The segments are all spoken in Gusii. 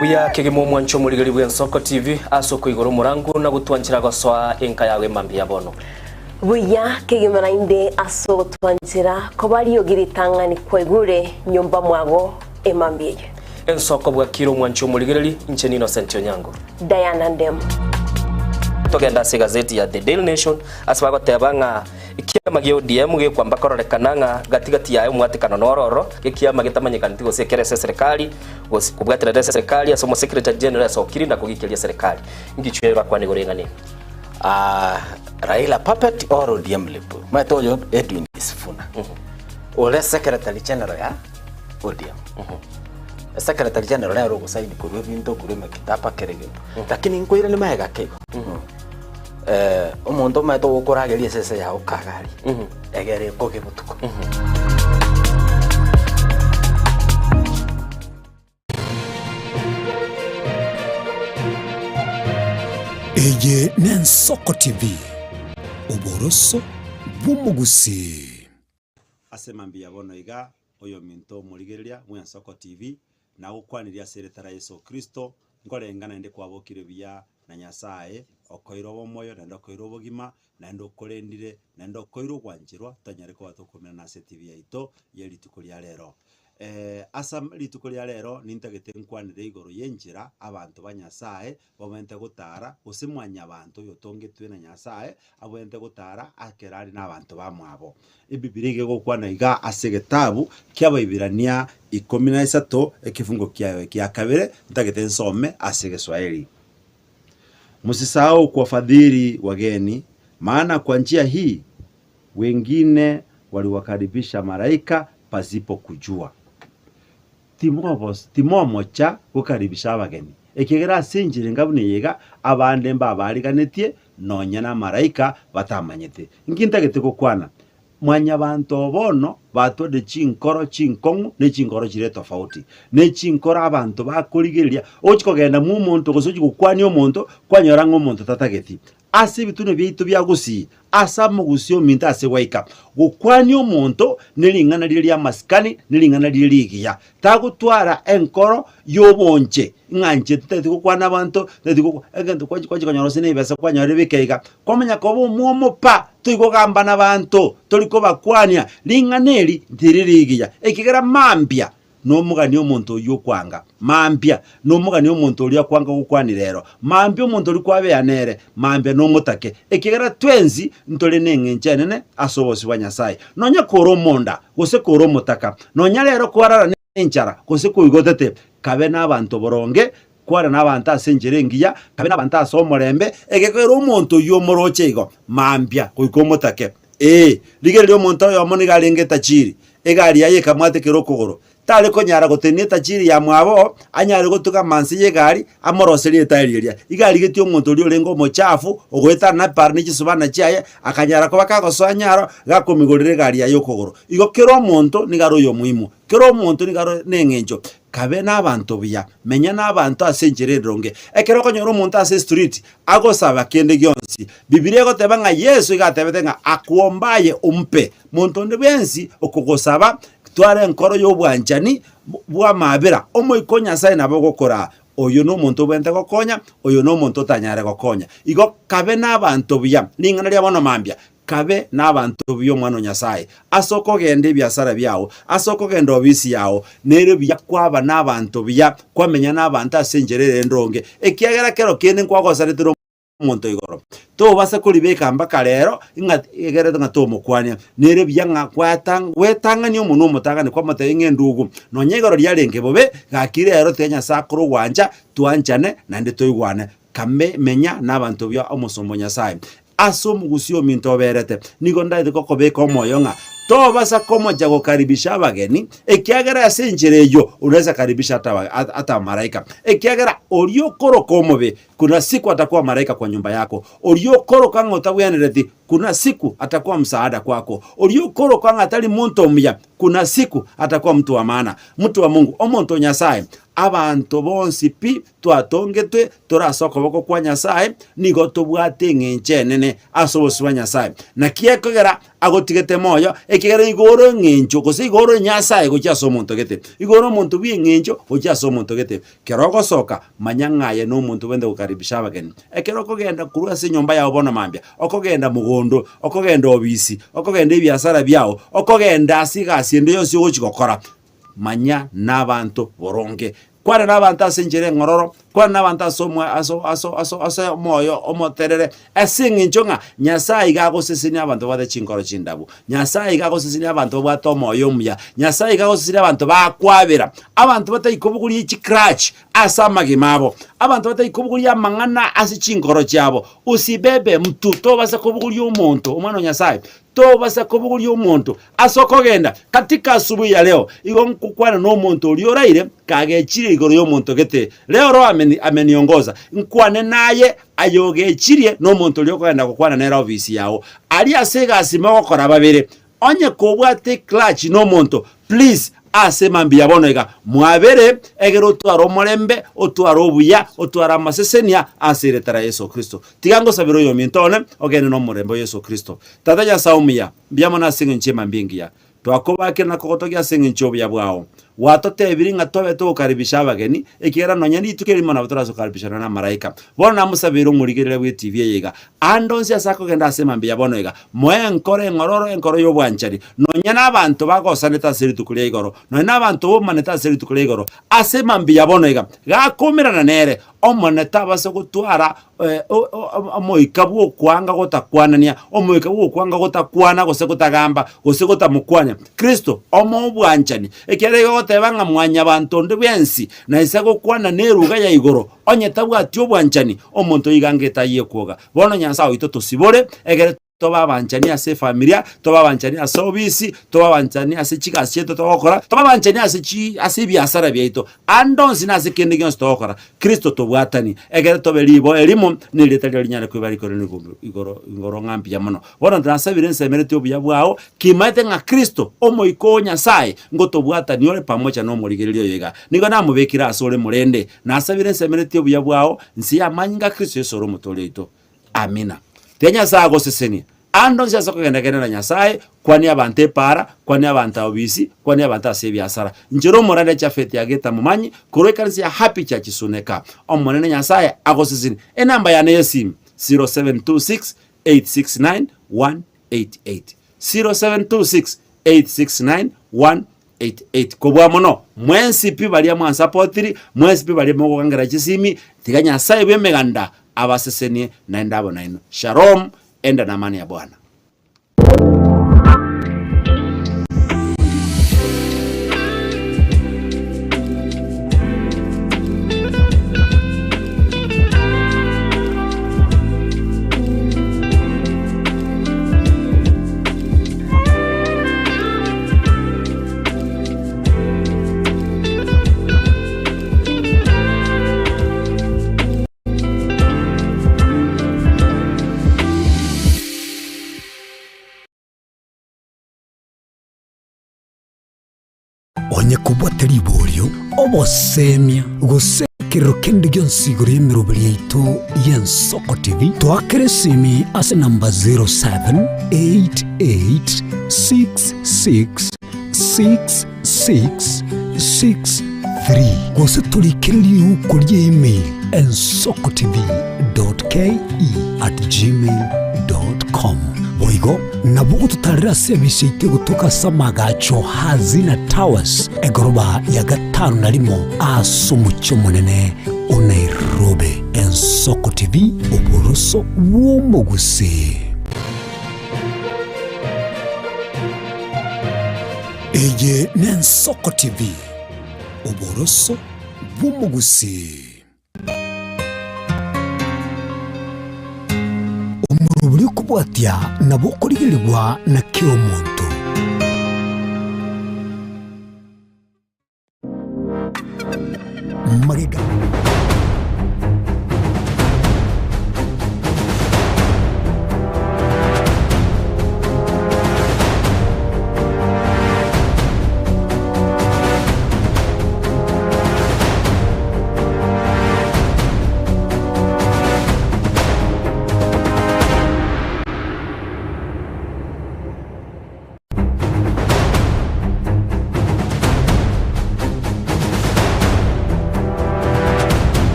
Buya kegima omwancho omorigeri bw'Ensoko TV ase okoigora omorangu na gotwanchera gosoa enka yago emambia ya bono. Buya kegima naende ase ogotwanchera koba riogi ritang'ani kwaigure nyomba mwago emambia eye. Ensoko bwakire omwancho omorigereri, inche n'Innocent Onyango. Diana Ndemo. Togende ase egazeti ya The Daily Nation ase bagoteba ng'a ekiama gia ODM gekwamba kororekana ng'a gati gati yaye omwatekano noro ororo, ekiama getamanyekaneti gose ekere ase eserekari gose kobwaterera ase eserekari ase omosecretary general esokiri na kogikeria eserekari. Ngichwe bakwane igoro eng'ana eye. Ah, Raila puppet or ODM lip. Omanyete oyo Edwin Sifuna. Ore secretary general ya ODM. Secretary general nere ogosaini korwa ebinto korwa emekitaba kera egento. Lakini nkoirane magega ake igo. Eh, omonto omanyete ogokorageria esese yago kagari. Egere ekoge botuko. Eye n'Ensoko TV, oboroso bw'omogusii. Ase mambia bono iga, oyominto omorigereria bw'Ensoko TV, nagokwanirie ase erieta ria Yeso Kristo, nkorenga naende kwabokire buya na Nyasae, okoeire obomoyo naende okoeire obogima, naende okorendire, naende okoeire ogwancherwa, tonyare koba tokomerana ase etibi yaito ye rituko ria rero. Ase rituko ria rero nintagete nkwanere igoro y'enchera abanto ba Nyasae babwenerete gotara, gose mwanyabanto oyotongetwe na Nyasae abwenerete gotara ekero are nabanto bamwabo. Ebibilia iga egokwana iga ase egetabu ki'Abaibirania ikomi na isato ekefungo kiaye ekia kabere, ntagete nsome ase Egeswahili. Msisahau kuwafadhili wageni, maana kwa njia hii wengine waliwakaribisha malaika pasipo kujua. Timobos timomocha gokaribisha abageni, ekiagera ase enchera enga buna eye iga, abande mbabariganetie nonya namalaika batamanyete. Inki ntagete gokwana? Mwanyabanto bono batwarire chinkoro chinkong'u ne chinkoro chire tofauti, ne chinkoro abanto bakorigereria, ogochi kogenda mwa omonto gose ochi gokwania omonto, kwanyora ng'a omonto tatageti. Ase ebitunwa biaito bia gusii, ase amogusii ominto ase gwaika, gokwania omonto ne ring'ana rire ri'amasikani, ne ring'ana rire rigiya. Tagotwara enkoro y'obonche, ng'a inche titageti gokwana abanto, titageti gokwa egento kwachi kwachi konyora gose na ebesa kwanyorire bike iga, kwamanya koba omwomo pa, tori kogamba na abanto, tori kobakwania, ring'ana eri ntiri rigiya, ekiagera mambia nomogani omonto oyio okwanga, mambia nomogani omonto oria akwanga gokwania rero, mambia omonto oria kwabea nere, mambia nomotake, ekiagera twensi ntore neng'encho enene ase obosio bwa Nyasae. Nonya kore omonda, gose kore omotaka, nonya rero kwarara nenchara, gose koigotete, kabe nabanto boronge, kwana nabanto ase enchera engiya, kabe nabanto ase omorembe, egekogera omonto oyio omoroche igo, mambia goika omotake. Ee, rigereria omonto oyomo nigo arenge etachiri, egari yaye ekamwatekera okogoro. Tare konyara gotenena etachiri yamwabo, anyare gotugama nse y'egari, amoroserie etaeri eria. Iga arigetie omonto oria orenge omochafu, ogoetana epara ne chisubana chiaye, akanyara koba kagosoa nyaro, gakomigorera egari yaye okogoro. Igo kera omonto nigo are oyomoimo, kera omonto nigo are neng'encho. Kabe nabanto buya, menya nabanto ase enchera eronge. Ekero okonyora omonto ase estreet, agosaba kende gionsi, Bibilia egoteba ng'a Yeso iga atebete ng'a akwomba aye ompe. Monto onde bwensi okogosaba, twara enkoro y'obwanchani bw'amabera, Omoika o Nyasae nabo ogokoraa, oyo nomonto obwenerete gokonya, oyo nomonto otanyare gokonya. Igo kabe nabanto buya, ring'ana ria bono mambia, kabe nabanto buya omwana o Nyasae, ase okogenda ebiasara biao, ase okogenda obisi yao, nere buya kwaba nabanto buya, kwamenya nabanto ase enchera ere endonge, ekiagera kero kende nkwagosaretire omonto igoro. Tobasa koribeka mpaka rero ng'a egerete ng'a tomokwania. Nere buya ng'a gwatang gwetang'ania omonwe omotang'ani kwamotebia ng'a endugu, nonya igoro riarenge bobe, gaki rero tiga Nyasae akore ogwancha, twanchane naende toigwane. Kame menya nabanto buya omosomba o Nyasae. Ase omogusii ominto oberete, nigo ndaete gokobeka omoyo ng'a tobasa komocha gokaribisha abageni, ekiagera ase enchera eyio unaweza karibisha hata hata malaika. Ekiagera oria okoroka omobe Kuna siku atakuwa malaika kwa nyumba yako, oria okoroka ng'a otabwenereti, kuna siku atakuwa msaada kwako, oria okoroka ng'a tari monto omuya, kuna siku atakuwa mtu wa maana. Mtu wa Mungu, omonto o Nyasae. Abanto bonsi pi twatongetwe tore ase okoboko kwa Nyasae, nigo tobwate eng'encho enene ase obosio bwa Nyasae. Naki ekogera agotigete moyo, ekiagera igo ore eng'encho, gose igo ore Nyasae gochia ase omonto gete. Igo ore omonto bw'eng'encho gochia ase omonto gete. Kero ogosoka, manya ng'a aye nomonto obwenerete gokaribisha abageni. Ekero okogenda korwa ase enyomba yao bono mambia, okogenda mogondo, okogenda obisi, okogenda ebiasara biao, okogenda ase egasi ende yonsi ogochi gokora, Manya nabanto boronge. Kwana nabanto ase enchera eng'ororo, kwana nabanto ase omo ase ase ase ase omoyo omoterere, ase eng'encho ng'a Nyasaye iga agosesenia abanto babwate chinkoro chindabu. Nyasaye iga agosesenia abanto babwate omoyo omuya. Nyasaye iga agosesenia abanto bakwabera, abanto batari kobogoria chicrutch ase amagima abo, abanto batari kobogoria amang'ana ase chinkoro chiabo. Usibebe mtu, tobasa kobogoria omonto, omwana o Nyasaye, Tobasa kobogoria omonto ase okogenda katika asubuhi ya leo, igo nkokwana nomonto oria oraire kagechire igoro y'omonto gete. Leo Roho ameni ameniongoza, nkwane naye aye ogechirie nomonto oria okogenda gokwana nere ofisi yao. Aria ase egasi mogokora babere. Onye kobwate eclutch nomonto, please Ase mambia bono iga mwabere, egere otware omorembe, otware obuya, otware amasesenia ase erieta ria Yeso Kristo. Tiga ngosabere oyominto one, ogende nomorembe o Yeso Kristo. Tata Nyasae omuya, mbuya mono ase eng'encho y'emambia engiya. Twakobakire na kogotogia ase eng'encho y'obuya bwao. Gwatotebirie ng'a tobe togokaribisha abageni, ekiagera nonya rituko erimo nabo torache gokaribishana namaraika. Bono namosabeire omorigereria bw'etibi eye iga, Ande onsi ase akogenda ase mambia bono iga, moe enkoro eng'ororo, enkoro y'obwanchani, nonya nabanto bagosanete ase rituko ria igoro, nonya nabanto bomanete ase rituko ria igoro, ase mambia bono iga, gakomerana nere, Omonene tabasa gotwara omoika bw'okwanga gotakwanania, omoika bw'okwanga gotakwana gose gotagamba, gose gotamokwania Kristo, omoe obwanchani. Ekiagera igo agoteba ng'a mwanyabanto onde bwensi naisa gokwana neruga ya igoro, Onye tabwati obwanchani, omonto oiga angete ayie kwoga. Bono Nyasae oito tosibore, egere tobe abanchani ase efamilia, tobe abanchani ase obisi, tobe abanchani ase chigasi chiaito togokora, tobe abanchani ase chi ase ebiasara biaito, ande onsi na ase kende gionsi togokora, Kristo tobwatanie, egere tobe riboa erimo, na erieta riao rinyare koba rikoro igoro igoro igoro ng'a mbuya mono. Bono nasabire nsemeretie obuya bwao, kimaete ng'a Kristo, Omoika o Nyasae, ngotobwatania ore pamoja nomorigereria oyo iga. Nigo namobekire asore morende, Nasabire nsemeretie obuya bwao, nse y'amanyinga a Kristo Yeso ore Omotoori oito. Amina. Tiga Nyasae agosesenie. Ande onsi ase okogenda genda na Nyasae, kwania abanto epaara, kwania abanto aobisi, kwania abanto ase ebiasara. Inche omorande Jafeti Ageta Momanyi, korwa ekanisa ya Happy Church Suneka. Omonene Nyasae agosesenie. Enamba yane y'esimi, 0726 869 188. 0726 869 188. Kobua mono, mwensi pi baria mwansapotiri, mwensi pi baria mogokangera chisimi, tiga Nyasaye bw'emeganda abasesenie naende abo nainwe. Shalom, enda na amani ya Bwana. Onye kobwate riborio, obosemia, gose ekerero kende gionsi igoro y'emeroberi yaito y'Ensoko TV, toakere esimi ase namba 0788666663 gose torikere riuko ria email ensokotv.ke@gmail.com. Boigo nabo ogototarera ase ebisi yaito egotoka ase amagacho Hazina Towers, egoroba ya gatano na rimo ase omochie omonene o Nairobi. Ensoko TV, oboroso bw'omogusii. Eye n'Ensoko TV, oboroso bw'omogusii. Omorobori okobwatia nabo okorigerigwa na kera omonto. Magega.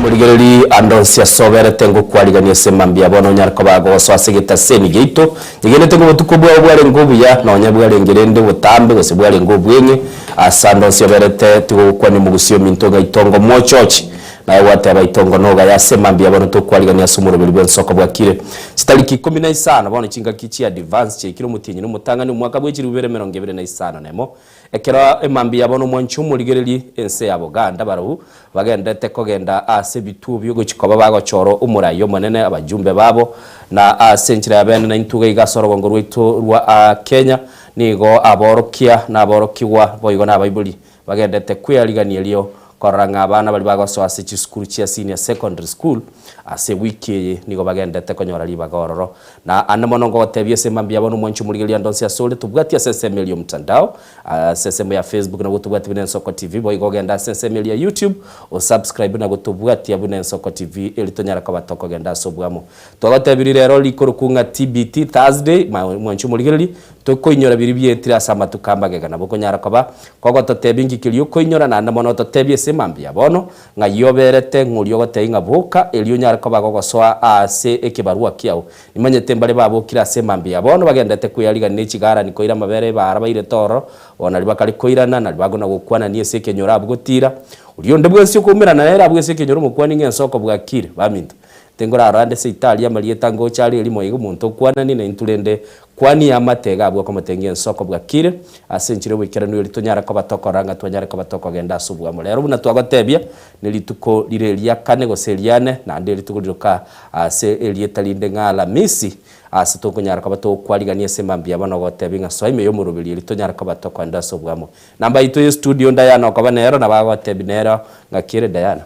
Omorigereri ande onsi ase oberete ngokwarigania ase mambia bono onyare koba agogosoa ase egetaseni giaito. Nyegenete ng'a obotuko bwao bwarenge obuya, nonya bwarenge rende obotambe gose bwarenge obweng'e. Ase ande onsi oberete tigogokwania omogusii ominto ng'a itongo mwochochi. Naye gwateba itongo nogaya ase mambia bono tokwarigania ase omoroberi bw'ensoko bwakire. Chitariki ikomi na isano bono chingaki chia advance chiaikire omotienyi na omotang'ani omwaka bwe chilifu ibere emerongo ebere na isano nemo. Ekero emambia ya bono omwanchi omorigererie ense ya Boganda barabwo bagenderete kogenda ase ebituo biogochia koba bagochora omorai omonene abajumbe babo na ase enchera ya bene naintwe iga iga ase orogongo rwaito rwa Kenya nigo aborokia na aborokigwa boigo na abaibori bagenderete kwearigania erio korora ng'a abana baria bagosoa ase chisukuru chia senior secondary school ase ewiki eye nigo bagenderete konyora ribaga ororo. Na ande mono ngogotebia ase mambia bono omwanchi omorigereria ande onsi asore, tobwatie ase ensemo eria omtandao, ase ensemo ya Facebook nabo tobwatie buna Ensoko TV, boigo ogende ase ensemo eria ya YouTube, osubscribe na gotobwatia buna Ensoko TV erio tonyare koba tokogenda ase obwamo. Twagotebirie rero rikorokwa ng'a TBT, Thursday, mwanchi omorigereria, Tokoinyora biria bietire ase amatuko amagega, nabo okonyara koba kogototebia inki keria okoinyora, naende mono ototebie ase mambia bono, ng'ai oberete, ng'a oria ogotebia ng'a boka, erio onyare koba gogosoa aase ekebarua kiao. Nimanyete mbare babokire ase mambia bono, bagenderete kweyarigania ne chigarani koira amabere ebaara bairete ororo, bono nario bakare koirana, nario bagona gokwanania ase ekenyoro abwo gotira. Oria onde bwensi okoumerana nere abwo ase ekenyoro omokwanie ng'a ensoko bwakire. Baminto, Tingorarora ande seitari amarieta ngocha are erimo iga omonto okwananie naintwe rende kwania amate iga abwo okomotengia ensoko bwakire ase enchera y'oboikeranu erio tonyare koba tokorora ng'a twanyare koba tokogenda ase oboamo. Rero buna twagotebia nerituko rire eria kane gose eriane naende rituko riroka ase erieta rinde ng'a Alamisi ase tokonyara koba togokwarigania ase mambia bono ogotebia ng'a soa ime y'omoroberi erio tonyare koba tokoenda ase oboamo. Namba yaito ye studio Diana okoba nero nabo agotebia nero ng'aki ere Diana.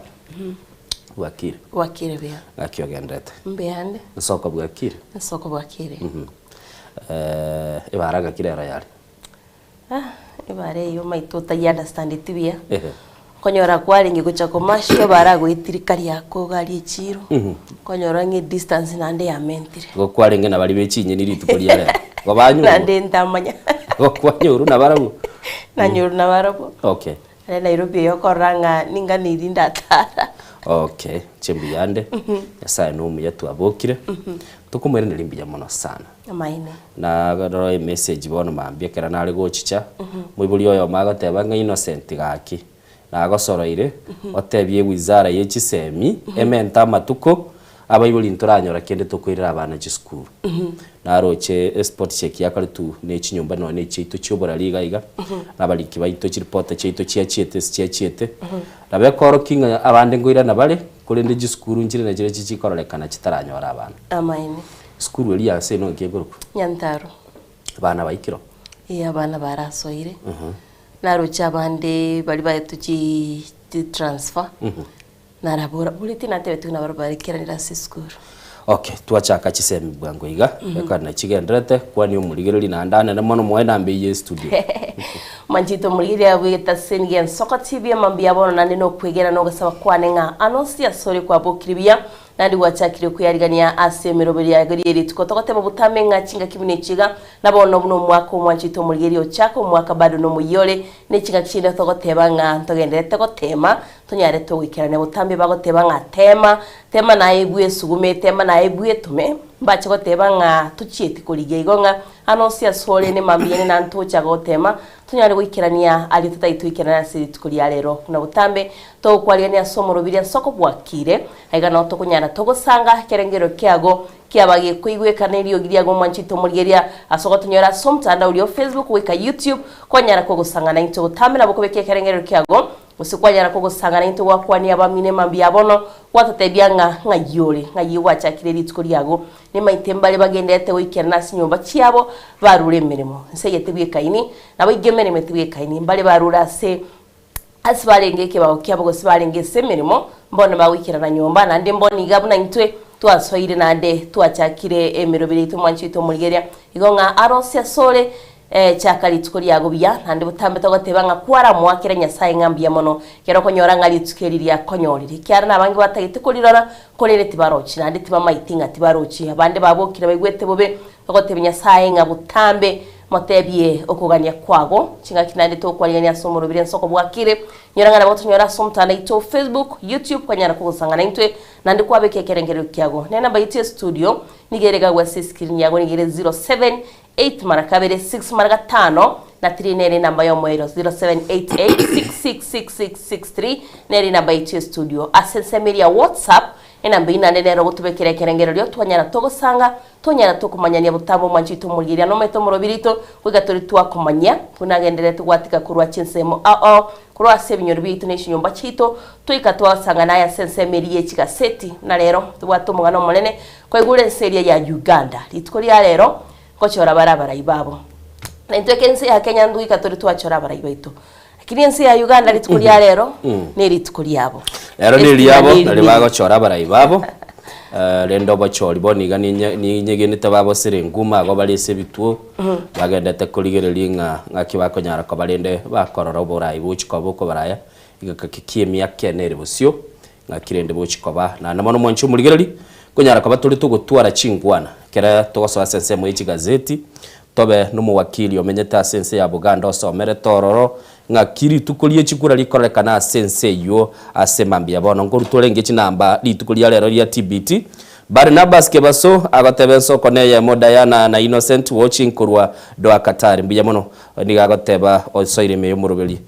Bwakire. Bwakire buya. Ng'aki ogenderete? Mbuyande. Nsoko bwakire? Nsoko bwakire. Eh, ebara ng'aki rero yare? Ah, ebara eyio omanyete otai understandeti buya. Ehe. Okonyora kwarenge gocha komasha ebara agoetire kariakoo iga aria echiro, okonyora ng'a edistance naende yamentire. Igo kwarenge na baria be chinyeni rituko ria rero. Igo banyorwa? Naende ntamanya. Igo kwanyorwa nabarabwo? Nanyorwa nabarabwo. Okay. Are Nairobi eye okorora ng'a ninganeirie ndatara. Okay, inche mbuya nde, Nyasaye nomuya twabokire, tokomoiraneria mbuya mono sana. Amaene. Narora emessage bono mambia ekero nare gochicha, moibori oyomo agoteba ng'a Innocent gaki, nagosoroire, otebie ewizara ye chisemi, emente amatuko, Abaibori ntoranyora kende tokoirera abana chisukuru. Naroche espot check yakaretwe ne chinyomba nonya ne chiaito chioborari iga iga, na abariki baito chiripota chiaito chiachiete ase chiachiete. Nabo ekorokia ng'a abande nkoirana bare, korende chisukuru nchire nachire chichikororekana chitaranyora abana. Amaene. Esukuru eria ya ase eno nki ekorokwa? Nyantaro. Abana baikire oo? Ee abana barasoire. Naroche abande baria baetwe chi chitransfer. Narabora, Boria tinatebetigwe nabarabwo barekeranire ase esukuru. Okay, twachaka chisemi bwango iga, ekero nachigenderete, kwania omorigereria naende anene mono moe namba eyio estudio. Manchete omorigereria bw'egetaseni gi'ensoko TV amambia bono naende nokwegena na ogosaba kwane ng'a ano onsi asore kwabokire buya naende gwachakire kweyarigania ase emeroberi yago rie rituko togoteba botambe ng'a chingaki buna echi iga na bono buna omwaka omwanchete omorigereria ochaka omwaka bado nomoyia ore ne chingaki chinde togoteba ng'a ntogenderete gotema Tonyare togoikerania botambe bagoteba ng'a tema, tema naye bwesugume, tema naye bwetome, mbache goteba ng'a tochieti korigia igo ng'a ano onsi asore nemambia ene na ntocha gotema, tonyare goikerania aria totari toikerane ase rituko ria rero. Buna botambe togokwarigania ase omoroberio ase okobwakire, aiga nao tokonyara togosanga ekerengererio kiago kiaba gekoigwekana eriogi riago omwanchete omorigeria ase ogotonyora ase omotandao oria o Facebook goika YouTube, kwanyara kogosanga naintwe botambe nabo kobeka ekerengererio kiago Gose kwanyara kogosangana intwe gwakwania abamino emambia ya bono, gwatotebia ng'a ng'ai ore, ng'ai gwachakire rituko riago. Nimaite mbare bagenderete goikerana ase chinyomba chiabo, barure emeremo. Ense eye tebwekaini, naboigo emeremo etebwekaini. Mbare barure ase ase barenge ekebago kiabo gose barenge ase emeremo, mbono bagoikerana nyomba, naende mbono iga buna intwe twasoire naende twachakire emeroberi yaito omwanchi oito omorigereria. Igo ng'a arosie asore Ee, chaka rituko riago buya, naende botambe togoteba ng'a kwaramoakera Nyasae ng'a mbuya mono, ekero okonyora ng'a rituko eri riakonyorire. Ekiagera nabange batagete korirora, korende tibarochi, naende tibamaeti ng'a tibarochi. Abande babokire baigwete bobe, bagotebia Nyasae ng'a botambe Motebie okogania kwago. Chingaki naende tokwarigania ase omorobiri ensoko bwakire. Nyora ng'a nabo tonyore ase omotandao oito o Facebook, YouTube kwanyara kogosang'ana intwe naende kwabeka ekerengererio kiago. Ne enamba yaito ya studio nigo ere iga ase escreen yago nigo ere 078 mara kabere 6 mara gatano na 3 nere enamba y'omoerio 0788666663 nere enamba yaito ya studio. Ase ensemo eria ya WhatsApp enamba eyio naende nere ogotobekera ekerengererio twanyara togosanga Tonyara tokomanyania botambe omwancho oito omorigereria na omanyete omorobiri oito, goika tore twakomanyia buna agendererete gwatika korwa chinsemo ao ao, korwa ase ebinyoro biaito ne chinyomba chiaito, toika twasang'ana aye ase ensemo eria ye chigaseti. Buna rero tobwate omogano omonene koigure ense eria ya Uganda. Rituko ria rero ngochora bare abarai babo. Na intwe eke ense ya Kenya ntoika tore twachora abarai baito. Lakini ense ya Uganda rituko ria rero nerituko riabo. Rero Estima neriabo neribiri. nari bagochora abarai babo Eh, rende obochori bono iga ninye- ninyegenete babosire enguma igo bare ase ebituo bagendete korigereria ng'a ng'aki bakonyara koba rende bakorora oborai bochi koba okobaraya egeka ki kia emiaka ene ere bosio ng'aki rende bochi koba. Naende mono mwanche omorigereri konyara koba tore togotwara chinkwana ekere togosoa ase ensemo ye chigazeti Tobe nomowakili omenyete ase ense ya Buganda osomerete ororo, ng'aki rituko rie chikura rikororekana ase ense eyio ase mambia bono nkorutwa orenge chinamba rituko ria rero ria TBT. Barnabas Kebaso agoteba ensoko neyemo Diana na Innocent watching korwa Doha Qatar mbuya mono nigo agoteba osoire ime yomoroberi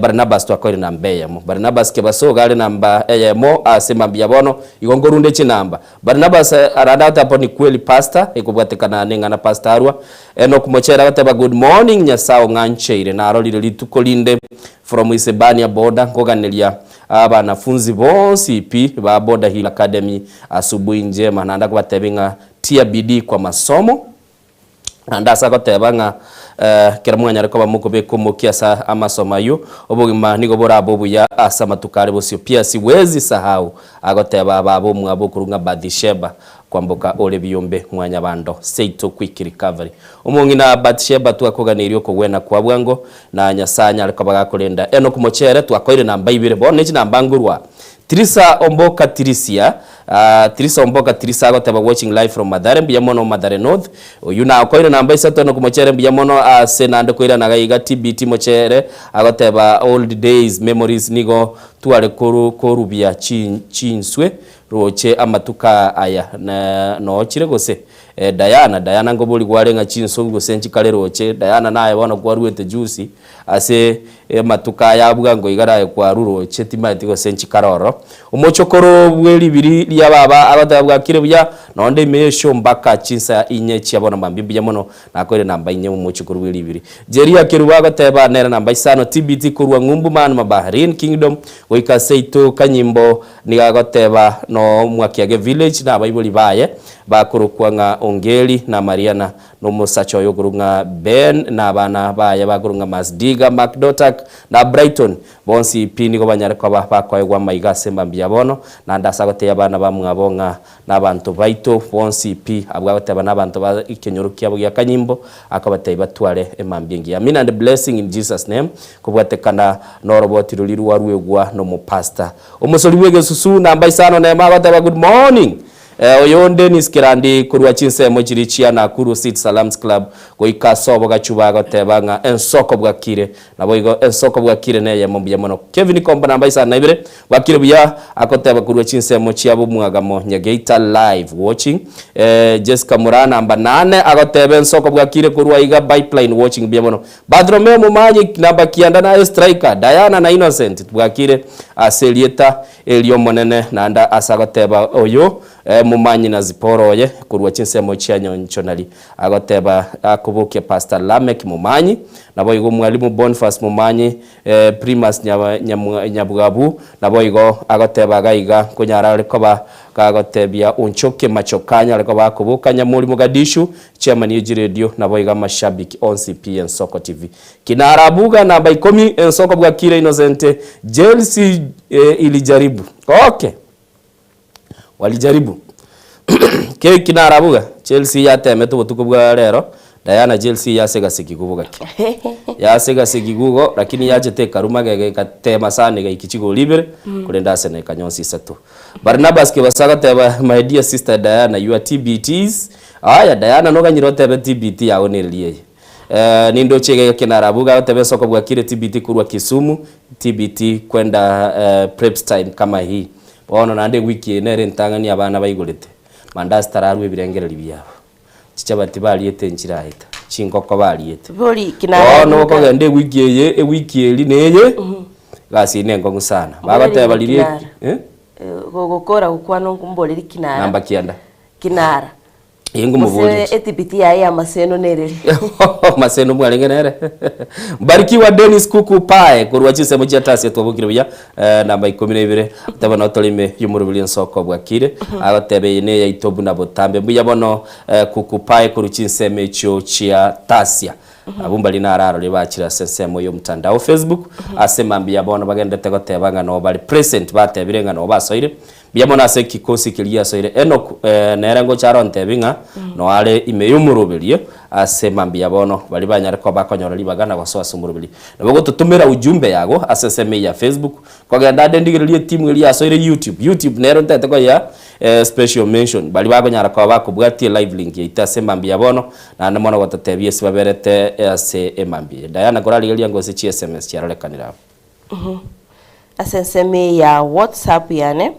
Barnabas twakoire namba eyemo Barnabas Kebaso iga are namba eyemo ase mambia bono igo nkorunde chinamba Barnabas arande agoteba po ni kweli pastor ekobwatekana neng'ana pastor arwa Enock Mochere agoteba good morning Nyasae ong'ancheire narorire rituko rinde from Isebania border nkoganeria abanafunzi bonsi pi ba Border Hill Academy asubuhi njema naende akobatebia ng'a tia bidii kwa masomo Naende ase agoteba ng'a ekero mwanyare koba mokobeka omokia ase amasomo ayio, obogima nigo borabe obuya ase amatuko are bosio. Pia siwezi sahau, agoteba baba omwabo okorwa ng'a Bathsheba, kwamboka ore biombe mwanyabando seito quick recovery. Omong'ina Bathsheba twakoganeirie okogwena kwa bwango, na Nyasae anyare koba gakorenda. Enock Mochere twakoire namba ibere, bono ne chinamba ngorwa. Tirisa Omboka Tirisia Tirisa Omboka Tirisa agoteba watching live from Mathare mbuya mono Mathare North oyio nakoire namba isato Enock Mochere mbuya mono ase naende koirana iga iga TBT Mochere agoteba old days memories nigo tware koru korubia chinswe roche amatuko aya noochire gose Diana Diana nkoborigwa are ng'a chinsogu gose nchikare roche Diana naye bono kwaruete juzi Ase amatuko aya bwango iga raye kwarure timaeti gose nchikare ororo. Omochokoro bwe ribiri ria baba agoteba bwakire buya, nonde ime y'esio mpaka chinsa inye chia bono mambia mbuya mono nakoire namba inye omochokoro bwe ribiri. Jeria Kerubo agoteba nere namba isano TBT korwa ng'umbu man Bahrain Kingdom goika seito Kanyimbo nigo agoteba no Mwakiage village na abaibori baye bakorokwa ng'a Ongeri na Mariana Nomosacha oye okorokwa ng'a Ben, na abana baye bakorokwa ng'a Masdiga, Macdotak, na Brighton, bonsi pi nigo banyare koba bakoegwa amaiga ase mambia bono, naende ase agotebia abana bamwabo ng'a nabanto baito bonsi pi, abwo agoteba nabanto ba ekenyoro kiabo gia Kanyimbo, akabatebia batware emambia engiya. Amina and blessing in Jesus name, kobwatekana noroboti roria rwaruegwa nomopastor. Omosori bw'egesusu namba isano nemo agoteba good morning. Oyo Dennis Kerandi korwa chinsemo chiria chia Nakuru City Salams Club goika ase obogachu bagoteba ng'a ensoko bwakire. Naboigo ensoko bwakire neyemo mbuya mono. Kevin Komba namba isano na ibere bwakire buya agoteba korwa chinsemo chia Bomwagamo Nyageita live watching. Jessica Moraa namba nane agoteba ensoko bwakire korwa iga Pipeline watching mbuya mono. Bartholomeo Momanyi namba kianda naye striker Diana na Innocent bwakire ase erieta Erio Omonene naende ase agoteba oyo momanyi na Zipora oye korwa chinsemo chia nyonchonari, agoteba akobokia Pastor Lameck Momanyi, naboigo Mwalimu Boniface Momanyi, Primus Nyabwabu, naboigo agoteba gaiga nkonyara are koba gagotebia Onchoke Machoka anyare koba akoboka Nyamori Mogadishu, Chairman ye chiredio, naboigo amashabiki onsi pi Ensoko TV. Kinarabuga namba ikomi ensoko bwakire Innocent Chelsea ilijaribu okay walijaribu Ke kinarabuga Chelsea yatemete obotuko bwa rero Diana Chelsea yasegaseki gaki yasegaseki gugo lakini yachete ekaruma gege egatema sana egaiki chigori ibere korende Arsenal ekanyonsa isato Barnabas Kebasa agateba my dear sister Diana your TBTs aya Diana noganyire otebe TBT yago nereri eye. Eh, nindoche iga ekenara abwo gagoteba esoko bwakire TBT korwa Kisumu, TBT kwenda eh, preps time kama hii. Bono naende ewiki eye nere entang'ani abana baigorete. Mandazi tararwa ebirengereri biabo. Chichabati bariete nchiraeta, chingoko bariete. Bori kinara Bono okogenda ewiki eye, ewiki eri na eye, egasi eye nenkong'u sana. Bagoteba riria Kinara. eh? Gogokora gokwana mboreri kinara. Namba kianda. Kinara. Eye ngomoboria Gose etibiti yaye ya maseno nereri. Maseno mwarenge nere. Mbarikiwa Dennis Kuku Pae korwa chinsemo chia Tasia twabokire buya eh, namba ikomi na ibere teba no torime yomorobiri ensoko bwakire agoteba eye ne yaito buna botambe mbuya bono eh, Kuku Pae korwa chinsemo echio chia Tasia abwo mbari nararore bachire ase ensemo ya omtandao Facebook ase mambia bono bagendete goteba ng'a no bari present batebire ng'a no basoire Mbuya mono ase ekikosi keria giasoire Enoku, nere ngocha arontebi ng'a noare ime y'omoroberio ase mambia bono, baria banyare koba bakonyora ribaga na gosoa ase omoroberio. Nabo ogototomera ujumbe yago ase ensemo eye ya Facebook, kogenda ande ndigererie etimu eria yasoire YouTube. YouTube nero ntagete koyea special mention, baria bakonyara koba bakobwatia elive link yaito ase mambia bono, naende mono gototebia ase baberete ase emambia eye. Diana korarigereria ngose chi sms chiarorekanire abwo. Ase ensemo eye ya WhatsApp yane,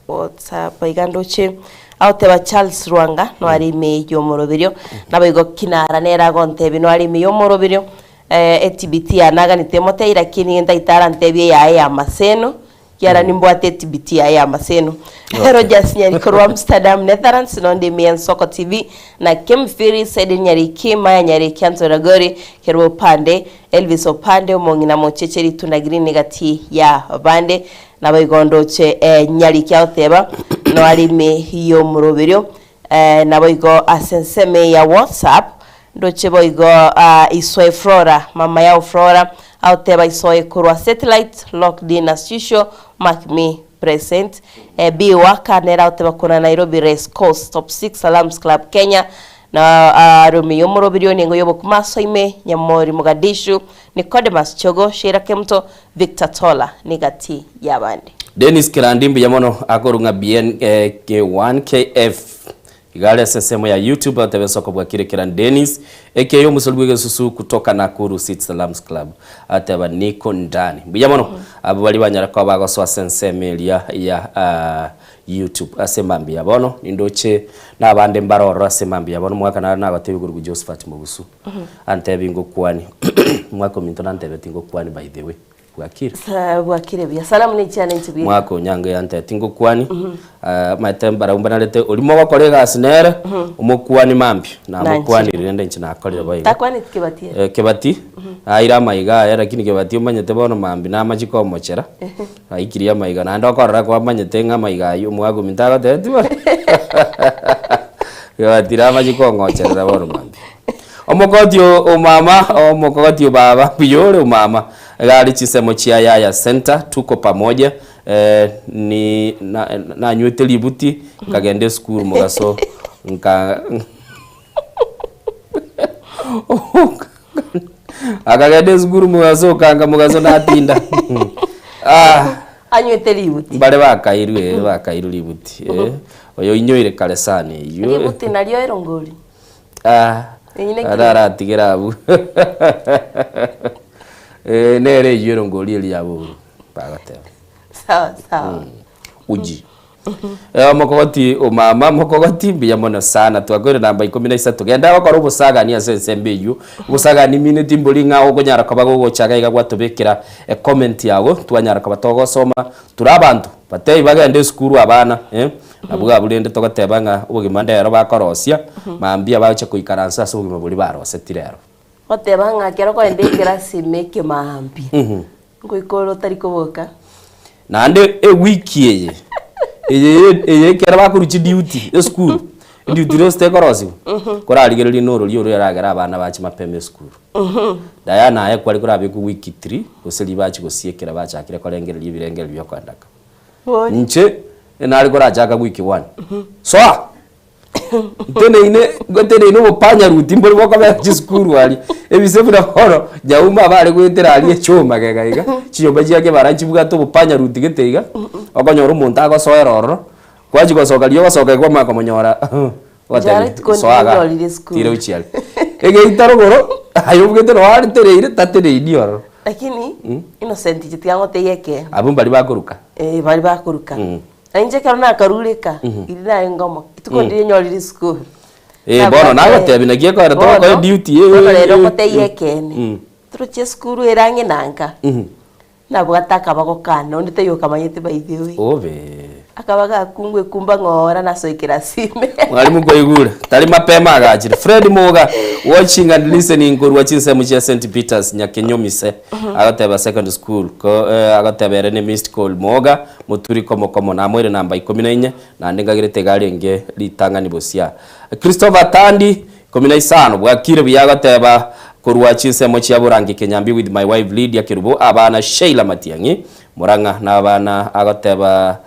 WhatsApp iga ndoche agoteba Charles Rwanga noare ime y'omoroberio, naboigo Kinara nere agontebia noare ime y'omoroberio, etibiti yane aganete motebie lakini ntaete arantebie eyaye ya maseno, Kiara nimbwate etibiti yaye y'amaseno. Rogers Nyari korwa Amsterdam, Netherlands, nonde ime ya Nsoko TV, na Kemfiri, Saidi Nyariki, Maya Nyariki, Anthony Ragori, Kerubo Opande, Elvis Opande, omong'ina mocheche ritunda green gati ya bande, naboigo ndoche eh, Nyariki agoteba noare ime y'omoroberio eh, naboigo ase ensemo eye ya WhatsApp Ndoche boigo Isoe Flora, mama yao Flora, agoteba Isoe korwa Satellite, locked in as usual, mark me present. B Waka nere agoteba korwa Nairobi Race Course, Top 6 Salams Club Kenya, na Arumi y'omoroberio nengo y'obokima Asoime, Nyamori Mogadishu, Nicodemus Chogo, Sheila Kemuto, Victor Tola negati y'abande. Dennis Kerandi mbuya mono akorwa ng'a BN K1KF Iga are ase ensemo ya YouTube agoteba ensoko bwakire kera Dennis aka omosori bw'egesusu kutoka Nakuru City Salams Club agateba niko ndani. Mbuya mono abwo baria banyara koba bagosoa ase ensemo eria ya YouTube ase mambia ya bono nindoche nabande mbare ororo ase mambia ya bono omogaka nare nagotebia igoro Josephat Mogusu antebi ngokwani omwaka ominto nantebeti ngokwani by the way. Bwakire. Sa bwakire buya. Salamu ne chiane inche buya. Mwaka onyango yanteti ngokwani omanyete mbarabwo mbanarete oria mogokora egasi nere omokwani mambia namokwanire rende inche nakorire boigo. Takwaneti kebati ere. Eh, kebati aire amaiga aye lakini kebati omanyete bono mambia namachi komochera aikirie amaiga naende okorora kwamanyete ng'a amaiga aywo omwaka ominto agotebeti bono kebati namachi kong'ocherera bono mambia. Omokoti o omama, omokogoti o baba, mbuya ore omama. Iga are chinsemo chia Yaya Center, tuko pamoja. Eh, ni na nanywete ributi, nkagenda esukuru mogaso, nka akagenda esukuru mogaso, okanga mogaso natinda. Ah, Anywete ributi. mbare bakairwe, eh, bakairwe ributi. Eh, oyo inyoire kare sana eywo. Ributi nario erongori. Ah, Enyine ara kire. aratigera abwo. Eh, nere eywo erongori eria ya boru bagoteba. Sawa sawa. Uji. Eh, omokogoti omama mokogoti mbuya mono sana twakoire namba ikomi na isato genda gokora obosagani ase ensembe eywo obosagani mineti mbori ng'a okonyara koba gogochaga iga gwatobekera ecomment yago twanyara koba togosoma Ture abanto, batebi bagende esukuru abana, eh, nabwo abwo rende togoteba ng'a obogima ndero bakorosia, mambia bagochia koikaransa ase obogima boria baroseti rero. Goteba ng'a ekero okogenda ekerasi ime ekemaambia, ngoika ore otari koboka. Naende ewiki eye, eye eye ekero bakorwa chiduty esukuru, eduty roster ekorosiwa, korarigererie norori oro eragere abana bache mapema esukuru. Diana aye kware korabekwe week 3 gose ribachi gosiekera bachakire korengereria ebirengererio biokoenda ka. Bori. Inche nare korachaka week 1. Soa! Nteneine nteneine obopanyaruti mbori bokobera chisukuru aria. Ebise buna bono Nyauma abare goetera aria echoo magega iga, chinyomba chia kebara nchibwate obopanyaruti gete iga, okonyora omonto agosoera ororo, kwachia gosoka riria ogosoka iga kwamanya komonyora. Inchara Ogotebi, rituko soa igaa, ndinyorire esukuru. tira gochia aria. Egeita rogoro, aye obwete noo atereire, tatereini ororo. Lakini, Innocent inche tiga ngotebie ekeene. Abwo mbaria bakoruka. Eh, baria bakoruka. Na inche ekero nakarure eka, riria nare ngomo, rituko ndiria nyorire esukuru. Eh, bono nagotebia naki ekogera togokoa eduty eh, Bono rero eh, ngotebie ekeene, toroche esukuru ere ang'e na nka, Nabwate akabago kane, onde taiyo okamanyete by the way. Obe. Akabago akungwa ekumba ng'ora nasoe ime. Mwalimu kwaigure tari mapema agachire Fred Muga watching and listening korwa chinsemo chia St Peters Nyakenyomise agoteba second school ko eh, agoteba ere ne missed call Muga moturi komo komo namoire namba ikomi na inye naende ngagerete iga arenge ritang'ani bosia Christopher Tandi 15 bwakire buya agoteba korwa chinsemo chia Borangi Kenyambi with my wife Lydia Kerubo abana Sheila Matiang'i Murang'a na abana agoteba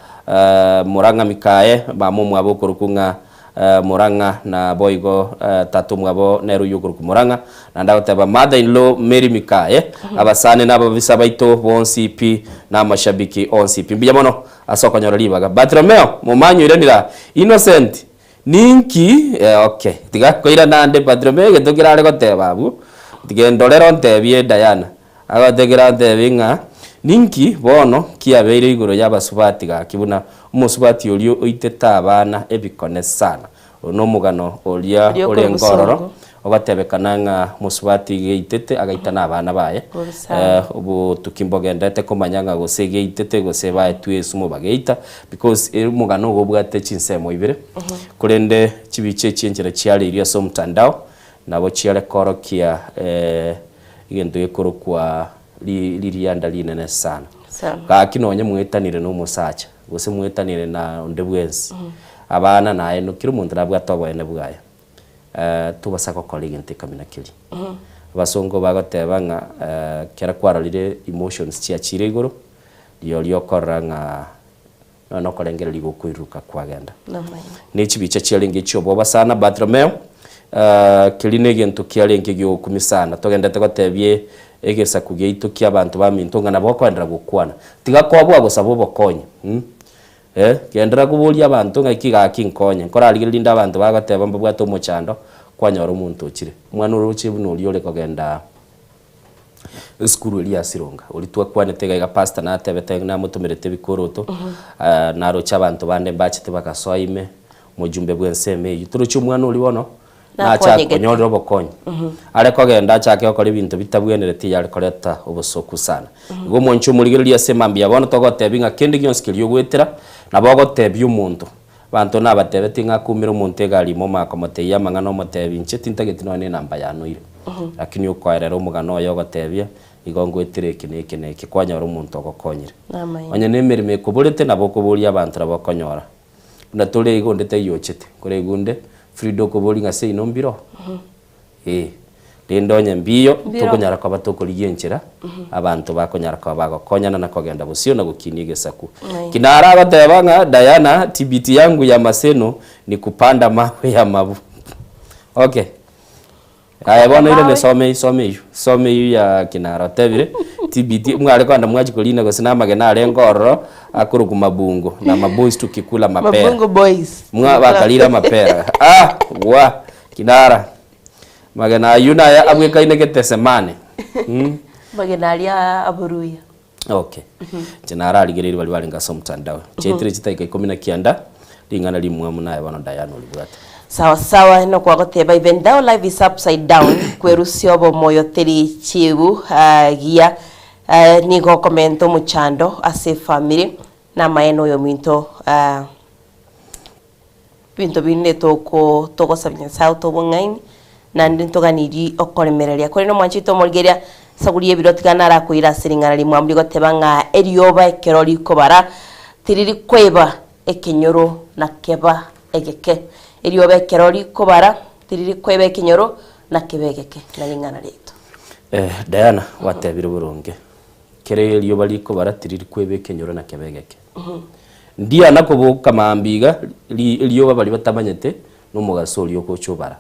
Murang'a Mikaye mama omwabo okorokwa ng'a Murang'a na boigo tata omwabo nere oyio okorokwa Murang'a naende agoteba mother in law Mary Mikaye abasani na ababisa baito bonsi pi na amashabiki onsi pi mbuya mono ase okonyora ribaga Bartolomeo Momanyi oiranire Innocent Ninki eh okay tiga koirana ande Bartolomeo egento kerare goteba abwo, tiga endorere ontebie Diana, agote kera ontebie ng'a ninki bono kiabeire igoro y'abasubati gaki buna omosubati oria oitete abana ebikone sana. Oyo na omogano oria Oria okore orenge ororo, bosongo. ogotebekana ng'a mosubati iga eitete agaita na abana baye, Pole sana. obotuki mbogenderete komanya ng'a gose geitete gose baetwe esumo bageita, because omogano ogo obwate chinsemo ibere, korende chibicha echi enchera chiareirie ase omotandao, nabo chiare korokia egento gekorokwa ririanda rinene sana. Sana. Gaki nonye mwetanire na omosacha, gose mwetanire na onde bwensi, abana naye kera omonto nabwate oboene bwaye. Tobasa gokora egento ekamina keria. Abasongo bagoteba ng'a kera kwarorire emotions chiachire igoro, rirorio okorora ng'a nonya na okorengereria gokoiruruka kwagenda. Ne chibicha chiarenge chioboba sana Bartolomeo, keria na egento kiarenge giogokumia sana, togenderete gotebia egesaku giaito kia abanto baminto ng'a nabo okoenderera gokwana. Tiga koboa gosaba obokonyi. Genderera koboria abanto ng'aki gaki nkonye, nkorarigereria rinde abanto bagoteba mbabwate omochando, kwanyora omonto ochire. Omwana oroche buna oria ore kogenda esukuru eria ya Sironga, oria twakwanete iga iga pastor natebete namotomerete ebikoroto, naroche abanto bande mbachete bagasoa ime, omojumbe bwa ensemo eywo. Torochi omwana oria bono, Nacha Nakonyegete. onyorire obokonyi. Are kogenda achake gokora ebinto bitabwenereti yare koreta obosoku sana. Igo omonche omorigereria ase mambia bono togotebia ng'a kende gionsi keria ogoetera, nabo ogotebia omonto. Abanto nabatebetie ng'a akoumera omonto egari ime omanye komotebia amang'ana omotebie inche tintageti nonya na enamba yane oire. Lakini okoerera omogano oye ogotebia, igo ngoetera eke na eke na eke, kwanyora omonto ogokonyire. Namaene. Onye na emeremo ekoborete nabo okoboria abanto nabo okonyora. Buna tore iga onde taiyo ochete, kore iga onde Frida okoboria ng'a seino mbiro? Eh, rende onye mbiyo, Mbiro. tokonyara koba tokorigia enchera, abanto bakonyara koba bagokonyana na kogenda bosio na gokinia egesaku. Aye. Kinara agoteba ng'a Diana, tibiti yangu ya maseno ni kupanda mawe ya mabu. Okay. Aye bono ire Mawe. nesome isome eywo, some eywo ya kinara otebire, TBT mware kogenda mwachia korina gose na amagena arenge ororo, akorokwa mabungo, na maboys tukikula mapera. Mabungo boys. Mwa bakarire amapera. Ah, wa kinara. Magena aywo naye abwekaine Gethsemane. Mm. Magena aria aboruya. Okay. Inche nararigereirie baria barenge ase omotandao. Chiaitire chidakika ikomi na kianda, ring'ana rimwamu naye bono Diana oribwate. Sawa sawa nokwagoteba even though life is upside down kwerusia obomoyo teri chibu ah, giya ah, nigo okomenta omochando ase efamiri na amaene oyominto ah, Ebinto binde toko togosabia Nyasae otobong'aini, naende ntoganirie okoremereria. Korende omwanchi oito omorigereria, saguria ebiro tiga narakoire ase ring'ana rimwamu rigoteba ng'a erioba ekero rikobara tiriri koiba ekenyoro na keba egeke. Erioba ekero rikobara tiriri koiba ekenyoro na keba egeke. Na ring'ana riaito. Eh, Diana, gwatebire boronge. Kera erioba rikobara tiriri kweba ekenyoro na keba egeke. Ndiana koboka mambia iga, ri erioba baria batamanyete, na omogaso oria ogocha obara.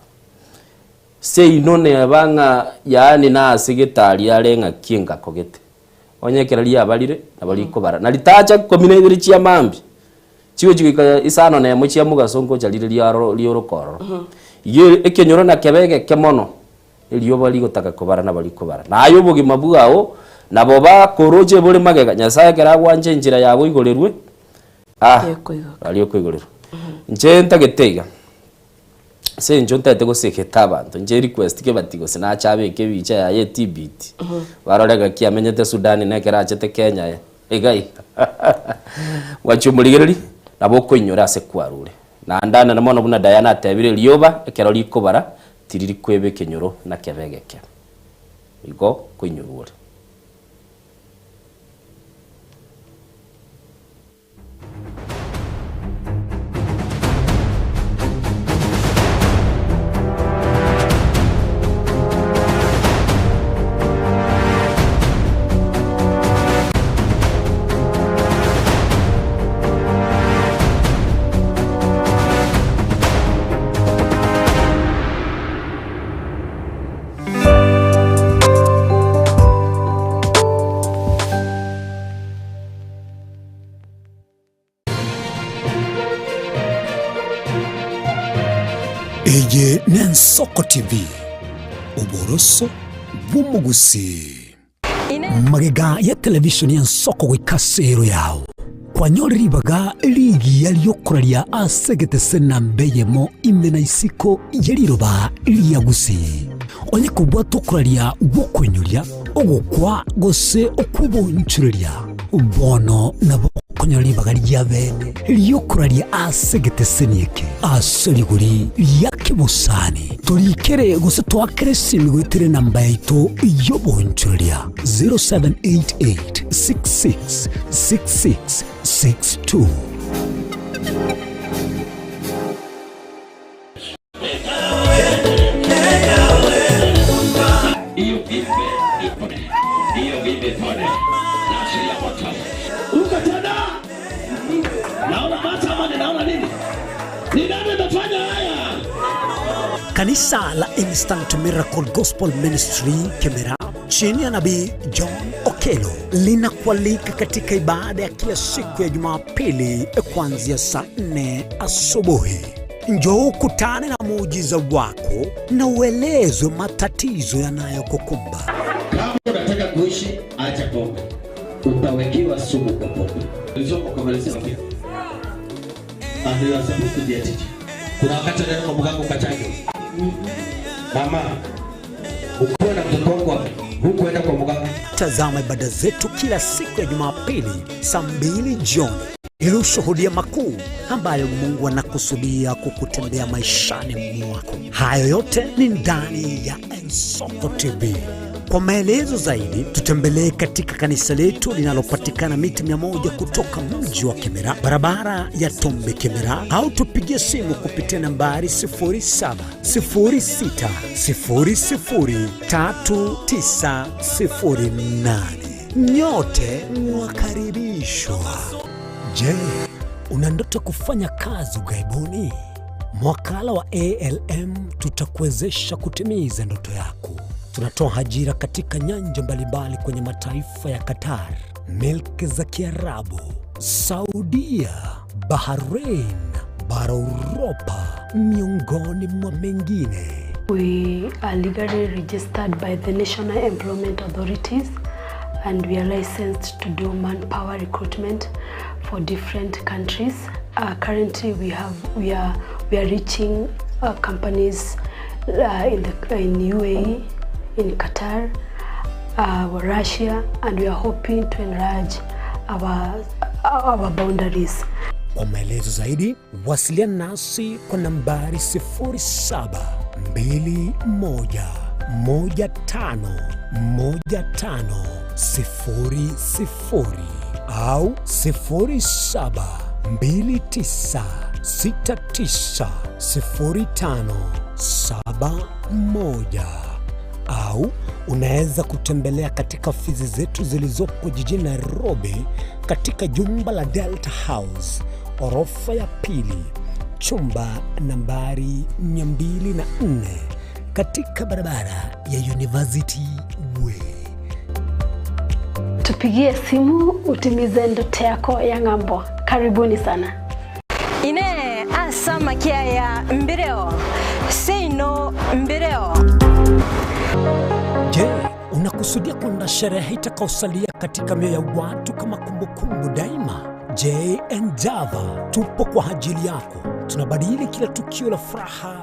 Seino neba ng'a yaani nase gete aria are ng'aki engako gete. Onye ekero riabarire, nabo rikobara. Na ritacha ikomi na ibere chia mambia, Chigochi goika isano na emo chia mogaso ngocha rire riaro rioroka ororo. Igo ekenyoro nakebe egeke mono, erioba rigotaka kobara nabo rikobara. Na aye obogima bwao nabo bakoroche bore magega, Nyasae ekero agwancha enchera yago oigorerwe, ah, Ekoigoka. aria okoigorerwa. Inche ntagete iga, ase eng'encho ntagete gosegeta abanto, inche request kebati gose nache abeke ebicha yaye etibiti, barore gaki amenyete Sudan na ekero achete Kenya eh. Iga iga. Gwancha omorigereria, nabo okoinyora ase kwarure. Naende anene mono buna Diana atebire, Erioba ekero rikobara tiriri kweba ekenyoro na kebe egeke. Igo koinyorwa ore. Eye n'Ensoko TV, oboroso bw'omogusii. Magega ya televishoni y'Ensoko goika ase ero yao, kwanyore ribaga rigiya ri'okoraria ase egetese namba eyemo ime na isiko ye riroba ria Gusii. Onye kobwata okoraria gw'okoinyoria, ogokwa gose okw'obonchoreria, bono nabo okonyora ribaga ria bene ri'okoraria ase egeteseni eke ase rigori ria kebosani. Torikere gose toakere esimi goetera enamba yaito y'obonchoreria 0788 66 66 62. Uko tena? Naona macho ama ninaona nini? Ni nani amefanya haya? Kanisa la Instant Miracle Gospel Ministry Kemera chini ya Nabii John Okelo linakualika katika ibada ya kila siku ya Jumapili kuanzia saa 4 asubuhi. Njoo ukutane na muujiza wako na uelezwe matatizo yanayokukumba. Kama unataka kuishi, acha pombe, utawekewa sumu kwa pombe. Ulisoma ukamalizia wapi? And you are supposed to be a teacher. Kuna wakati unaenda kwa mganga ukachanjwa. Mama, ukiwa na mtoto wako hukuenda kwa mganga. Tazama ibada zetu kila siku ya Jumapili saa 2 jioni ili ushuhudia makuu ambayo Mungu anakusudia kukutendea maishani mwako. Hayo yote ni ndani ya Ensoko TV. Kwa maelezo zaidi tutembelee katika kanisa letu linalopatikana mita 100 kutoka mji wa Kemera, barabara ya Tombe Kemera, au tupigie simu kupitia nambari 0706003908. Nyote mwakaribishwa. Je, una ndoto kufanya kazi ughaibuni? Mwakala wa ALM tutakuwezesha kutimiza ndoto yako. Tunatoa ajira katika nyanja mbalimbali kwenye mataifa ya Qatar, milki za Kiarabu, Saudia, Bahrain, bara Uropa, miongoni mwa mengine. We are legally registered by the National Employment Authorities and we are licensed to do manpower recruitment for different countries. Currently we are reaching companies in UAE, in Qatar, Russia, and we are hoping to enlarge our boundaries. Kwa maelezo zaidi wasiliana nasi kwa nambari 0721151500 au 0729690571 au unaweza kutembelea katika ofisi zetu zilizopo jijini Nairobi katika jumba la Delta House orofa ya pili chumba nambari 204 katika barabara ya University Way. Tupigie simu utimize ndoto yako ya ng'ambo. Karibuni sana. Amakiaya mbireo, seino mbireo. Je, unakusudia kwenda sherehe itakaosalia katika mioyo ya watu kama kumbukumbu daima? JN Java tupo kwa ajili yako. Tunabadili kila tukio la furaha,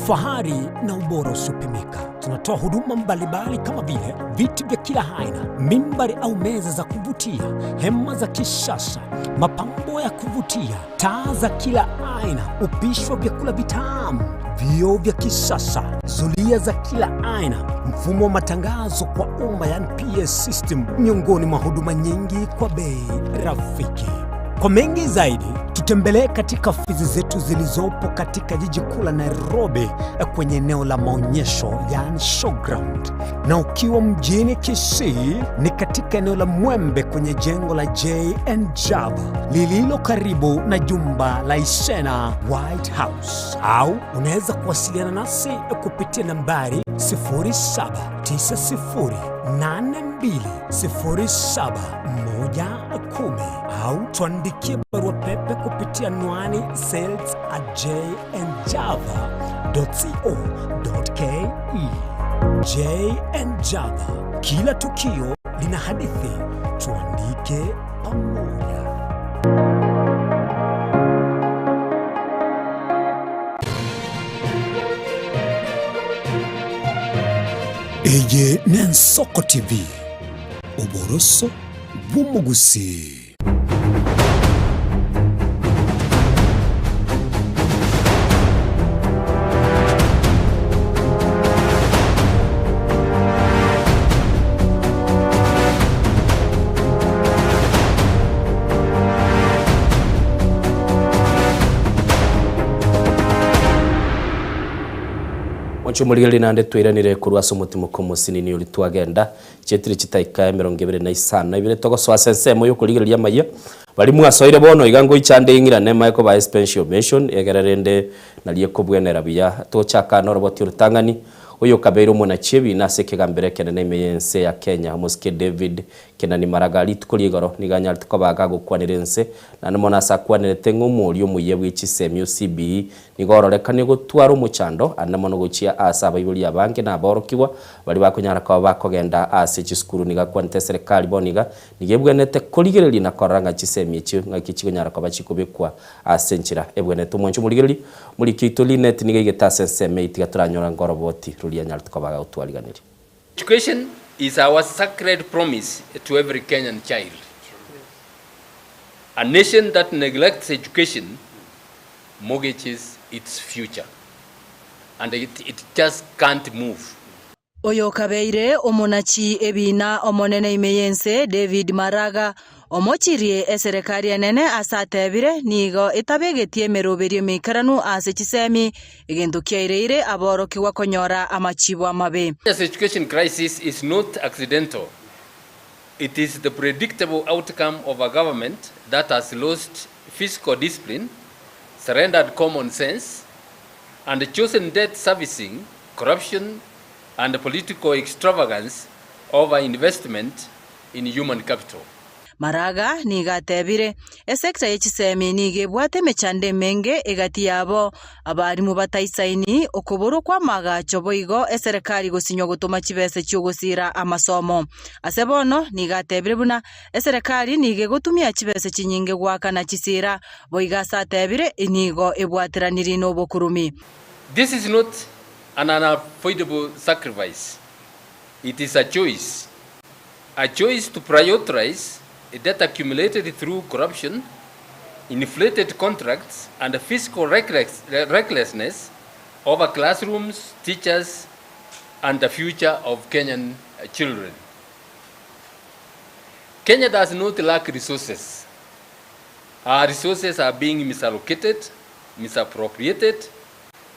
fahari na ubora usiopimika. Tunatoa huduma mbalimbali kama vile viti vya kila aina, mimbari au meza za kuvutia, hema za kisasa, mapambo ya kuvutia, taa za kila aina, upishi wa vyakula vitamu, vioo vya kisasa, zulia za kila aina, mfumo wa matangazo kwa umma yani PS system, miongoni mwa huduma nyingi kwa bei rafiki. Kwa mengi zaidi, tutembelee katika ofisi zetu zilizopo katika jiji kuu la Nairobi kwenye eneo la maonyesho yani showground, na ukiwa mjini Kisii ni katika eneo la Mwembe kwenye jengo la JN Java lililo karibu na jumba la Isena White House, au unaweza kuwasiliana nasi kupitia nambari 0790820710 au tuandikie barua pepe kupitia anwani sales at jnjava.co.ke. JN Java, kila tukio lina hadithi, tuandike pamoja. Eye n'Ensoko TV, oboroso bw'omogusii. Mwanche omorigereria naende twairanire korwa ase omotimoko omosinini oria twagenda, chietire chitaika emerongo ebere na isano ibere togosoa ase ensemo yokorigereria amayia, baria mwasoire bono iga ngoicha nde ing'irane mae kobae special mention egere rende nario ekobwenera buya. Togochaka noroboti orotang'ani, oyo okabeire omonachi ebina ase ekegambero ekenene ime y'ense ya Kenya, omosike David Kenani Maraga. Rituko ria igoro nigo anyarete koba gagokwanera ense, naende mono ase akwanerete ng'a omoria omuya bwe chisemi o CBE nigo ororekane gotwara omochando ande mono gochia ase abaibori abange na aborokigwa baria bakonyara koba bakogenda ase chisukuru. Nigo akwanete eserekari bono iga nigo ebwenerete korigereria na korora ng'a chisemi echio ng'aki chikonyara koba chikobekwa ase enchera ebwenerete. Omwancho omorigereria, omoriki oito Linet nigo aigete ase ensemo eyio tiga toranyora ngoroboti roria anyarete koba agotwariganeria. Education is our sacred promise to every Kenyan child. A nation that neglects education mortgages its future and it, it just can't move. Oyokabeire omonachi ebiina omonene ime y'ense, David Maraga, omochirie eserekari enene ase atebire nigo etabegetie emeroberio emeikeranu ase chisemi, egento kiaireire aborokigwa konyora amachibo amabe. Kenya's education crisis is not accidental. It is the predictable outcome of a government that has lost fiscal discipline, surrendered common sense, and chosen debt servicing, corruption, and political extravagance over investment in human capital. Maraga nigo atebire, Esecta ye chisemi nigo ebwate emechando emenge egati yabo, abarimu bataisaini, okoborwa kw'amagacho boigo eserekari gosinywa gotoma chibesa chi'ogosira amasomo. Ase bono nigo atebire buna eserekari nigo egotumia chibesa chinyinge goakana chisira, boigo ase atebire nigo ebwateraniri nobokurumi. This is not an unavoidable sacrifice. It is a choice. A choice to prioritize debt accumulated through corruption, inflated contracts, and fiscal reckless, recklessness over classrooms, teachers, and the future of Kenyan children. Kenya does not lack resources. Our resources are being misallocated, misappropriated,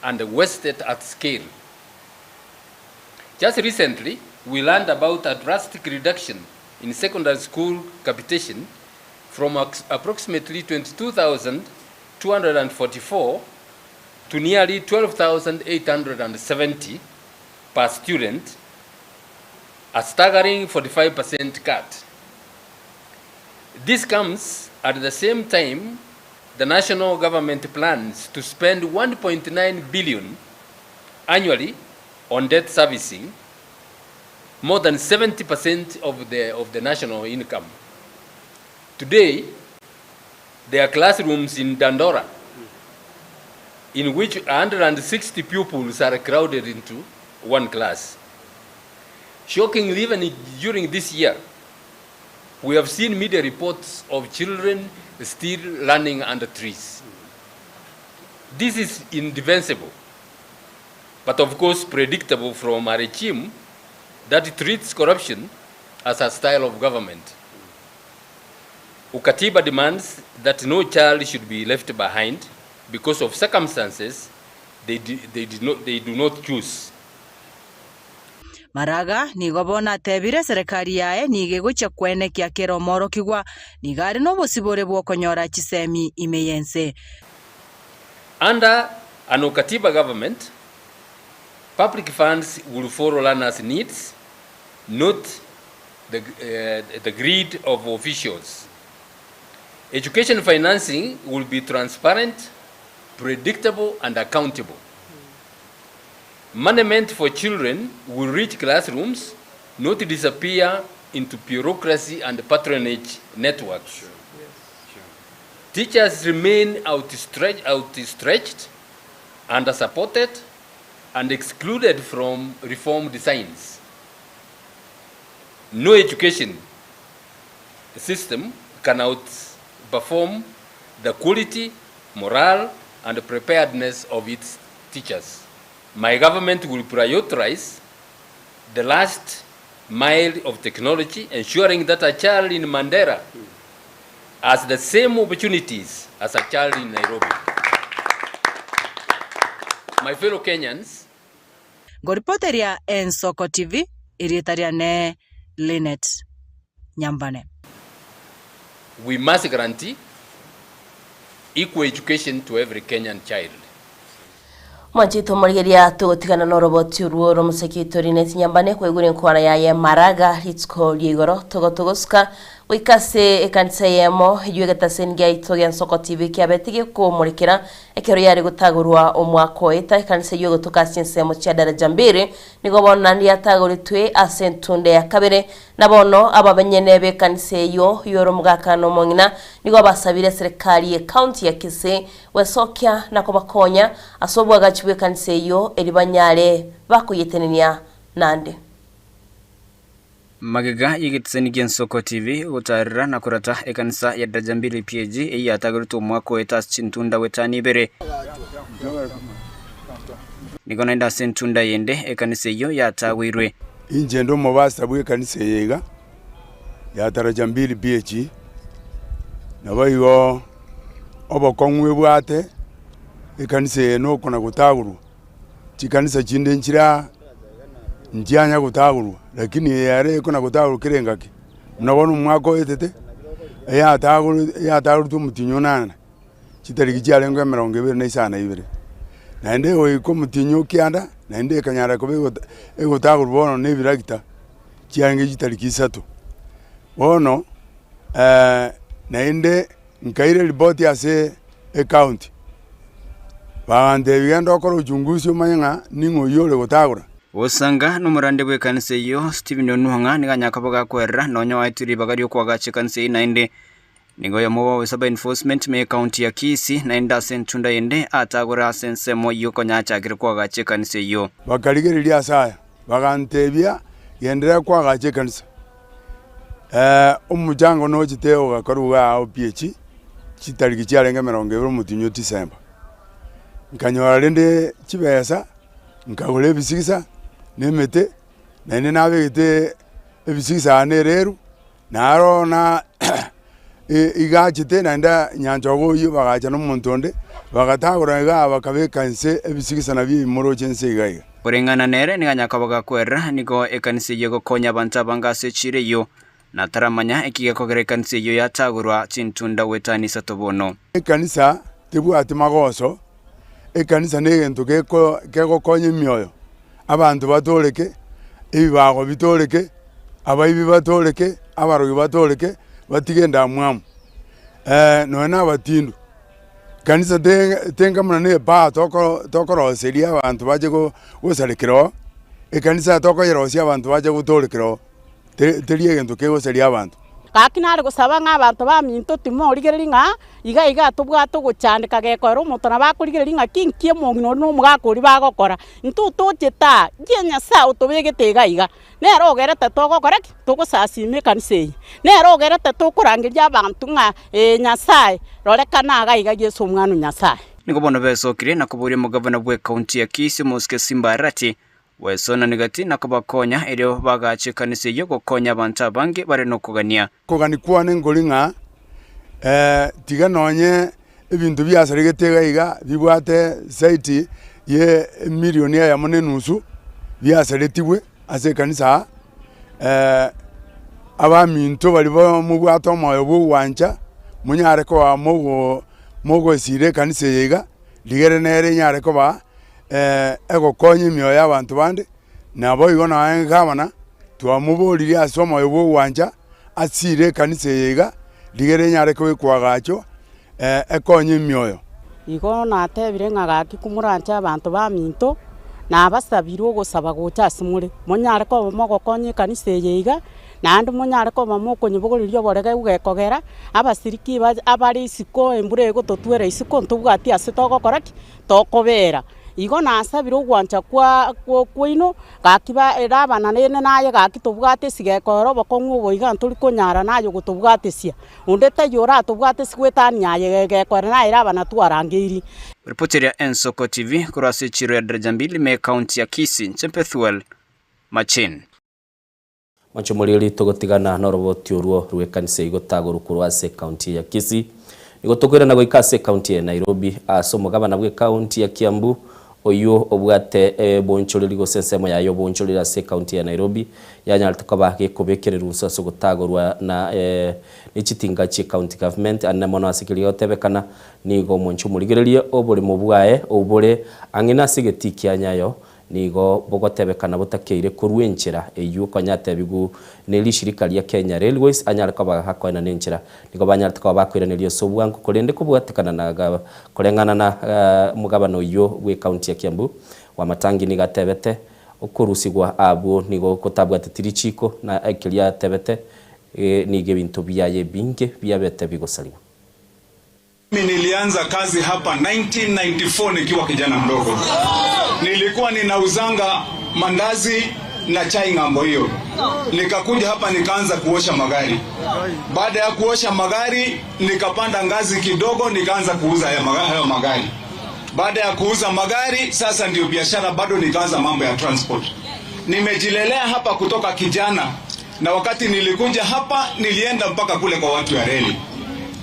and wasted at scale. Just recently, we learned about a drastic reduction in secondary school capitation from approximately 22,244 to nearly 12,870 per student, a staggering 45% cut. This comes at the same time the national government plans to spend 1.9 billion annually on debt servicing, more than 70% of the, of the national income. Today, there are classrooms in Dandora in which 160 pupils are crowded into one class. Shockingly, even during this year, we have seen media reports of children still running under trees. This is indefensible, but of course predictable from a regime that treats corruption as a style of government. Ukatiba demands that no child should be left behind because of circumstances they, do, they, did not, they do not choose. Maraga nigo bono atebire eserekari yaye nigo egochia kwenekia kera omorokigwa nigo are nobosibore bw'okonyora chisemi ime y'ense. Under an Ukatiba government, public funds will follow learners' needs, not the, uh, the greed of officials. Education financing will be transparent, predictable, and accountable. Money meant for children will reach classrooms, not disappear into bureaucracy and patronage networks. Sure. Yes. Sure. Teachers remain outstretched, outstretched, under-supported, and excluded from reform designs. No education system can outperform the quality, morale, and preparedness of its teachers. My government will prioritize the last mile of technology, ensuring that a child in Mandera has the same opportunities as a child in Nairobi. My fellow Kenyans, Ngoripoteria Ensoko TV, erieta riane Linet Nyambane. We must guarantee equal education to every Kenyan child. Mwanchito morigeria tugotigana noroboti oruo romoseki Linet Nyambane kwaigure enkwana yaye Maraga rituko ria igoro togotogosuka goika ase ekanisa eyemo eywo egetaseni giaito gia Nsoko TV kiabete gekomorekera ekero yare gotagorwa omwaka oeta ekanisa eywo egotoka ase ensemo chia daraja mbere nigo bono naende yatagoretwe ase entunde ya kabere na bono abamenyene b'ekanisa eywo yoro omogaka na omong'ina nigo basabire eserekari ye county ya Kisii gwesokia na kobakonya ase obwagachi bw'ekanisa eyio eri banyare bakoyetenenia naende. Magega y'egetisani gi'Ensoko TV gotaarera na korata ekanisa ya Daraja Mbili PAG eyio yatagoretwe omwaka oete ase chintunda goetania ibere. Nigo naende ase entunda yende ekanisa eyio yatagoirwe. Inche nde omopastor bw'ekanisa eye iga ya Daraja Mbili PAG, naboigo obokong'u ebwate ekanisa eye nokona gotagorwa. Chikanisa chinde nchire aa, nchianya gotagorwa, lakini eye ere ekona gotagorwa kera engaki. Buna bono omwaka oetete, eyatagore eyatagoretwe omotienyi onane, chitariki chiarenge emerongo ebere na isano na ibere. Naende goika omotienyi o kianda, naende ekanyara koba egota egotagorwa bono na ebiragita, chiarenge chitariki isato. Bono naende Nkaira eripoti ase ecounty, bagantebia genda okore uchunguzi omanye ng'a ning'o oyio ore gotagora. Gosanga nomorande bw'ekanisa eyio, Stephen Onuhang'a nigo anyare koba gakwerera nonya oaetwe ribaga ri'okoagacha ekanisa eyio naende. Nigo oyomo bw'abaofisa ba enforcement me ecounty ya Kisii naende ase entunda ende atagore ase ensemo eyio konya achakire koagacha ekanisa eyio. Bakarigereria ase aya, bagantebia, Genderera koagacha ekanisa. Omochango nochete ogakorwa iga aa OPH, chitariki chiarenge emerongo ebere omotienyi o December. Nkanyora rende chibesa, nkagora ebisigisa, na emete, naende nabegete ebisigisa aa na ereru, naro na igachete naende nyanchogo oyio bagacha na omonto onde, bagatagora igaa bakabeka inse ebisigisa nabio ebi moroche inse iga iga. Koreng'ana nere nigo anyare koba gakwerera, nigo ekanisa eyio egokonya abanto abange ase echiira eyio, na taramanya eki gekogera ekanisa eyio yatagorwa chintunda goetania isato bono. Ekanisa tebwati magoso, ekanisa negento geko kegokonya emioyo, abanto batoreke, ebibago bitoreke, abaibi batoreke, abarogi batoreke, batige endamwamu, nonya na abatindu. Kanisa tenga buna na ebaa tokoroseria abanto bache gosarekera oo, ekanisa tokoyerosia abanto bache gotorekera oo, teri egento kegosaria abanto. Gaki nare gosaba ng'a abanto baminto timorigereria ng'a iga iga tobwate ogochandeka gekoera omonto nabo akorigereria ng'a ki nki omong'ina oria na omogaka oria bagokora. Intwe tochete aa, inki Nyasae otobegete iga iga? Nere ogerete togokora ki? Togosasiima ekanisa eye. Nere ogerete tokorangeria abanto ng'a ee Nyasae, rorekana iga iga Yeso Omwana o Nyasae. Nigo bono besokire na koboria omogavana bw'ekaunti ya Kisii Omosike Simba Arati gwesonania gati na kobakonya erio bagache ekanisa eyio gokonya abanto abange bare nokogania. Kogania kwane nkori ng'a tiga nonye ebinto biasaregete iga iga bibwate zaidi ye emilioni eyemo na enusu biasaretigwe ase ekanisa aa, abaminto baria mobwate omoyo bwa ogwancha monyare koba mogo mogosira ekanisa eye iga, rigere nere enyare koba egokonya emioyo ya abanto bande, naboigo nonya gavana twamoboririe ase omoyo bwa ogwancha. Asire ekanisa eye iga, rigere enyare kobekwa agacho, ekonye emioyo. Igo natebire ng'a gaki komoranche abanto baminto, nabasabire ogosaba gocha ase more, monyare koba mogokonya ekanisa eye iga, naende monyare koba mokonyebogoreria oboregeu gekogera, abasiriki abare isiko embura egototwera isiko ntobwati ase togokora ki? Tokobera. Igo nasabire ogwancha kwa kwaino, gaki Labana rende naye gaki tobwate esigeko ere obokong'u obo iga ntori konyara naye ogotobwatesia. Onde taiyo oratobwatesie goetania aye egeko ere naye Labana twarangeirie. Ripoti eria Ensoko TV korwa ase echiro ya Daraja Mbili ime ekaunti ya Kisii, inche Bethuel Machin. Mwanche omoriri togotigana noroboti orwo rw'ekanisa eyio gotagorwa korwa ase ekaunti ya Kisii. Nigo tokoirana goika ase ekaunti ya Nairobi ase omogabana bw'ekaunti ya Kiambu oyio obwate ebonchoreri gose ensemo yaye obonchoreri ase ekaunti ya Nairobi yanyarete koba gekobekererwa inse ase ogotagorwa na nechitinga chie county government anene mono ase keria gotebekana nigo omwanche omorigererie oboremo bwaye obore ang'e nase egetii kia Nyayo Nigo bogotebekana botakeire korua enchera eyio konya atebigu ne rishirika ria Kenya Railways anyare koba gakoenana enchera. Nigo banyarete koba bakoiraneria ase obwango korende kobwatekana na koreng'ana na omogabana oyio bwe county ya Kiambu Wamatangi nigo atebete okorusigwa abwo nigo gotabwateti richiko na ekeria atebete nigo ebinto biaye ebinge biabete bigosarigwa. Mimi nilianza kazi hapa 1994 nikiwa kijana mdogo. Nilikuwa ninauzanga mandazi na chai ng'ambo hiyo. Nikakuja hapa nikaanza kuosha magari. Baada ya kuosha magari nikapanda ngazi kidogo nikaanza kuuza hayo magari. Baada ya kuuza magari sasa ndio biashara bado nikaanza mambo ya transport. Nimejilelea hapa kutoka kijana, na wakati nilikuja hapa nilienda mpaka kule kwa watu ya reli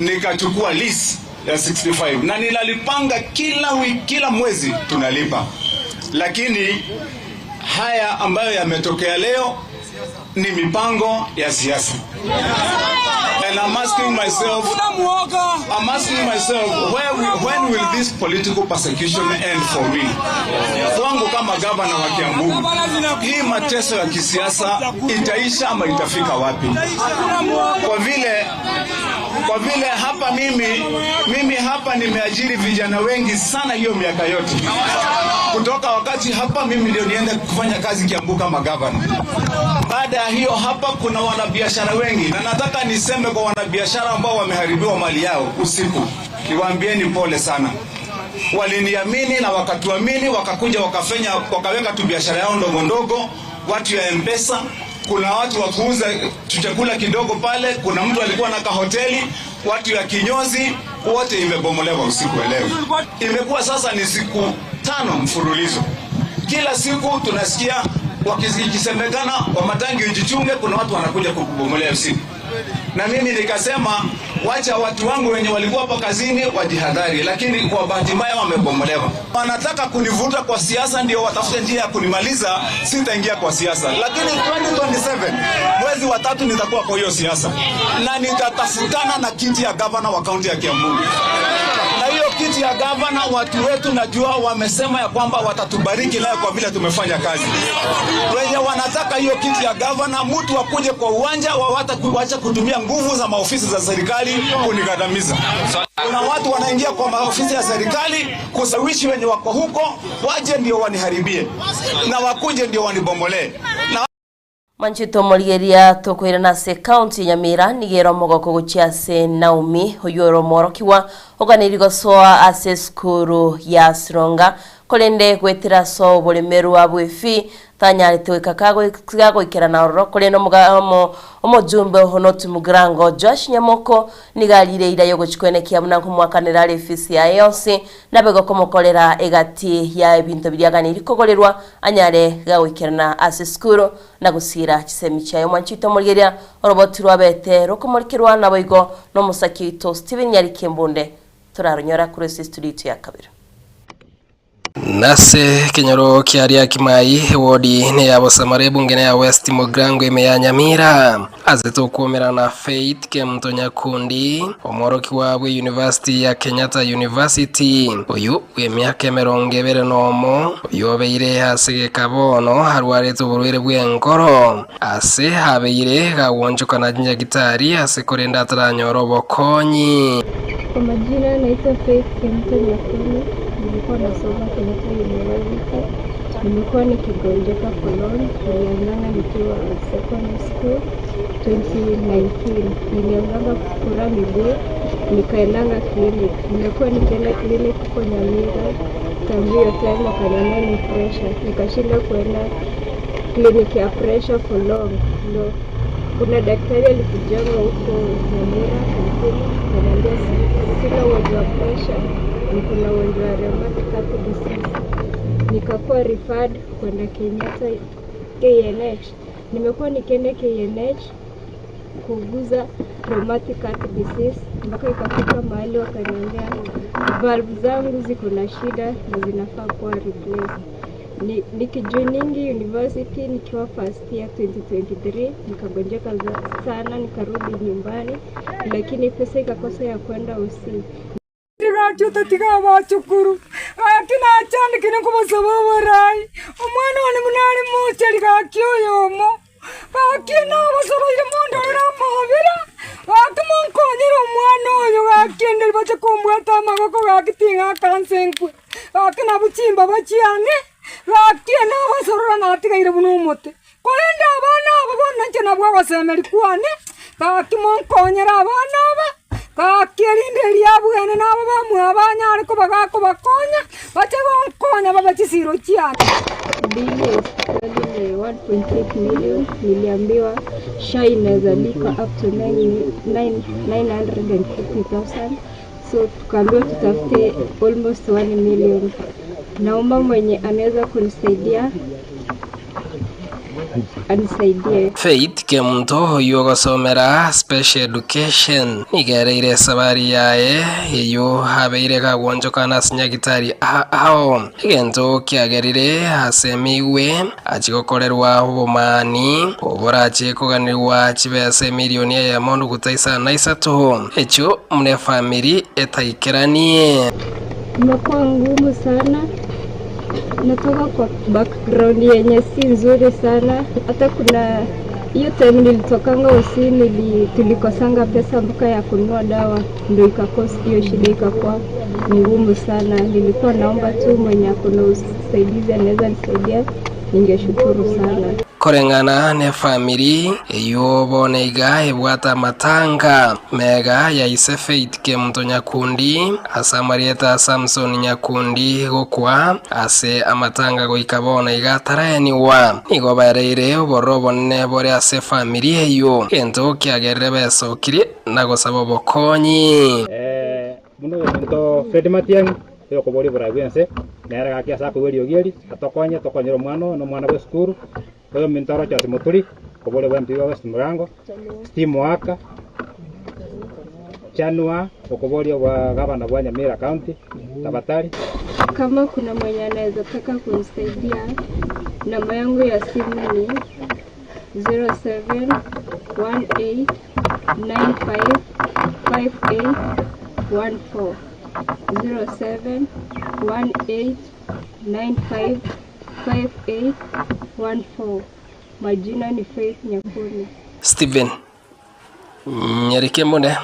nikachukua lease ya 65 na ninalipanga kila wiki, kila mwezi tunalipa, lakini haya ambayo yametokea leo ni mipango ya siasa. And I'm asking myself, I'm asking myself where we, when will this political persecution end for me? Kwangu kama gavana wa Kiambu, hii mateso ya kisiasa itaisha ama itafika wapi? Kwa vile kwa vile hapa mimi, mimi hapa nimeajiri vijana wengi sana hiyo miaka yote, kutoka wakati hapa mimi ndio niende kufanya kazi Kiambu kama gavana. Baada ya hiyo hapa kuna wanabiashara wengi, na nataka niseme kwa wanabiashara ambao wameharibiwa mali yao usiku, niwaambieni pole sana. Waliniamini na wakatuamini, wakakuja wakafanya, wakaweka tu biashara yao ndogo ndogo, watu ya M-Pesa, kuna watu wa kuuza chakula kidogo pale, kuna mtu alikuwa na kahoteli, watu ya kinyozi, wote imebomolewa usiku wa leo. Imekuwa sasa ni siku tano mfululizo, kila siku tunasikia wakisemekana Wamatangi ujichunge, kuna watu wanakuja kukubomolea usiku. Na mimi nikasema wacha watu wangu wenye walikuwa hapa kazini wajihadhari, lakini kwa bahati mbaya wamebomolewa. Wanataka kunivuta kwa siasa, ndio watafute njia ya kunimaliza. Sitaingia kwa siasa, lakini 2027 mwezi wa tatu nitakuwa kwa hiyo siasa na nitatafutana na kiti ya gavana wa kaunti ya Kiambu, na hiyo kiti ya gavana watu wetu najua wamesema ya kwamba watatubariki nayo kwa vile tumefanya kazi. Wenye wanataka hiyo kiti ya gavana, mtu akuje kwa uwanja, wawata kuacha kutumia nguvu za maofisi za serikali kunikandamiza. Kuna watu wanaingia kwa maofisi ya serikali kusawishi wenye wako huko waje ndio waniharibie na wakuje ndio wanibomolee na Manchito morigeria tukwirana ase county ya Nyamira nigero omogoko gochia ase Naomi oyo ore omworokiwa oganeri gosoa ase esukuru ya Sironga korende gwetera ase oboremerwa bwa efi tanyarete goika kagoikerana ororo korende omojumbe Honoti Mugirango Josh Nyamoko niga arire ira yogochikwenekia buna nkomwakanera are efisi yaye yonsi nabe gokomokorera egati ya ebinto biria aganeri kogorerwa anyare gagoikerana ase esukuru na gusira chisemi chiaye mwanchito morigeria oroboti rwabete rokomorikerwa naboigo n'omosaki oito Stephen Nyarikembunde toraronyora kure ase studio itu ya kabere. Nase kenyoro kiaria kimai wodi ne ya Bosamare bunge ya West Mogrango ime ya Nyamira aze tukuomerana Faith Kemto Nyakundi omworoki wabwe University ya Kenyatta University uyu wi miaka emirongo ibere nomo uyu obeire ase gekabono arwarete oborwaire bw'enkoro ase abeire gagwonchokana nyagitari ase korenda ataranyora obokonyi. Kwa majina naitwa Faith Kemto Nyakundi, nilikuwa nasoma Kenyatta University. Nimekuwa nikigonjeka for long, nilianzanga nikiwa secondary school 2019. Nilianzanga kufura miguu, nikaendanga clinic. Nimekuwa nikienda clinic huko Nyamira tangu hiyo time, wakaniambia ni pressure. Nikashinda kuenda clinic ya pressure for long, ndo kuna daktari alikujanga huko Nyamira akanipima, akaniambia sina ugonjwa wa pressure, niko na ugonjwa wa rheumatic heart disease. Nikakuwa referred kwenda Kenyatta KNH. Nimekuwa nikienda KNH kuuguza rheumatic heart disease mpaka ikafika mahali wakaniambia valve zangu ziko na shida na zinafaa kuwa replaced. Nikijoiningi university nikiwa first year 2023 nikagonjeka sana, nikarudi nyumbani, lakini pesa ikakosa ya kwenda usi. Ndigachio tatiga bachukuru gaki nachandikire nkobasaba oborai omwana one buna ari mochari gaki oyomo gaki nabasobeire mondorere amabera gaki monkonyere omwana oyo gaki ende bache kombwata amagoko gaki ting'aka nse nkwe gaki nabo chimbaba chiane gaki nabasorora natigaire buna omote korende abana aba bono inche nabwo ogosemeri kwane gaki monkonyere abana aba gaki erinde riabwene nabo bamwe banyare koba gakobakonya bache gonkonya babe chisiro chiane. Bili ya hospitali ni 1.8 million. Niliambiwa SHA inaweza lipa up to 950,000 so tukaambiwa tutafute almost 1 million. Naomba mwenye anaweza kunisaidia anisaidie. Faith Kemunto oyu ogosomera special education nigereire sabari yaye eyo abeire gagwonchokana ase nyagitari ao egento kiagerire asemiwe achigokorerwa obomani oborache koganirwa chibesa emilioni eyemo nduguta isano na isato ekyo mune family etaikeranie. Imekuwa ngumu sana. Natoka kwa background yenye si nzuri sana. Hata kuna hiyo time nilitokanga usi tulikosanga pesa mpaka ya kununua dawa, ndio ikakosa hiyo shida, ikakuwa ngumu sana. Nilikuwa naomba tu mwenye akona usaidizi anaweza nisaidia, ningeshukuru sana. Koreng'ana ne family eyo boneiga ebwata amatanga mega yaise Faith Kemunto Nyakundi ase amarieta Samson Nyakundi gokwa ase amatanga goika boneiga ataraeniwa nigo baereire obororo obonene bore ase family eyo gento kiagerire besokirie na gosaba obokonyi. Muno omonto Fred Matiang'i oyokoboria oborai bwa ense nere gaki ase akoigwa eriogi eri atokonye tokonyere omwana oyo na omwana bwa esukuru oyo ominto Rochas Muturi koboria bwa MP wa West Mugirango Steve Mwaka Chanua okoboria bwa gavana bwa Nyamira County Tabatari. Kama kuna mwenye anaweza taka kunisaidia, namba yangu ya simu ni 0718955814. 0718955814. Majina ni Faith Nyakundi. Stephen Nyerike Mune,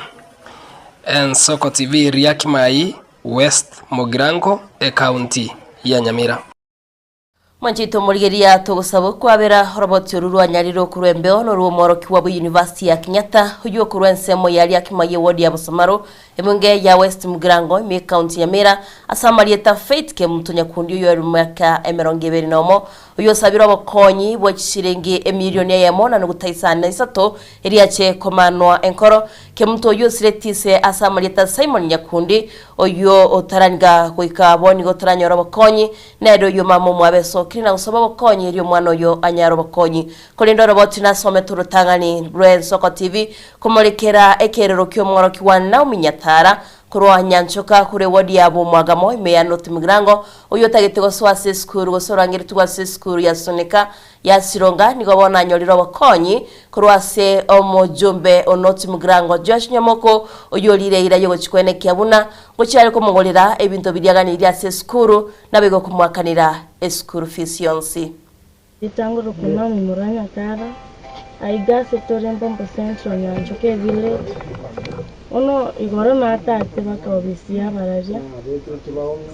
Ensoko TV, Riakimai, West Mugirango, Ekaunti ya Nyamira. Mwanchito omorigeria togosaba okwabera oroboti oru rwanyarire okorwa embeo norwo omworokiwa bwa University ya Kenyatta oywo okorwa ensemo ya Riakimayi eward ya Bosamaro ebunge ya West Mugirango ime ekaunti ya Nyamira ase amarieta Faith Kemunto Nyakundi oywo ore emiaka emerongo ebere na omo oywo osabire obokonyi bwa chishiringi emilioni eyemo na nuguta isano na isato eriache komanwa enkoro Kemunto oywo osireti ise ase amarieta Simon Nyakundi oywo otaraniga goika bo nigo otaranyora obokonyi nere oywo mama omwabo esokire na gosaba obokonyi erio omwana oyo anyare obokonyi. Korende oroboti nasomete orotang'ani rwe Ensoko TV komorekera ekerero kia omworokia Naomi Nyatara korwa Nyanchoka kore eward ya Bomwagamo ime ya North Mugirango oywo otagete gosoa ase esukuru gose orangeretigwe ase esukuru ya Suneka ya Sironga nigo bono anyorire obokonyi korwa ase omojumbe o North Mugirango Joash Nyamoko oyio orire eira yogochia koenekia buna ngochia are komogorera ebinto biria aganeirie ase esukuru naboigo komoakanera esukuru fees yonsi. Ritang'oro korwa omomura Nyakara, aiga ase tore Mbombo Central Nyanchoka evillage, bono igoro natate baka obisi y'abararia,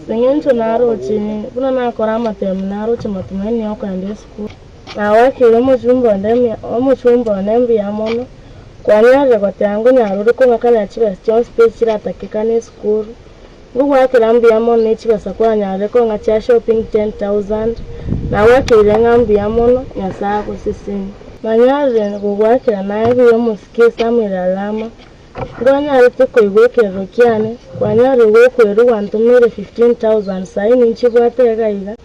ase eng'encho naroche buna nakora amatemu naroche matumaini ya okoenda esukuru, nagoakeire omochumba onde mbuya omochumba one mbuya mono, kwanyarire goteba ngonyara ore kong'akanera chibesa chionsi pi chiratakekane esukuru. Ngogoakera mbuya mono ne chibesa kwanyarire kong'a chia shopping 10,000, nagoakeire ng'a mbuya mono, Nyasae agosesenie. Nanyarire gogoakera naye buya omosike Samuel Alama, ngwanyarete koigwa ekerero kiane, kwanyarire gokwerwa gwantomeire 15,000 sahi ninchibwate iga iga,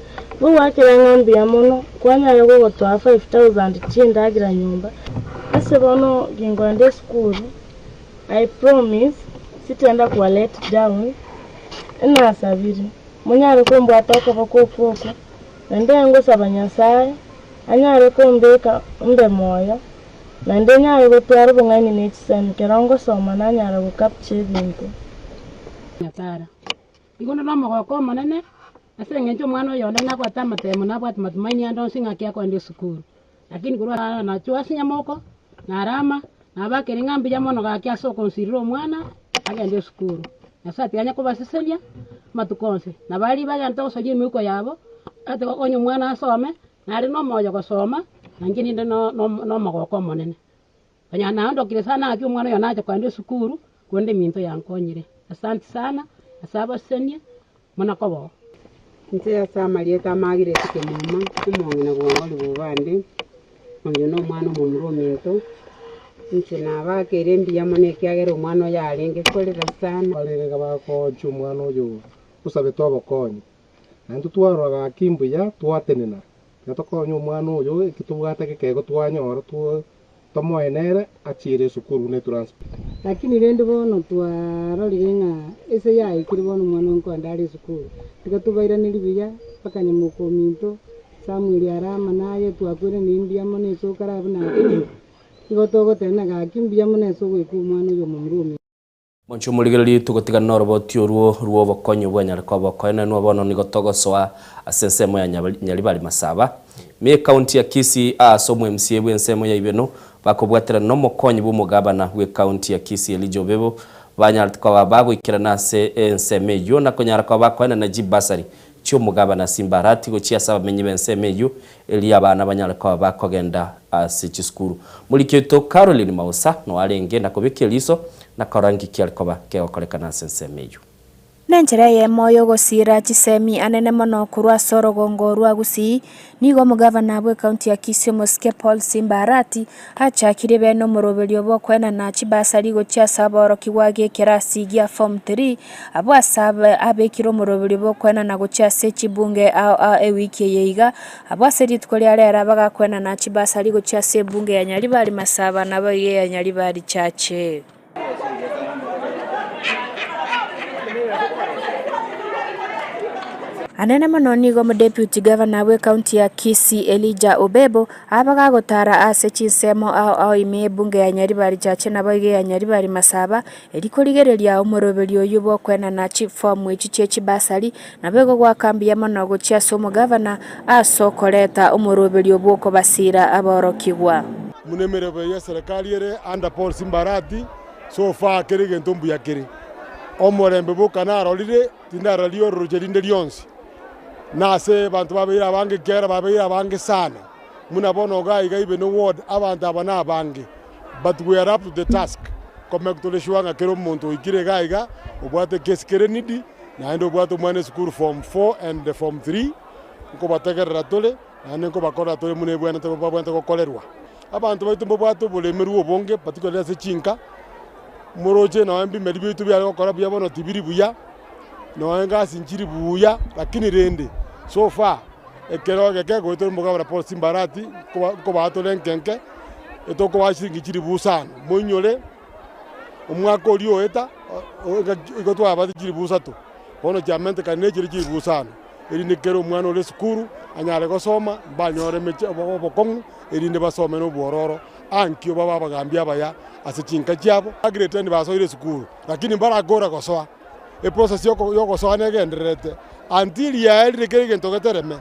ngogoakera ng'a mbuya mono, kwanyarire gogotoa 5,000 chindagera nyomba. Ase bono ginkoenda esukuru, I promise sitenda kuba let down, enasabire monyare kombwata okoboko okwo okwo, naende ngosaba Nyasaye anyare kombeka mbe moyo, naende nyare gotwara obong'aini ne chisemi kero ngosoma nanyara go capture ebinto. Nyatara. Igo onde nomogoko omonene, ase eng'encho omwana oyo onde nabwate amatemo nabwate matumaini ande onsi ng'aki akoenda esukuru. Lakini korwa aa nachwo ase nyamoko, narama, nabakire ng'a mbuya mono gaki ase okonsirera omwana agende esukuru. Nyasae tiga anye kobasesenia amatuko onsi. Na baria bagente gosaria emeuko yabo, ate gokonya omwana asome, nare nomoyo gosoma, na inche ninde nomogoko omonene. Onye naondokire sana gaki omwana oyo nache kogenda esukuru, korende eminto yankonyire. Asanti sana, Nyasae abasesenie, muna koboo. Inche ase amarieta amagireti kemuma, omong'ina bw'ongori bobande, oyo nomwana omomura ominto, inche nabakeire mbuya mono ekiagera omwana oyo arenge korera sana. Barenge bagochia omwana oyo osabete obokonyi, naintwe twarora gaki mbuya twatenena, tiga tokonye omwana oyo eki tobwate gekego twanyora tomoe nere achiere esukuru ne transport. Lakini rende bono twarorire ng'a ase yaikire bono omwana oyo nkoenda are esukuru, tiga tobairanerie buya mpaka nyamoka ominto Samuel Arama naye twakweranire mbuya mono ase okare abwo nakure, igo togoteba ng'a gaki mbuya mono ase ogoika omwana oyo omomura ominto. Mwanche omorigererie togotigana noroboti orwo rw'obokonyi bwanyare koba okoenenwa bono nigo togosoa ase ensemo ya Nyaribari Masaba me ekaunti ya Kisii aase omo MCA bw'ensemo ya Ibeno bakobwaterana nomokonyi bw'omogabana bw'ekaunti ya Kisii Elijah Obebo banyarete koba bagoikerana ase ensemo eyio na konyara koba bakoenana chibursary chi'omogabana Simba Arati gochia ase abamenyi b'ensemo eyio erio abana banyare koba bakogenda ase chisukuru. Moriki oito Caroline Mausa noarenge na kobeka eriso na korora nki kiare koba kegokorekana ase ensemo eyio. Nenchera eyemo y'ogosiira chisemi anene mono korwa ase orogongo rwa Gusii, nigo omogavana bw'ekaunti ya Kisii omosike Paul Simba Arati achakirie bene omoroberio bw'okoenana chibasari gochia ase aborokigwa g'ekerasi gia form 3 Abwo ase abekire omoroberio bw'okoenana gochia ase chibunge ao ao ewiki eye iga, abwo ase rituko ria rero bagakoenana chibasari gochia ase ebunge ya Nyaribari Masaba naboigo eya Nyaribari Chache. Anene mono nigo omodeputy governor bw'ecounty ya Kisii Elijah Obebo abagagotara ase chinsemo ao ao ime y'ebunge ya Nyaribari Chache naboigo eya Nyaribari Masaba eri korigereria omoroberio oyio bw'okoenana chifomu echi chie chibasari naboigo goaka mbuya mono gochia ase omogavana ase okoreta omoroberio bw'okobasira aborokigwa. Buna emeremo y'eserekari ere under Paul Simbarati, so far kera egento mbuya kere. Omorembe boka narorire, tindararia ororoche rinde rionsi. Na ase abanto babeire abange ekiagera babeire abange sana, buna bono iga iga even ward abanto aba nabange, but we are up to the task komake tore sure ng'a kera omonto oikire iga iga obwate ekesi kere needy, naende obwate omwana esukuru form four and form three, nkobategerera tore naende nkobakorera tore buna ebwenerete babwenerete gokorerwa. Abanto baito mbabwate oboremerwa obonge particularly ase chinka, moroche nonye ebimeri biaito biare gokora buya bono tibiri buya, nonye egasi nchiri buya, lakini rende so far ekero egeke goetera omogabana Paul Simbarati nkoba nkobaa tore enkenke, etokobaa chiringi chilifu isano, moinyore omwaka oria oeta igo twabate chilifu isato, bono chiamentekana na echire chilifu isano. Erinde kera omwana ore esukuru anyare gosoma, mbanyore emechi obokong'u, erinde basome nobwororo, ankio babe abagambi abaya ase chinka chiabo. Grade ten basoire esukuru, lakini mbarakora gosoa. Eprocess yogosoa negendererete until yaerire kera egento getereme,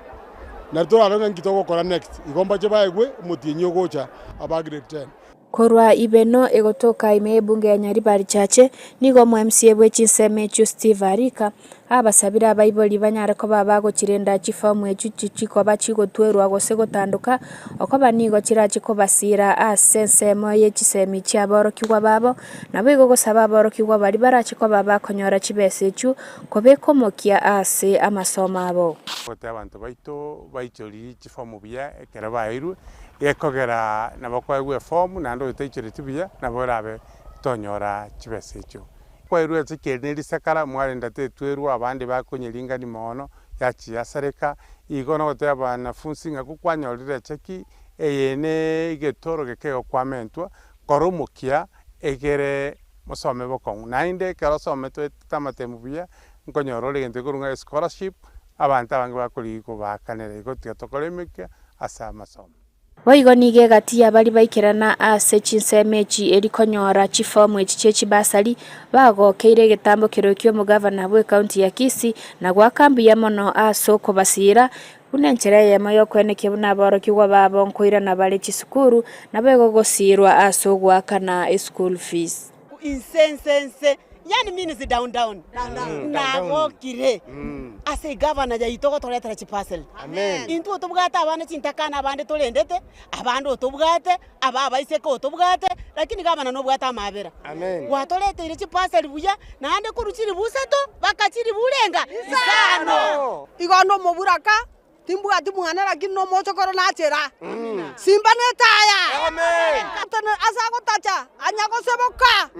nari torarore ng'a nki togokora next. Igo mbache baegwe omotienyi ogocha aba grade ten. Korwa Ibeno egotoka ime y'ebunge ya Nyaribari Chache, nigo omo MCA bwe chinsemo echio Steve Arika abasabire abaibori banyare koba bagochirenda chifomu echio tichikoba chigotwerwa gose gotandoka okoba nigo chirache kobasira ase ensemo ye chisemi chiaborokigwa babo, naboigo gosaba aborokigwa baria barache koba bakonyora chibesa echio kobeka omokia ase amasomo abo. Gote abanto baito baichorie chifomu buya ekero baeirwe, gekogera nabo kwaegwa efomu naende oyotaichoreti buya nabo orabe tonyora chibesa echio. Kwaerwe ase keri ne risakara, mwarenda tetwerwa abande bakonyeringani mono, yachia yasareka, igo nogoteba abanafunsi ng'a kokwanyorire echeki eye ne egetoro geke igo kwamentwa, kora omokia egere mosome bokong'u. Naende ekero osomete oetete amatemu buya, nkonyora ore egento gekorwa ng'a escholarship, abanto abange bakorigia kobaakanera igo tiga tokore emekia ase amasomo. Boigo nigo egati y'abaria baikerana ase chinsemo echi eri konyora chifomu echi chie chibasari, bagokeire egetambo kerokia ki'omogavana bw'ekaunti ya Kisii na goaka mbuya mono ase okobasiira buna enchera eyemo y'okwenekia buna aborokigwa babo nkoirana bare chisukuru naboigo gosiirwa ase ogoakana eschool fees. Inse nse nse yani means down down nagokire ase egavana yaito gotoretera chiparcel intwe tobwate abana chintakana abande torendete abande otobwate aba abaiseke otobwate lakini gavana nobwate amabera gwatoreteire chiparcel buya naende korwa chilifu isato mpaka chilifu renga isano. Igo nomoburaka Timbwati mwana, lakini nomochokoro nachera. Simba netaya. Ase agotacha, anya goseboka.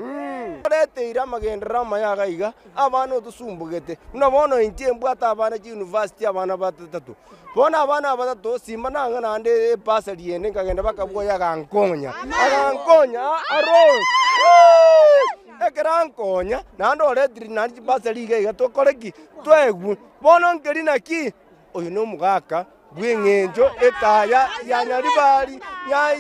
Oreteire amagenderero amaya iga iga, abana otosumbugete. Buna bono inche mbwate abana chiuniversity abana batatato. Bono abana aba batato simba nang'e naende ebursary ende nkagenda bakabua oyo agankonya, agankonya aro ekero ankonya naende oretire naende chibursary iga iga tokore ki? Toegwe. Bono nkeri naki? Oyo nomogaka bw'eng'encho etaya ya Nyaribari ya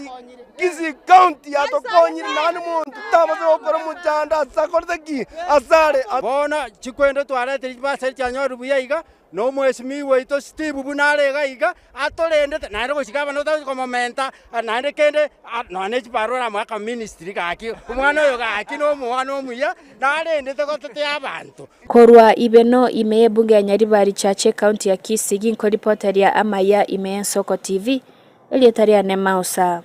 Kisii County yatokonyire naende monto tabasa gokora omochando ase akorete ki? Asare. Bono chikwendo twaretire chibasari chianyorire buya iga, na omwesimigwa oito Steve buna are iga iga, atorendete naende gochika abana otari komomenta, naende kende nonya ne chibarua oramoe akaministry gaki, omwana oyo gaki na omwana omuya, narendete gotetea abanto. Korwa Ibeno ime y'ebunge ya Nyaribari Chache ekaunti ya Kisii ginkoripoteria amaya ime y'Ensoko TV, erieta riane Mausa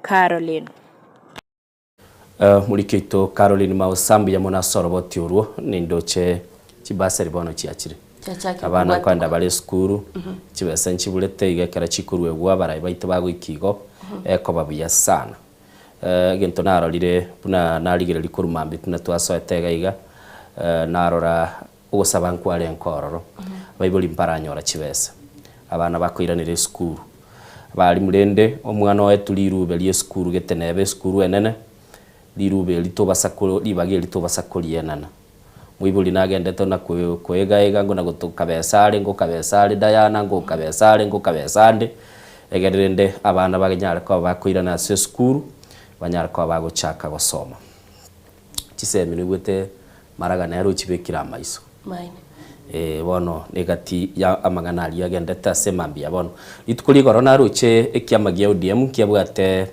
Caroline. Moriki oito Caroline Mausa mbuya mono ase oroboti orwo, nindoche chibasari bono chiachire. Chiachakire Abana kobwatigwa. nkoenda bare esukuru, chibesa nchiburete iga ekero chikoruegwa abarai baito bagoika igo, ekoba buya sana. Egento narorire buna narigereria korwa mambia buna twasoete iga iga, narora ogosaba nkwarenge ororo, abaibori mbaranyora chibesa, abana bakoiranera esukuru. Abalimu rende, omwana oetwe rirube ria esukuru gete nebe esukuru enene, rirube eri tobasa ko ribaga eri tobasa korienana. Moibori nagendete na koegaega ngo na gotokabesa are ngokabesa are Diana ngokabesa are ngokabesa ande, egere rende abana banyare koba bakoirana ase esukuru, banyare koba bagochaka gosoma. Chisemi noigwete maraga nere ochibekire amaiso. Ee, bono negati ya amang'ana aria agendete ase mambia bono. Rituko rigoro naroche ekiama gia ODM nkiabwate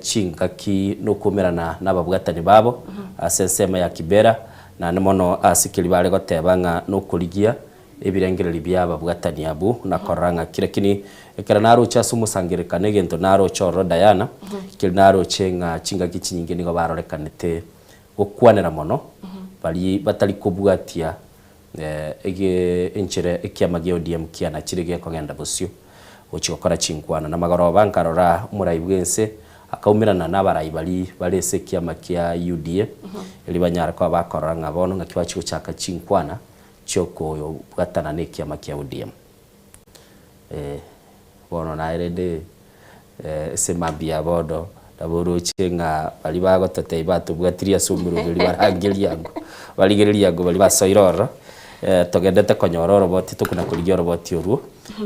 chingaki nokoumerana nababwatani babo ase ensemo ya Kibera, naende mono ase keria bare goteba ng'a nokorigia ebirengererio bi'ababwatani abwo na korora ng'aki. Lakini ekero naroche ase omosangererekano egento naroche ororo Diana, keria naroche ng'a chingaki chinyinge nigo barorekanete gokwanera mono baria batari kobwatia enchera ekiama gia ODM kianachire gekogenda bosio gochia gokora chinkwana. Na magoroba nkarora omorai bw'ense akaumerana nabarai baria bare ase ekiama kia UDA erio banyare koba bakorora ng'a bono ng'aki bachia gochaka chinkwana chiokobwatana nekiama kia ODM. Bono naye rende ase mambia bono nabo oroche ng'a baria bagototebia batobwatirie ase omoroberi barangerie ango, barigererie ango baria basoire ororo, togendete konyora oroboti tokona korigia oroboti orwo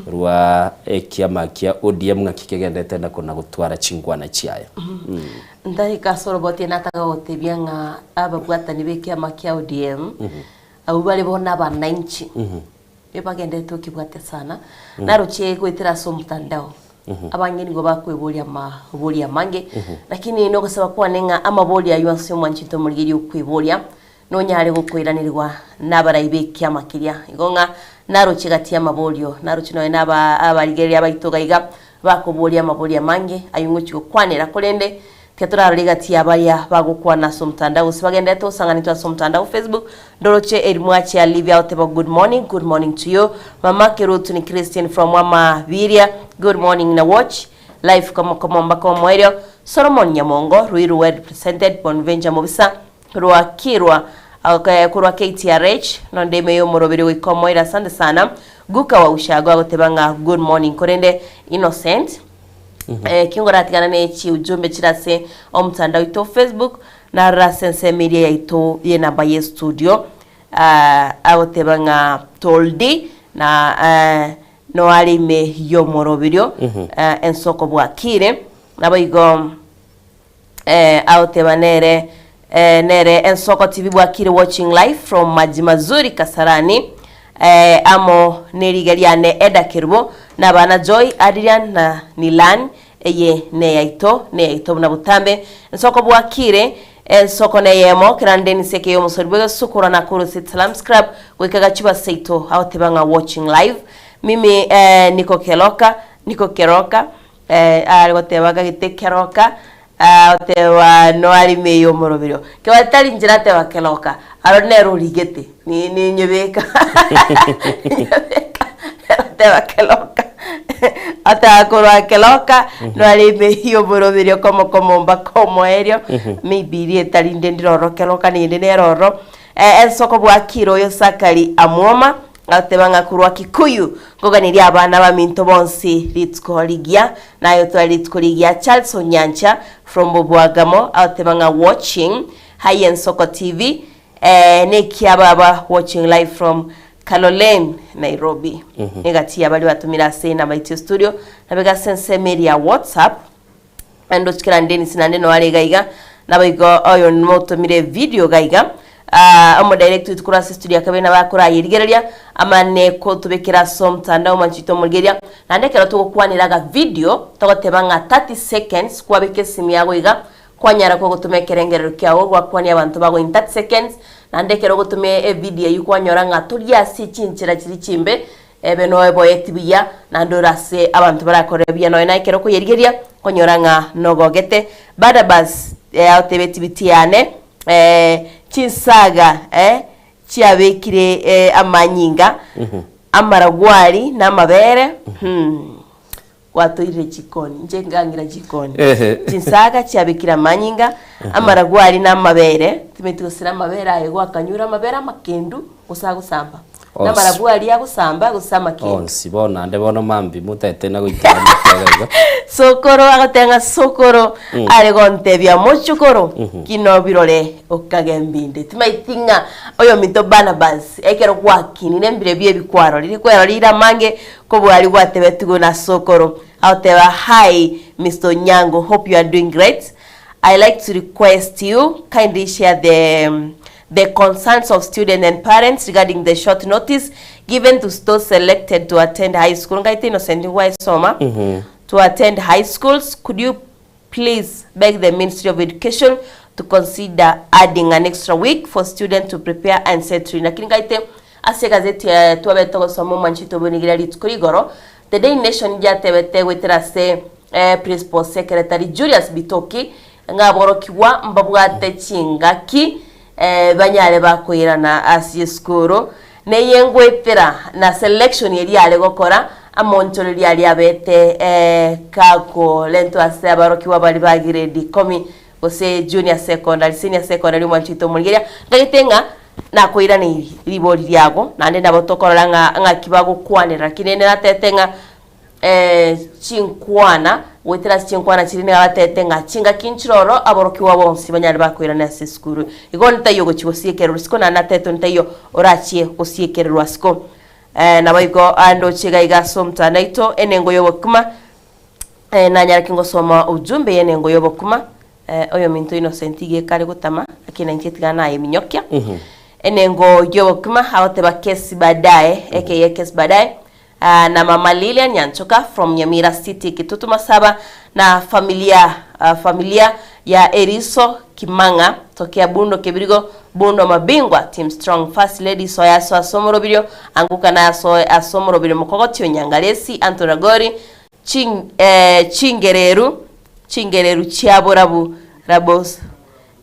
rwa ekiama kia ODM ng'aki kegendete na kona gotwara chingwana chiaye. Ntarika ase oroboti nataka gotebia ng'a ababwatani ba ekiama kia ODM, abwo bare bono abananchi. Ebagenderete gokebwatia sana, naroche goetera ase omotandao, abange nigo bakweboria amaborio amange, lakini nogosaba kwane ng'a amaborio ayio ase omwanchete omorigereria okweboria, nonyare gokoiranerigwa nabarai b'ekiama keria. Igo ng'a naroche gati y'amaborio, naroche nonya na aba abarigereria baito iga iga, bakoboria amaborio amange, ayio ngochia gokwanera, korende Tiga torarore egati ya baria bagokwana ase omotandao gose bagenderete gosang'anetwe ase omotandao Facebook, ndoroche erimwache ya Livia agoteba good morning, good morning to you mama Kerutu ni Christine from Amabiria, good morning na watch live komo komo mpaka omoerio, Solomon Nyamongo, Ruiru well represented, Bonventure Mobisa korwa Kirwa korwa KTRH, nonde ime y'omoroberi goika omoerio asante sana, Guka wa Ushago agoteba ng'a good morning korende Innocent Ekio ngoratigana ne chiujumbe chire ase omotandao oito o Facebook, narora ase ensemo eria yaito y'enamba ye studio, ah, agoteba ng'a Toldi na eh, noare ime y'omoroberio, eh, ensoko bwakire, naboigo eh, agoteba nere eh, nere ensoko TV bwakire watching live from Maji Mazuri Kasarani eh, amo neriga riane Eda Kerubo na abana Joy, Adrian na Nilan eye neyaito neyaito buna botambe ensoko bwakire ensoko neyemo kerande niseke y'omosori bw'egesukura na kuru Salam Scrub goika gachuba seito agoteba ng'a watching live mimi eh, niko keloka niko keroka Eh, are goteba gagete keroka, agoteba noarime eye omoroberio. Keba tari nchera ateba keroka, aro nere origete, ni ninyebeka ninyebeka oteba keroka, oteba korwa keroka, noarime eye omoroberio komo komo mpaka omoerio, maybe rieta rinde ndire ororo keroka ninde nere ororo. Ensoko bwakire oyo Sakari Amwoma, Agateba ng'a korwa Kikuyu nkoganeria abana baminto bonsi rituko rigiya, naye otware rituko rigiya. Charles Onyancha from Bobwagamo agateba ng'a watching Hi Ensoko TV eh, nekia baba watching live from Kaloleni Nairobi. Egati ya baria batomire ase enamba yaito ya studio nabega ase ensemo eria ya WhatsApp Naende ochikera Dennis naende noyo are iga iga, naboigo oyo motomire video iga iga, ah, omodirect oito korwa ase estudio ya kabere nabo akorayerigereria, amane kotobekera ase omotandao mwanchi oito omorigereria. Naende ekero togokwanera aga video, togoteba ng'a 30 seconds kwabeka esimi yago iga, kwanyara kogotoma ekerengerero kiago gwakwania abanto bago in 30 seconds, naende ekero ogotoma evideo eywo kwanyora ng'a tori ase chinchera chiria chimbe, Ebe noeboyeti buya, naende ore ase abanto barakore buya nonya na ekero okoyerigeria, okonyora ng'a nogogete. Barnabas agotebetie biti yane, chinsaga chiabekire amanyinga, amaragwari na amabere, Gwatoire chikoni, inche nkang'ira chikoni. Ehe. Chinsaga chiabekire amanyinga, amaragwari na amabere, timanyeti gose na amabere aye gwakanyure amabere amakendu gose agosamba. Namarabwo aria agosamba gose amakendo. Onsi bono naende bono mambia motete na goikera amakiaga iga. Sokoro agoteba ng'a sokoro are gontebia mochokoro ki nobirore okage mbinde. Timaeti ng'a oyominto Barnabas ekero gwakinire embire bie ebikwarorire kwerorire amange kobua aria gwatebetigwe na sokoro. Agoteba hi Mister Onyango hope you are doing great. I like to request you kindly share the the concerns of students and parents regarding the short notice given to those selected to attend high school. Ngaite Innocent ngwaesoma to attend high schools. Could you please beg the Ministry of Education to consider adding an extra week for students to prepare and settle in. Lakini ngaite ase egazeti eye twabete gosoma omwanchete obonigera rituko rigoro The Daily Nation yatebete goetera ase eh, Principal Secretary Julius Bitoki ng'a aborokigwa mbabwate chingaki eh, banyare bakoirana ase esukuru neye ngoetera na selection eria are gokora amonchoreria aria abete eh, kakorentwa ase aborokigwa baria ba grade ikomi gose junior secondary, senior secondary omwanchete omorigereria ntagete ng'a nakoiraneirie ribori riago naende nabo tokorora ng'a ng'aki bagokwanera lakini rende natete ng'a chinkwana goetera ase chinkwana chiria nigo abatete ng'a chingaki nchiroro aborokigwa bonsi banyare bakoirana ase esukuru. Igo ntaiyo ogochia gosiekererwa isiko naende natete onde taiyo orachie gosiekererwa isiko. Naboigo andoche iga iga ase omotandao oito enengo y'obokima nanyare ki ngosoma ujumbe y'enengo y'obokima oyominto Innocent iga ekare gotama lakini nainche tiga nayeminyokia. Enengo y'obokima agoteba kesi baadaye ekeye kesi baadaye na mama Lilian Nyanchoka from Nyamira City Kitutu Masaba na familia familia ya Eriso Kimang'a tokea Bundo Kebirigo Bundo Mabingwa Team Strong First Lady Soya aso ase omorobirio Anguka na asoe ase omorobirio Mokogoti Onyangaresi Anthony Ragori Ching chingereru chingereru chia borabu Rabos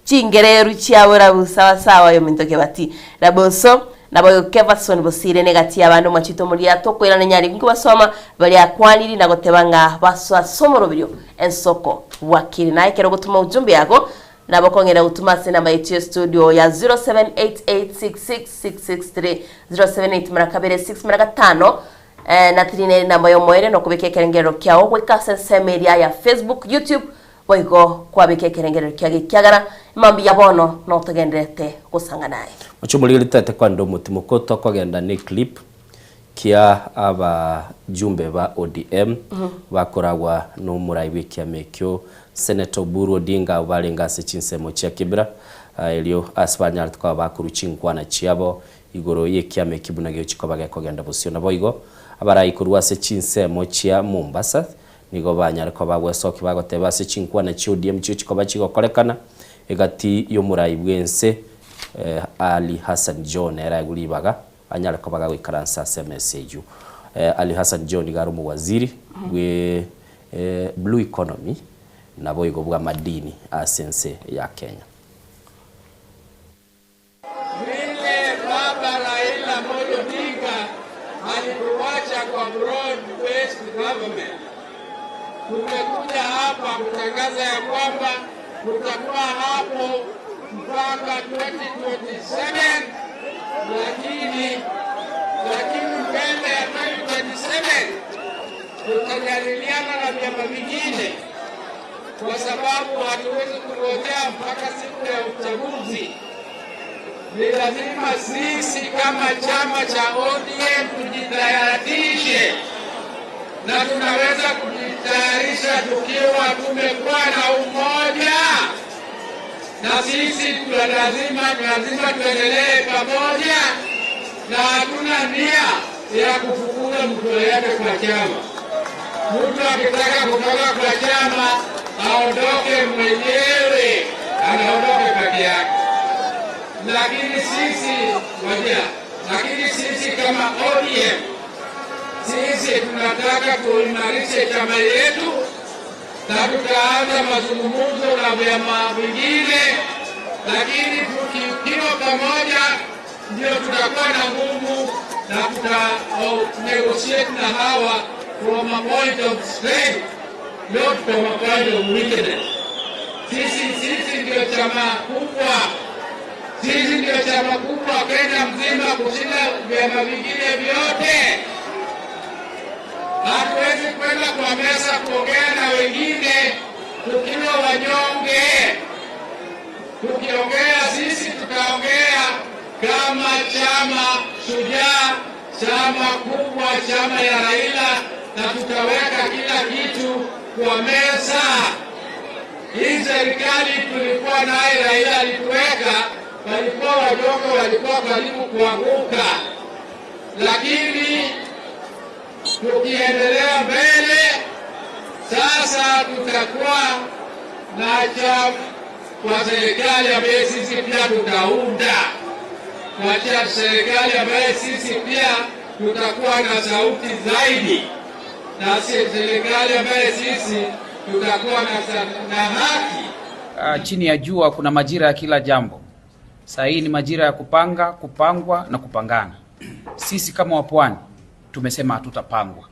Chingereru chia borabu sawa sawa oyominto Kebati Raboso Naboigo Keverson Bosire negati y'abande omwachete omoria tokoirana nyare nkobasoma baria akwaniri na goteba ng'a basoa ase omoroberio ensoko bwakire. Naye ekero ogotoma ujumbe yago nabo okong'era gotoma ase enamba yaito ya studio ya 0788666663 078 mara kabere 6 mara gatano na 3 nere enamba y'omoerio na okobeka ekerengerero kiao goika ase ensemo eria ya Facebook, YouTube Boigo kwabeka ekerengererio kiago ekiagera mambia bono notogendererete gosang'ana aye. Oche omorigererie tete kwande omotimo ko tokogenda ne clip kia abajumbe ba ODM bakoragwa nomorai bwekiama ekio Senator Oburu Odinga abwo barenge ase chinsemo chia Kibra erio ase banyarete koba bakorwa chinkwana chiabo igoro yekiama eki buna geochi koba gekogenda bosio. Naboigo abarai korwa ase chinsemo chia Mombasa Nigo banyare koba bagwesokia bagoteba ase chinkwana chi'ODM chigochia koba chigokorekana egati y'omorai bw'ense Ali Hassan Joho nere aegwe ribaga anyare koba gagoikaransa ase emesa eyio. Ali Hassan Joho nigo are omowaziri bwe Blue Economy naboigo bw'amadini ase ense ya Kenya. Vile Baba Raila Amolo Odinga alituacha kwa broad based government, tumekuja hapa kutangaza ya kwamba tutakuwa hapo mpaka 2027, lakini lakini mbele ya 2027 tutajadiliana na vyama vingine, kwa sababu hatuwezi kungojea mpaka siku ya uchaguzi. Ni lazima sisi kama chama cha ODM tujitayarishe, na tunaweza kujitayarisha tukiwa tumekuwa na umoja, na sisi tuna lazima lazima tuendelee pamoja, na hatuna nia ya kufukuza mtu yeyote kwa chama. Mtu akitaka kutoka kwa chama aondoke mwenyewe, anaondoke peke yake. Lakini sisi ngoja, lakini sisi kama ODM sisi tunataka tuimarishe chama yetu na tutaanza mazungumzo na vyama vingine, lakini tukiwa pamoja ndio tutakuwa na nguvu na tuta negotiate na hawa from a point of strength, not from a point of weakness. Sisi sisi ndio chama kubwa, sisi ndio chama kubwa Kenya mzima. kushinda vyama vingine vyote. Hatuwezi kwenda kwa meza kuongea na wengine tukiwa wanyonge. Tukiongea sisi tutaongea kama chama shujaa, chama kubwa, chama ya Raila, na tutaweka kila kitu kwa meza. Hii serikali tulikuwa naye, Raila alituweka, walikuwa wanyonge, walikuwa karibu kuanguka, lakini tukiendelea mbele sasa tutakuwa na chama kwa serikali ambaye sisi pia tutaunda, kwa cha serikali ambaye sisi pia tutakuwa na sauti zaidi, na si serikali ambaye sisi tutakuwa na, na haki. Chini ya jua kuna majira ya kila jambo. Saa hii ni majira ya kupanga, kupangwa na kupangana. Sisi kama wapwani tumesema hatutapangwa,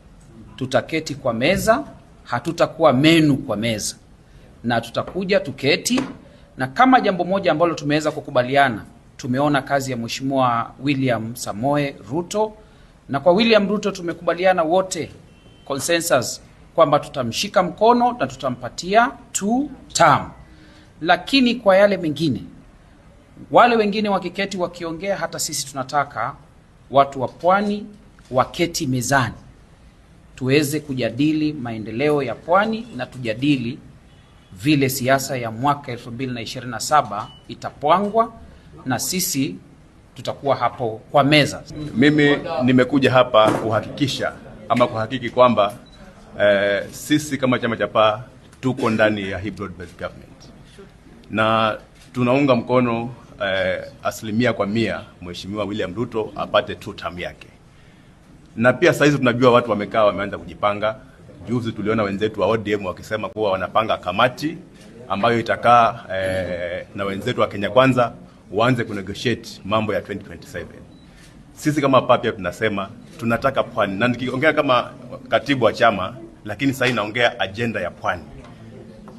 tutaketi kwa meza, hatutakuwa menu kwa meza, na tutakuja tuketi. Na kama jambo moja ambalo tumeweza kukubaliana, tumeona kazi ya Mheshimiwa William Samoe Ruto, na kwa William Ruto tumekubaliana wote consensus kwamba tutamshika mkono na tutampatia two term, lakini kwa yale mengine wale wengine wakiketi wakiongea, hata sisi tunataka watu wa pwani waketi mezani tuweze kujadili maendeleo ya pwani na tujadili vile siasa ya mwaka 2027 itapangwa, na sisi tutakuwa hapo kwa meza. Mimi nimekuja hapa kuhakikisha ama kuhakiki kwamba sisi kama chama cha PAA tuko ndani ya hii broad-based government na tunaunga mkono 100% Mheshimiwa William Ruto apate two term yake. Na pia saizi tunajua watu wamekaa wameanza kujipanga. Juzi tuliona wenzetu wa ODM wakisema kuwa wanapanga kamati ambayo itakaa na wenzetu wa Kenya Kwanza waanze kunegotiate mambo ya 2027. Sisi kama PAA pia tunasema tunataka pwani, na nikiongea kama katibu wa chama, lakini sasa naongea agenda ya pwani.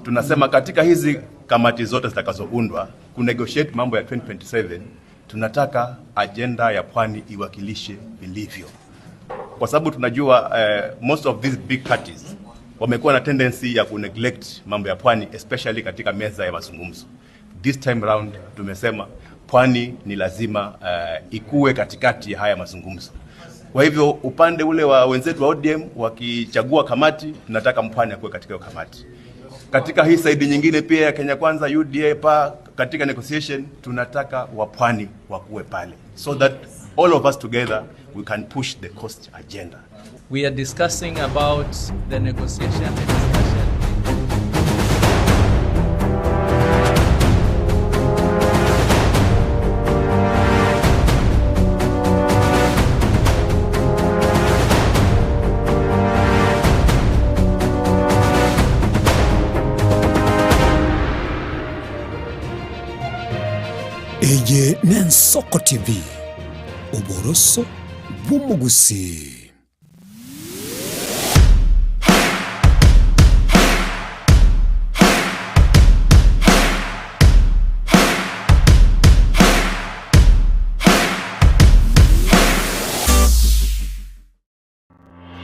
Tunasema katika hizi kamati zote zitakazoundwa kunegotiate mambo ya 2027, tunataka agenda ya pwani iwakilishe vilivyo, kwa sababu tunajua most of these big parties wamekuwa na tendency ya kuneglect mambo ya pwani especially katika meza ya mazungumzo. This time round tumesema pwani ni lazima ikue katikati ya haya mazungumzo. Kwa hivyo upande ule wa wenzetu wa ODM wakichagua kamati, tunataka mpwani akuwe katika hiyo kamati. Katika hii side nyingine pia ya Kenya Kwanza, UDA pa katika negotiation tunataka wapwani wakuwe pale so that all of us together we can push the coast agenda. We are discussing about the negotiation, the discussion. Eye n'Ensoko TV, oboroso bw'omogusii.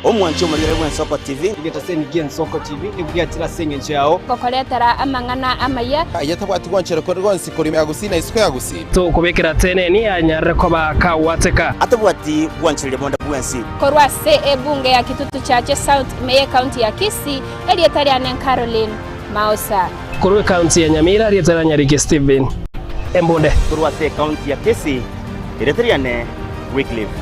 Omwanche omorigere bw'Ensoko TV. Egetaseni gi'Ensoko TV nigo giachire ase engencho yao. Gokoretera amang'ana amaya. Aye tabwati gwanchera kore gonsi korwa ime ya Gusii na isiko ya Gusii. Tokobekera teneni anyarire koba kagwateka. Atabwati bwanchereria bonde bwensi. Korwa ase ebunge ya Kitutu Chache South ime y'ecounty ya Kisii, erieta riane Caroline Maosa. Korwa ecounty ya Nyamira, erieta ria Nyariki Stephen Embunde. Korwa ase ecounty ya Kisii, erieta riane Wycliffe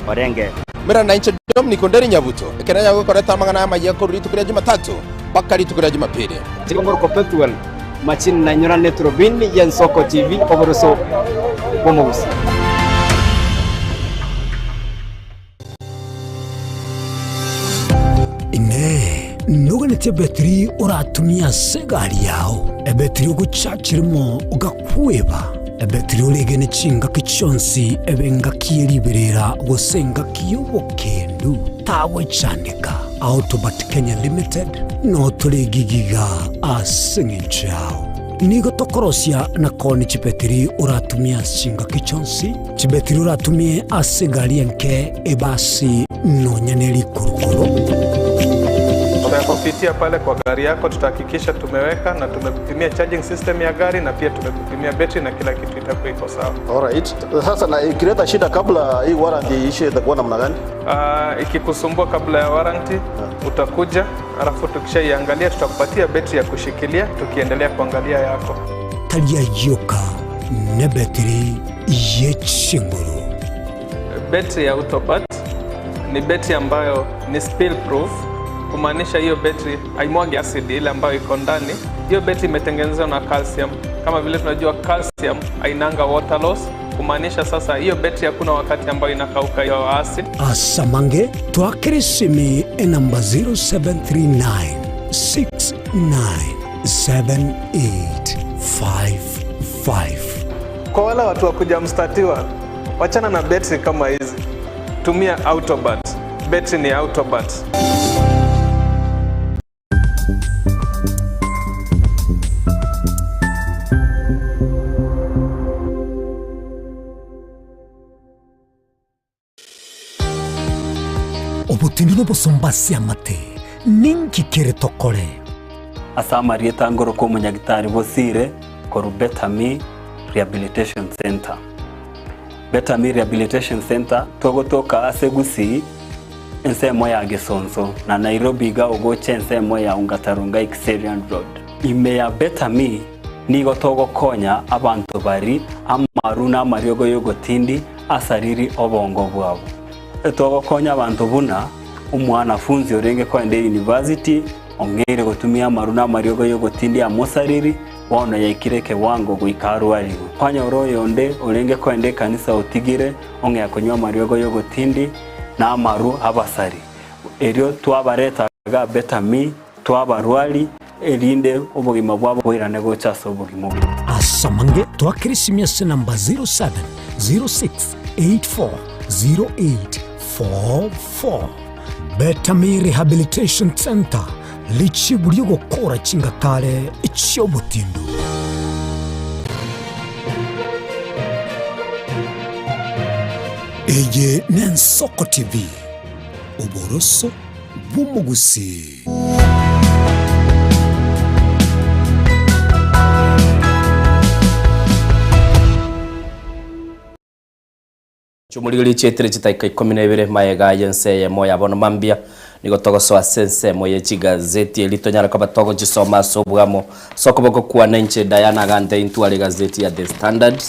Orenge. Mera nainche Dominic Onderi Nyabuto, ekero nyago gokoreta amang'ana amayia korwa rituko ria Jumatatu mpaka rituko ria Jumapili. Tiga ngorokwa Pethuel Machini na nyorane Turubini y'Ensoko TV oboroso bw'omogusii. Inee! Noganetie ebetiri oratumie ase egari yao, ebetiri ogochachiremo ogakweba, ebetiri oregene chingaki chionsi ebe engaki ye riberera gose engaki y'obokendu? Tagwechandeka. Autobat Kenya Limited noo tore gigiga ase engencho yao. Nigo tokorosia na koonia chibetiri oratumie ase chingaki chionsi, chibetiri oratumie ase egari enke, ebasi, nonya ne rikurukuru. Kupitia pale kwa gari yako tutahakikisha tumeweka na tumekupimia charging system ya gari na pia tumekupimia betri na kila kitu itakuwa iko sawa. Alright. Sasa na ikileta shida kabla hii warranty iishe itakuwa namna gani? Ikikusumbua kabla ya warranty utakuja, alafu tukishaiangalia tutakupatia betri ya kushikilia tukiendelea kuangalia yako. Tari ayioka nebetiri ye chinguru. Betri ya Autobat ni betri ambayo ni spill proof, kumaanisha hiyo betri haimwagi asidi ile ambayo iko ndani. Hiyo betri imetengenezwa na calcium. Kama vile tunajua calcium hainanga water loss, kumaanisha sasa hiyo betri hakuna wakati ambayo inakauka hiyo acid. Asamange twakere esimi enamba 0739 697855. Kwa wale watu wa kuja mstatiwa, wachana na betri kama hizi, tumia Autobat. Betri ni Autobat. Obotindi nobosomba ase amate, ninki kere tokore? Ase amarieta ngorokwa omonyagitari Bosire korwa Better Me Rehabilitation Centre. Better Me Rehabilitation Centre togotoka ase Gusii ensemo ya Gesonso na Nairobi iga ogocha ensemo ya Ongata Rongai Kiserian Road. Ime ya Better Me nigo togokonya abanto bari amaru na amariogo y'ogotindi asariri obongo bwabo. Togokonya abanto buna omwanafunzi orenge koenda eyunivasiti ong'eire gotumia amaru na amariogo y'ogotindi amosariri bono yaikire ekewango goika arwarigwe. Kwanyora oyonde orenge koenda ekanisa otigire ong'ea konywa amariogo y'ogotindi na amaru abasari. Erio twabareta iga Better Me, twabarwari, erinde obogima bwabo boirane gocha ase obogima obuya. Ase amange twakere esimi ase enamba 0706840844. Better Me Rehabilitation Centre, richibu ri'ogokora chingakare chi'obotindu. Eye n'Ensoko TV, oboroso bw'omogusii. Chimorigereria chiaetire chidakika ikomi na ibere magega y'ense eyemo ya bono mambia, nigo togosoa ase ensemo ye chigazeti erio tonyare koba togochisoma ase obwamo ase okoboko kwane inche Diana Gante intware egazeti ya The Standard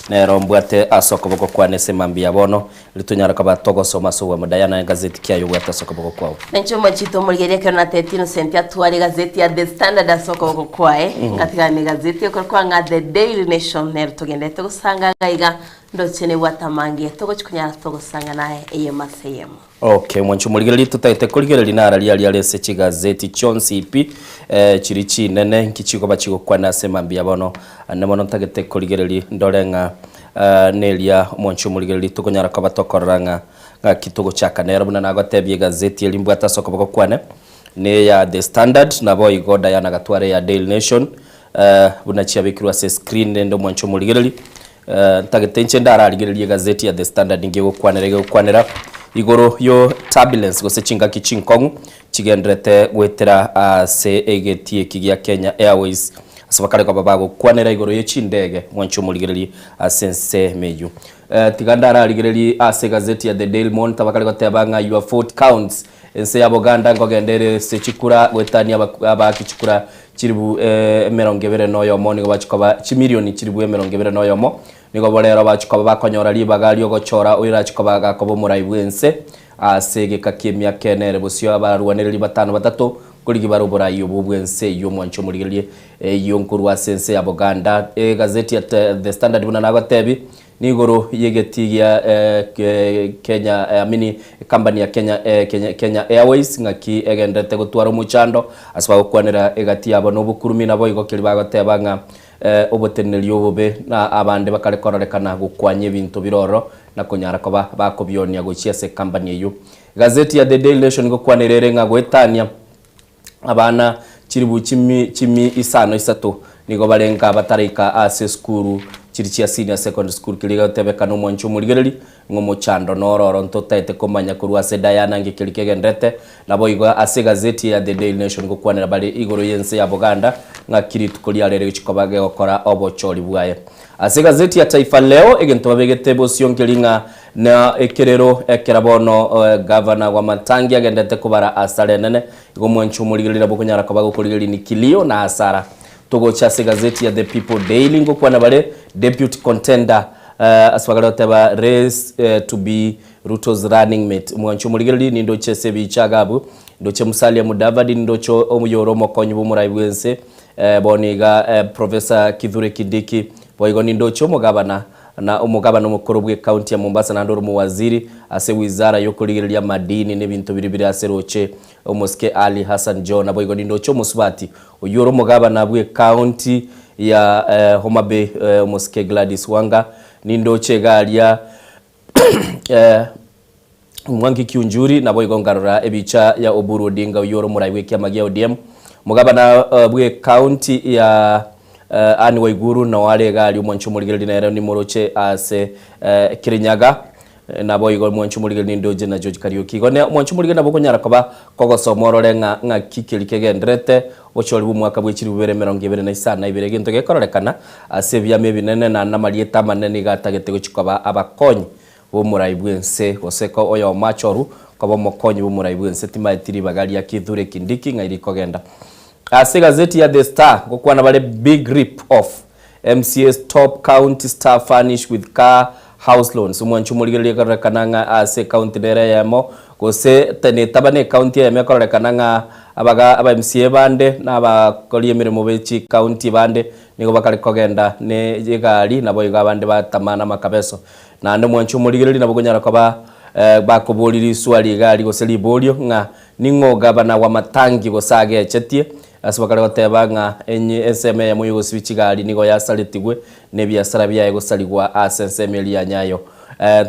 nero mbwate ase okoboko kwane ase mambia ya bono Riria tonyare koba togosoma ase obwamo Diana egazeti ki aye obwate ase okoboko kwao? Nainche omochie omorigereria ekero natetie Innocent atware egazeti ya The Standard ase okoboko kwaye, ngatigana na egazeti ekorokwa ng'a The Daily Nation nero togenderete gosanga iga iga ndoche nebwate amange togochia konyara togosanga naye eyemo ase eyemo. Okay, mwanche omorigereria totagete korigereria nararia aria are ase chigazeti chionsi pi eh, chiri chinene nki chigoba chigokwana ase mambia bono. Ande mono ntagete korigereria ndore ng'a Neria omonche omorigereria tokonyara koba tokorora ng'a ng'aki togochaka nero buna nagotebia egazeti eria mbwate ase okoboko kwane neya The Standard naboigo Diana agatwara eya Daily Nation buna chiabekirwe ase escreen rende omonche omorigereria ntagete inche ndararigererie egazeti ya The Standard ninki egokwanera egokwanera igoro yo turbulence gose chingaki chinkong'u chigenderete goetera ase egetii eki gia Kenya Airways ase bakare koba bagokwanera igoro ye chindege mwanche omorigererie ase ensemo eyio. Tiga ndararigererie ase egazeti ya The Daily Monitor bakare goteba ng'a your vote counts ense ya Boganda nkogenda ere ase chikura goetania abaaki chikura chilifu emerongo ebere na oyomo nigo bachia koba chimilioni chilifu emerongo ebere na oyomo nigo borero bachia koba bakonyora ribaga riogochora oyorachie koba gakoba omorai bwense Ase egeka ki'emiaka ene ere bosio abarwanereri batano batato nkorigia bare oborai obwo bw'ense eyio omwanche omorigererie eyio nkorwa ase ense ya Boganda. Egazeti ya The Standard buna nagotebi nigoro y'egetii gia Kenya I mean ekampani ya Kenya Kenya Airways ng'aki egenderete gotwara omochando ase bagokwanera egati yabo nobokurumi naboigo keria bagoteba ng'a Oboteneneri obobe, na abande bakare kororekana gokwanya ebinto bire ororo na konyara koba bakobionia gochia ase ekampani eyio. Egazeti ya The Daily Nation ngokwanera ere ng'a goetania abana chilifu chimi chimi isano isato Nigo barenge abataraika ase esukuru chiria chia senior secondary school keria gegotebekana omwanchi omorigereri ng'a omochando noro oro ntotaete komanya korwa ase Diana nge keria kegenderete. Naboigo ase egazeti ya The Daily Nation ngokwanera bare igoro y'ense ya Boganda ng'aki rituko riarero egochia koba gegokora obochori bwaye. Ase egazeti ya Taifa Leo egento babegete bosio nkeri ng'a na ekerero ekero bono Gavana Wamatangi agendete kobara asara enene igo omwanchi omorigereri nabo okonyara koba gokorigereria ni kilio na hasara. Togocha ase egazeti ya The People Daily ngokwana bare deputy contender ase bagare goteba race to be Ruto's running mate. Omwanchi omorigereri nindoche ase ebicha iga abwo, ndoche Musalia Mudavadi, nindoche oyore omokonyi bw'omorai bw'ense bono iga Professor Kithure Kindiki, boigo nindoche omogabana na omogabana omokoro bw'ecounty ya Mombasa naende ore omowaziri ase wizara y'okorigereria amadini na ebinto biria bire ase roche Omosike Ali Hassan Joho. Naboigo nindoche omosubati oyio ore omogabana bw'ecounty ya Homa Bay Omosike Gladys Wanga, nindoche iga aria Mwangi Kiunjuri, naboigo nkarora ebicha ya Oburu Odinga oyio ore omorai bw'ekiama gia ODM. Omogabana bw'ecounty ya Anne Waiguru nao are iga aria omwanchi omorigereria nere nimoroche ase Kirinyaga. Naboigo omwanchi omorigereria nindoche na George Kariuki. Igo ne omwanchi omorigereria nabo okonyara koba kogosoma orore ng'a ng'aki keria kegendererete obochori bw'omwaka bwe chilifu bibere emerongo ebere na isano na ibere egento gekororekana ase ebiama ebinene naende namarieta amanene nigo atagete gochia koba abakonyi b'omorai bw'ense gose ko oyomo achorwu koba omokonyi bw'omorai bw'ense timaeti ribaga ria Kithure Kindiki ng'ai rikogenda. Ase egazeti ya The Star ngokwana bare big rip off MCAs top county staff furnish with car house loans omwanchi omorigereria ekororekana ng'a ase ecounty nere eyemo gose netaba ne ecounty eyemo ekororekana ng'a abaga aba MCA bande na abakori emeremo be chicounty bande nigo bakare kogenda ne egari naboigo abande batama namakabeso. Naende omwanchi omorigereria nabo okonyara koba bakoboria riswali iga aria gose riborio ng'a ning'o gavana Wamatangi gose agechetie Ase bakare goteba ng'a enye ensemo eyemo y'ogosibia chigari nigo yasaretigwe, na ebiasara biaye gosarigwa ase ensemo eria ya nyayo.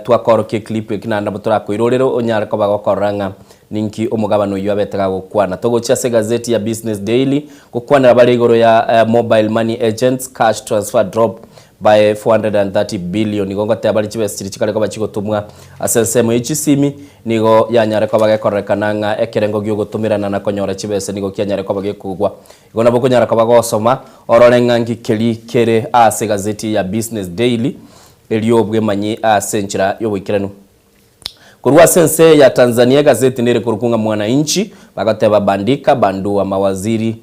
Ntwakorokia eclip eki naende nabo torakoirorere onyare koba gokorora ng'a ninki omogabana oyio abete gagokwana. Togochia ase egazeti ya Business Daily gokwanera bare igoro ya mobile money agents cash transfer drop by 430 billion. Igo ngoteba bare chibesa chiria chikare koba chigotomwa ase ensemo ye chisimi nigo yanyare koba gekororekana ng'a ekerengo giogotomerana na konyora chibesa nigo kianyare koba gekogwa. Igo nabo okonyara koba gosoma orore ng'a nki keri kere ase egazeti ya Business Daily erio bwemanyi ase enchera yoboikeranu. Korwa ase ense ya Tanzania egazeti nere korokwa ng'a Mwananchi bagoteba Bandika bandua mawaziri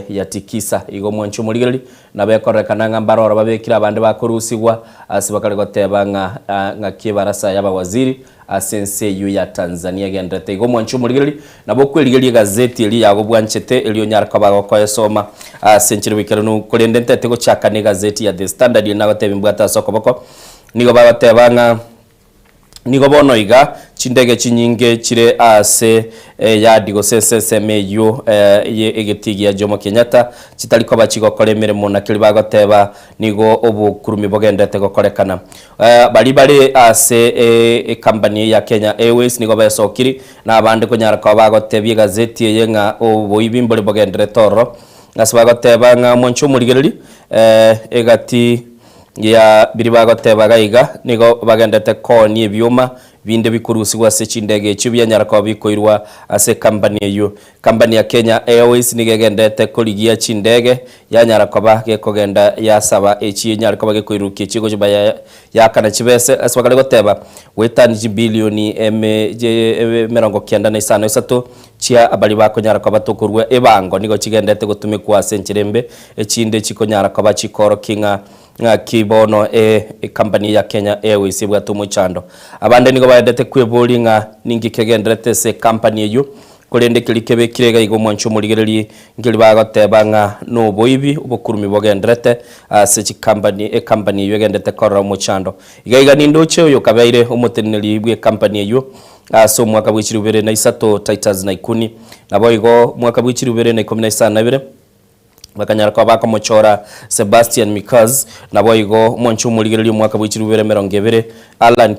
ya tikisa. Igo mwanche omorigereria nabo ekororekana ng'a mbaroro babekire abande bakorusigwa ase bakare goteba ng'a ng'aki ebarasa y'abawaziri ase ense eyio ya Tanzania egenderete. Igo mwanche omorigereria nabo okwerigeria egazeti eria yago bwanchete erio onyare koba gokoesoma ase enchera boikeranu. Korende ntete gochaka na egazeti ya The Standard eria nagotebia mbwate ase okoboko nigo bagoteba ng'a Nigo bono iga chindege chinyinge chire ase eyadi gose ase ensemo eyio ye egetii gia Jomo Kenyatta chitari koba chigokora emeremo na keria bagoteba nigo obokurumi bogenderete gokorekana. Baria bare ase ecompany ya Kenya Airways nigo besokiri na abande konyara koba bagotebia egazeti eye ng'a oboibi mbore bogenderete ororo ase bagoteba ng'a mwanche omorigereri egati Ya biria bagoteba iga iga, nigo bagendete koonia ebioma binde bikorusigwa ase chindege echio bianyara koba bikoirwa ase ekampani eyio. Ekampani ya Kenya Airways nigo egendete korigia chindege yanyara koba gekogenda yasaba echi enyare koba gekoirukia echi egochi yaakana chibese ase bakare goteba goetania chibilioni emerongo kianda na isano isato chia baria bakonyara koba tokorua ebango nigo chigendete gotumekwa ase enchera embe Echinde chikonyara koba chikoorokia ng'a ng'aki bono ecompany ya Kenya Airways ebwate omochando. Abande nigo baendete kweboria ng'a ninki kegendererete ase ecompany eyio, korende keria kebekire iga iga omwancho omorigererie nkeri bagoteba ng'a noboibi obokurumi bogendererete ase chicompany ecompany eyio egendererete korora omochando. Iga iga nindoche oyo okabeire omoteneneri bw'ecompany eyio ase omwaka bwe chilifu ibere na isato Titus Naikuni. Naboigo omwaka bwe chilifu ibere na ikomi na isano na ibere. Bakanyara koba bakomochora Sebastian Micas, naboigo omonche omorigereria omwaka bwe chilifu ibere emerongo ebere, Allan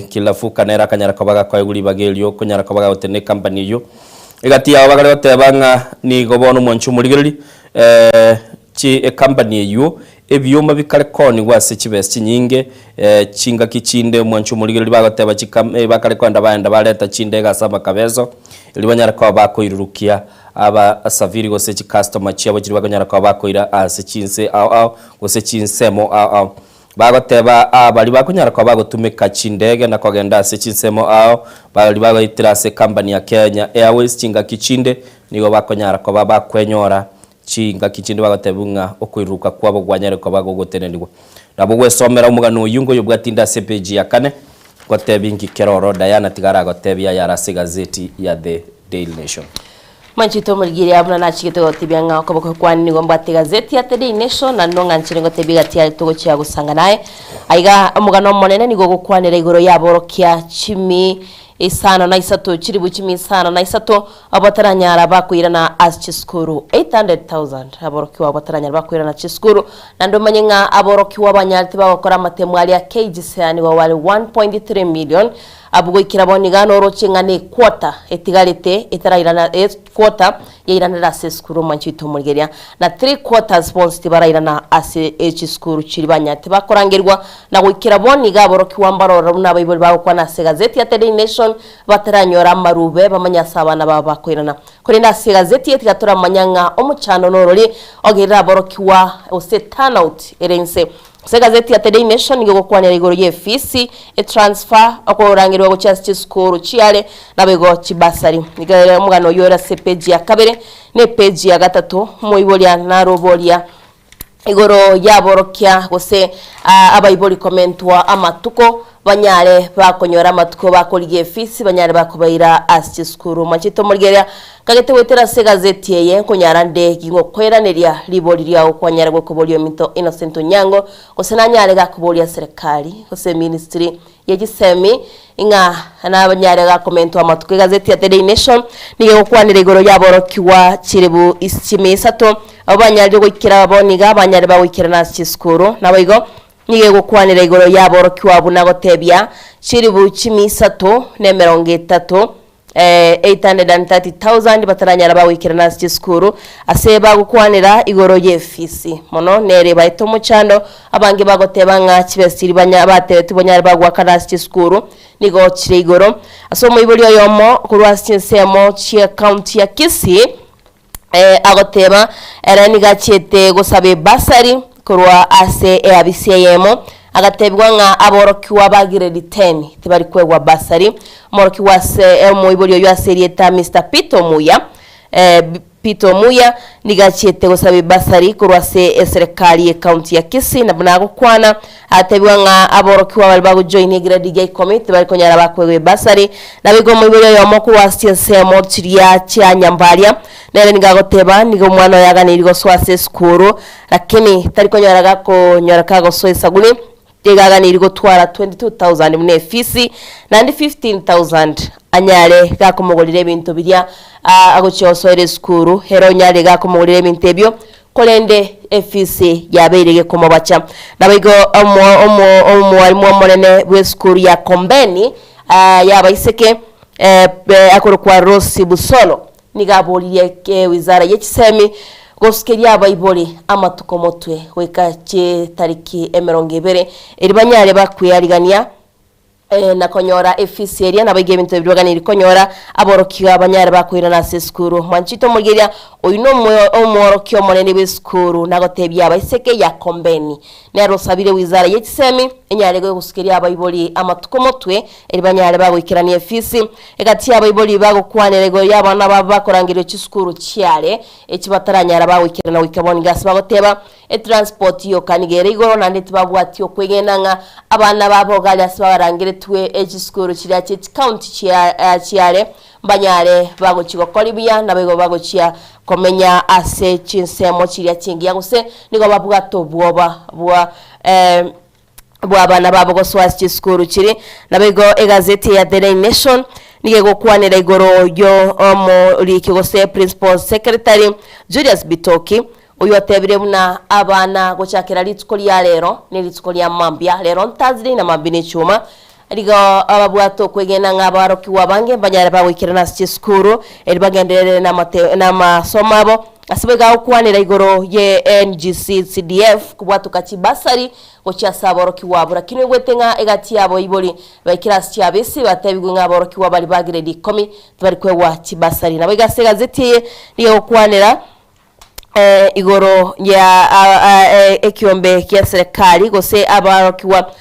Kilafuka nere akanyara koba gakoegwa ribaga erio konyara koba gagotenena ecompany eyio. Egati yabo bakare goteba ng'a nigo bono omonche omorigereria. Chi ecompany eywo ebioma bikare koonigwa ase chibesa chinyinge, chingaki chinde omwancho omorigereria bagoteba chikam bakare koenda baenda bareta chindege ase amakabeso, erio banyare koba bakoirurukia abasafiri gose chicustomer chiabo chiria bakonyara koba bakoira ase chinse ao ao gose chinsemo ao ao. Bagoteba aa baria bakonyara koba bagotumeka chindege na kogenda ase chinsemo ao, baria bagoetera ase ecompany ya Kenya Airways chingaki chinde nigo bakonyara koba bakwenyora Chingaki chinde bagotebiwa ng'a okoiruruka kwabo kwanyare koba gogotenenigwa. Nabo gwesomera omogano oyio ngoyobwatinde ase epeji ya kane, ngotebi nki kera oro Diana tiga aragotebie ayare ase egazeti ya The Daily Nation. Manchete omorigereria buna nachigete gotebia ng'a okoboko kwane nigo mbwate egazeti ya The Daily Nation na nong'anchire ngotebie egati yaye togochia gosanga naye. Aiga omogano omonene nigo ogokwanera igoro y'aborokia chimi isano na isato chilifu chimi isano na isato Abataranyara bakoirana ase chisukuru 800,000 aborokigwa abataranyara bakoirana chisukuru naende omanye ng'a aborokigwa abanyarete bagokora amatemo aria KJSEA nigo bare 1.3 million abwo goikera bono iga noroche ng'a ne equota etigarete etarairana equota yairanire ase esukuru omwanchi oito omorigereria na three quarters bonsi tibarairana ase echisukuru chiria banyarete bakorangerigwa na goikera bono iga aborokigwa mbarorora buna abaibori bagokwana ase egazeti ya The Daily Nation Bataranyora amarube, bamanye ase abana babo bakoirana. Korende ase egazeti eye tiga toramanya ng'a omochando norori ogerire aborokigwa gose turnout ere inse. Ase egazeti ya The Daily Nation nigo egokwanera igoro y'efisi, etransfer, okorangerigwa gochia ase chisukuru chiare, naboigo chibasari. Nigo ere omogano oyio ore ase epeji ya kabere na epeji ya gatato, omoiboria naroboria igoro y'aborokia gose abaibori komentwa amatuko, banyare bakonyora amatuko bakorigia efisi, banyare bakobaira ase chisukuru. Mwanchete omorigereria, kagete goetera ase egazeti eye, nkonyara nde ging'okoiraneria ribori riao kwanyare gokoboria ominto Innocent Onyango, gose nanyare gakoboria serikali gose ministry ye chisemi ng'a nabanyare gakomentwa amatuko. Egazeti ya The Daily Nation nigo egokwanera igoro y'aborokigwa chilibu chimia isato abwo banyarire goikera bono iga banyare bagoikerana ase chisukuru. Naboigo nigo egokwanera igoro y'aborokigwa buna gotebia chilibu chimia isato na emerongo etato 830,000 bataranyara bagoikerana ase chisukuru ase bagokwanera igoro y'efisi. Mono nere ebaete omochando, abange bagoteba ng'a chibesa chiria banya batebetwe banyare bagoakana ase chisukuru nigo chire igoro. Ase omoibori oyomo korwa ase chinsemo chi'ecounty ya Kisii, agoteba, Ere nigo achiete gosaba ebasari korwa ase eabisi eyemo, agatebigwa ng'a aborokigwa ba grade ten tibari koegwa basari. Omorokigwa ase omoibori oyio ase erieta Mister Peter Omuya, Peter Omuya nigo achiete gosaba ebasari korwa ase eserekari y'ecounty ya Kisii, na buna agokwana Agatebigwa ng'a aborokigwa baria bagojoinia egredi ya ikomi tibari konyara bakoegwa ebasari. Naboigo omoibori oyomo korwa ase chinsemo chiria chia nyambaria nere nigo agoteba nigo omwana oye aganeirie gosoa ase esukuru lakini tari konyora gakonyora kagosoa esaguri nigo aganeirie gotwara 22,000 buna efisi naende 15,000 anyare gakomogorera ebinto biria agochia gosoera esukuru ere onyare gakomogorera ebinto ebio Korende efisi yabeire gekomobacha. Naboigo omwalimu omonene bw'esukuru ya Kombeni y'abaiseke akorokwa Rose Busolo nigo aboririe wizara ye chisemi gosukeria abaibori amatuko motwe goika chitariki emerongo ebere erio banyare bakwearigania na konyora efisi eria, naboigo ebinto ebi biroganeiri konyora aborokigwa banyare bakoirana ase esukuru. Mwanchete omorigereria, oyio nomworokia omonene bw'esukuru, nagotebia abaiseke Yakombeni, nere osabire wizara ye chisemi enyare gosukeria abaibori amatuko motwe, erio banyare bagoikerania efisi. Egati y'abaibori bagokwanera igoro y'abana babo bakorangerigwa chisukuru chiare, echi bataranyara bagoikerana goika bono iga ase bagoteba, Etransport yoka nigo ere igoro naende tibabwati okwegena ng'a abana babo gari ase barangeretwe echisukuru chiria chie chicounty chiare mbanyare bagochia gokori buya naboigo bagochia komenya ase chinsemo chiria chingiya gose nigo babwate obwoba bwa bw'abana babo gosoa ase chisukuru chiria. Naboigo egazeti ya The Daily Nation nigo egokwanera igoro y'omoriki gose Principal Secretary Julius Bitoki oyio otebire buna abana gochakera rituko ria rero ne rituko ria mambia rero Thursday na mambia ne echuma nigo babwate okwegena ng'a abarokigwa abange mbanyare bagoikerana ase chisukuru erio bagenderere na amasomo abo. Ase boigo agokwanera igoro ye NGC CDF kobwatoka chibasari gochia ase aborokigwa abwo. Lakini oigwete ng'a egati y'abaibori ba ekirasi chia bisi batebigwe ng'a aborokigwa baria ba grade ikomi tibari koegwa chibasari. Naboigo ase egazeti eye nigo egokwanera igoro ya ekiombe gia serikali gose aborokigwa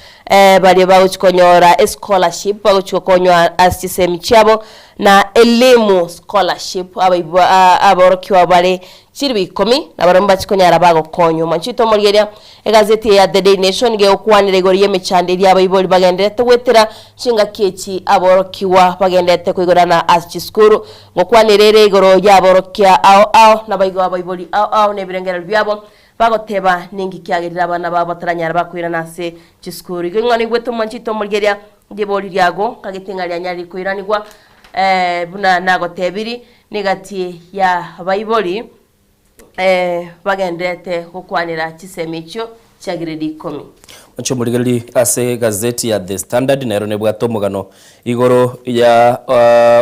baria bagochi konyora escholarship bagochi gokonywa ase chisemi chiabo na elimu scholarship abaibwa aborokigwa bare chilifu ikomi na barabwo mbachi konyara bagokonywa. Mwanchete omorigereria egazeti eye ya The Daily Nation nigo egokwanera igoro y'emechando eria abaibori bagendererete goetera chingaki echi aborokigwa bagendererete koigorana ase chisukuru. Ngokwanera ere igoro y'aborokia ao ao naboigo abaibori ao ao na ebirengererio biabo bagoteba ninki kiagerire abana babo bataranyara bakoirana ase chisukuru. Igo ing'ana oigwete omwanchete omorigereria Ribori riago nkagete ng'a rianyarire koiranigwa, buna nagotebiri, negati y'abaibori bagendererete gokwanera chisemi echio chia grade ikomi. Oche omorigererie ase egazeti ya The Standard nero nebwate omogano igoro ya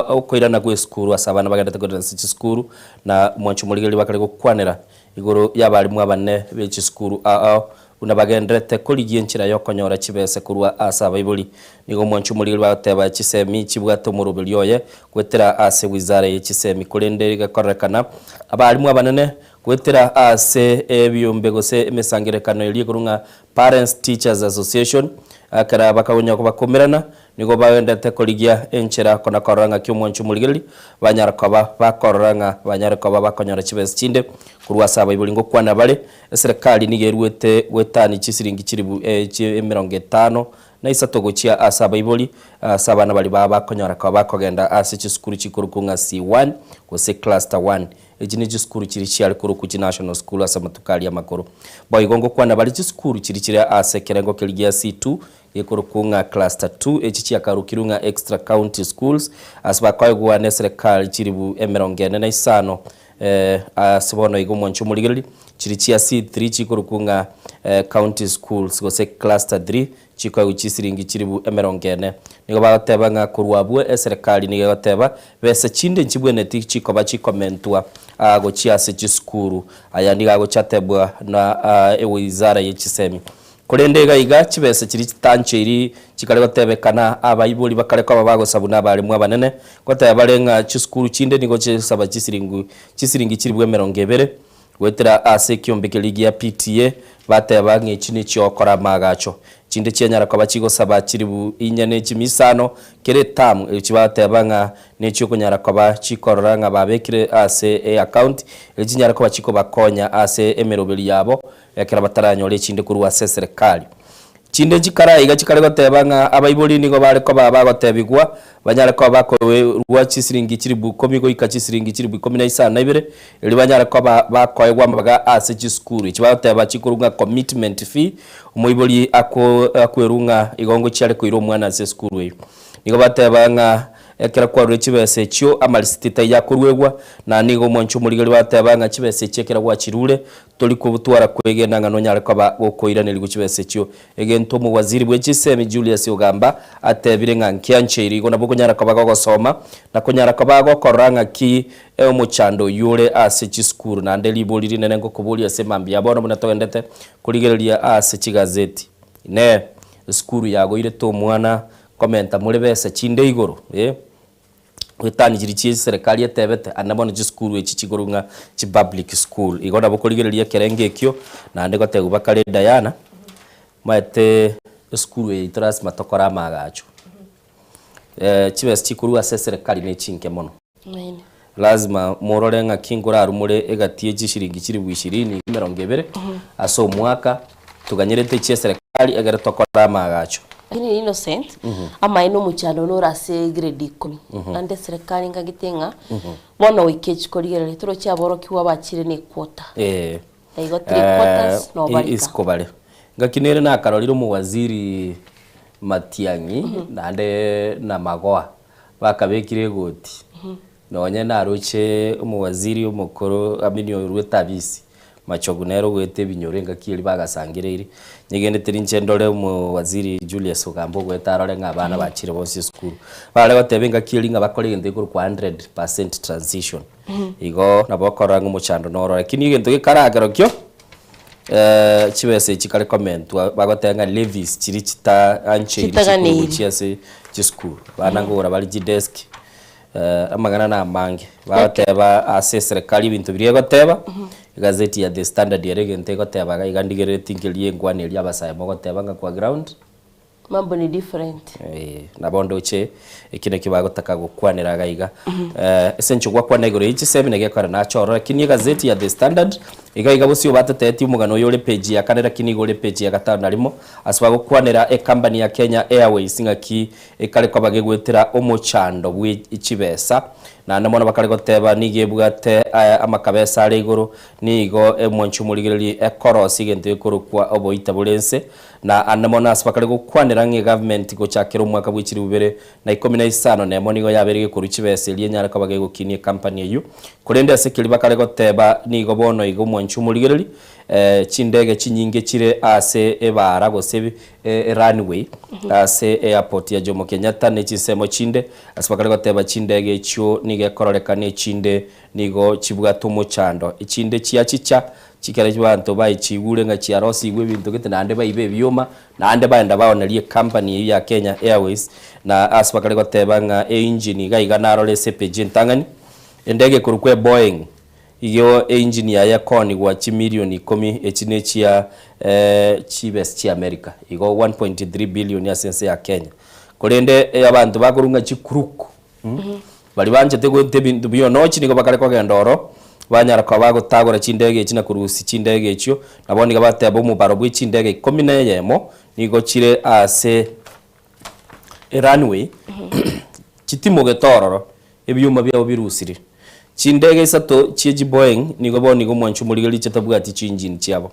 okoirana gw'esukuru ase abana bagenderete koirana ase chisukuru na mwanche omorigererie bakare gokwanera igoro y'abarimu abanene be chisukuru ao ao Buna bagendererete korigia enchera y'okonyora chibese korwa ase abaibori, nigo omwanchi omorigeri bagoteba chisemi chibwate omoroberi oye goetera ase wizara ye chisemi korende gekorerekana abarimu abanene goetera ase ebiombe gose emesangererekano eria ekorwa ng'a Parents Teachers Association ekero bakagonya kobakomerana Nigo bagenderete korigia enchera kona korora ng'aki omwancho omorigereria banyare koba bakorora ng'a banyare koba bakonyora chibesa chinde korwa ase abaibori. Ngokwana bare, eserekari nigo eruete goetania chisiringi chilifu emerongo etano na isato gochia ase abaibori ase abana baria baba bakonyora koba bakogenda ase chisukuru chikorokwa ng'a C1 gose Cluster 1. Echi nechisukuru chiria chiare korokwa chinational school ase amatuko aria amakoro. Boigo ngokwana bare chisukuru chiria chire ase ekerengo keria gia C2 Gekorokwa ng'a Cluster 2, echi chiakarokirwe ng'a Extra County Schools, ase bakoegwa neserekari chilifu emerongo ene na isano ase bono iga omwancho omorigereria, chiri chia C3 chikorokwa ng'a County Schools gose Cluster 3 chikoegwa chisiringi chilifu emerongo ene. Nigo bagoteba ng'a korwa abwo eserekari nigo egoteba besa chinde nchibwenereti chikoba chikomentwa gochia ase chisukuru. Aya nigo agochatebwa na ewizara ye chisemi. Korende iga iga chibesa chiria chitancheiri chikare gotebekana, abaibori bakare koba bagosabwa nabaremu abanene, goteba bare ng'a chisukuru chinde nigo chisaba chisiringi chisiringi chilifu emerongo ebere goetera ase ekiombe keria gia PTA, bateba ng'a echi nechiogokora amaagacho. Chinde chianyara koba chigosaba chilifu inye ne chimia isano kera etamu, echi bagoteba ng'a nechiokonyara koba chikorora ng'a babekire ase eaccount, erio chinyare koba chikobakonya ase emeroberi yabo Ekero bataranyora echinde korwa ase eserekari. Chinde chikare aiga chikare goteba ng'a abaibori nigo bare koba bagotebigwa banyare koba bakoerwa chisiringi chilifu ikomi goika chisiringi chilifu ikomi na isano na ibere erio banyare koba bakoegwa amabaga ase chisukuru. Echi bagoteba chikorwa ng'a commitment fee, omoibori ako akwerwa ng'a igo ngochia are koira omwana ase esukuru eyio. Nigo bateba ng'a Ekero kwarure chibesa echio, amarisiti taiyo akoruegwa, na nigo omwanchi omorigereria bateba ng'a chibesa echio ekero gwachirure, tori kobutwara kwegena ng'a nonyare koba gokoiranerigwa chibesa echio. Egento omowaziri bwe chisemi Julius Ogamba atebire ng'a nkiancheiri igo nabo okonyara koba gogosoma na konyara koba gokorora ng'aki omochando oyio ore ase chisukuru. Naende ribori rinene ngokoboria ase mambia bono buna togendete korigereria ase chigazeti. Inee! Esukuru yagoirete omwana Komenta more besa chinde igoro, eh, goetania chiria chie eserekari etebete, ande bono chisukuru echi chikorwa ng'a chi public school. Igo nabo okorigereria ekerengo ekio, naende gotebiwa bakare Diana, omanyete esukuru eye yaito lasima tokore amaagacho. Chibesa chikorwa ase eserekari ne chinke mono. Lazima morore ng'aki nkorarumore egati ye chishiringi chilifu ishirini emerongo ebere ase omwaka, toganyerete chieserekari egere tokore amaagacho. Lakini Innocent, amaene omochando nore ase grade ikomi, naende eserekari nkagete ng'a bono goika echi korigereria toroche aborokigwa bachire ne equota. Igo three quarters nobarika. Isiko bare. Ngaki nere nakarorire omowaziri Matiang'i naende na Magoha bakabekire egoti. Nonye naroche omowaziri omokoro I mean oruete abisi. Machogu nere ogoeta ebinyoro engaki eria bagasangereiri, nyegenete rinche ndore omowaziri Julius Ogamba ogoeta arore ng'a abana bachire bonsi esukuru. Bare goteba engaki eria ng'a bakore egento gekorokwa 100% transition. Igo nabo okorora ng'a omochando noro lakini egento gekaragero kio chibesa echi kare komentwa bagoteba ng'a levies chiria chitaancheiri Chitaganeirie. chikuru gochia ase chisukuru. Abana nkogora bare chidesk, amang'ana na amange. Bagoteba ase eserekari ebinto biria egoteba, egazeti ya The Standard ere egento egoteba iga iga ndigerereti nkeria enkwana eria abasae mogoteba ng'a kwa ground. Mambo ni different. Eh, nabo ndoche ekio nakio bagotaka gokwanera iga iga. Eh, ase enchera gwakwana igoro ye chisemi naki ekore nache ororo lakini egazeti ya The Standard iga iga bosio batotebetie omogano oyo ore page ya kane lakini igo ore page ya gatano na rimo ase bagokwanera ecompany ya Kenya Airways ng'aki ekare koba gegwetera omochando bwe chibesa naende mono bakare goteba nigo ebwate amakabesa are igoro nigo emwanchi omorigereria ekorosia egento gekorokwa oboita bore nse Na ande mono ase bakare gokwanera ng'a egavmenti gochakera omwaka bwe chilifu bibere na ikomi na isano nemo nigo yabeire gekorwa chibesa erio enyare koba gegokinia ecompany eyio. Korende ase keria bakare goteba nigo bono iga omwanchi omorigereri chindege chinyinge chire ase ebaara gose erunway ase airport ya Jomo Kenyatta ne chinsemo chinde ase bakare goteba chindege echio nigo ekororekana echinde nigo chibwate omochando echinde chiachicha Chikera chi'abanto baechiigure ng'a chiarosigwe ebinto gete naende baibe ebioma, naende baenda baonerie ecompany eyio ya Kenya Airways, na ase bakare goteba ng'a eengine iga iga narore ase epeji entang'ani, endege ekorokwa eBoeing, igo eengine yaye ekoonigwa chimilion ikomi echi nechia chibesa chia America, igo 1.3 billion ase ense ya Kenya. Korende abanto bakorwa ng'a chicrook. Baria banchete goeta ebinto bi'onochi nigo bakare kogenda oro, banyara koba bagotagora chindege echi na korusia chindege echio, nabo nigo bateba omobaro bwe chindege ikomi na eyemo nigo chire ase erunway chitimogete ororo, ebioma biabo birusire. Chindege isato chie chiboeing nigo bono iga omwancho omorigereria chitabwati chiinjini chiabo.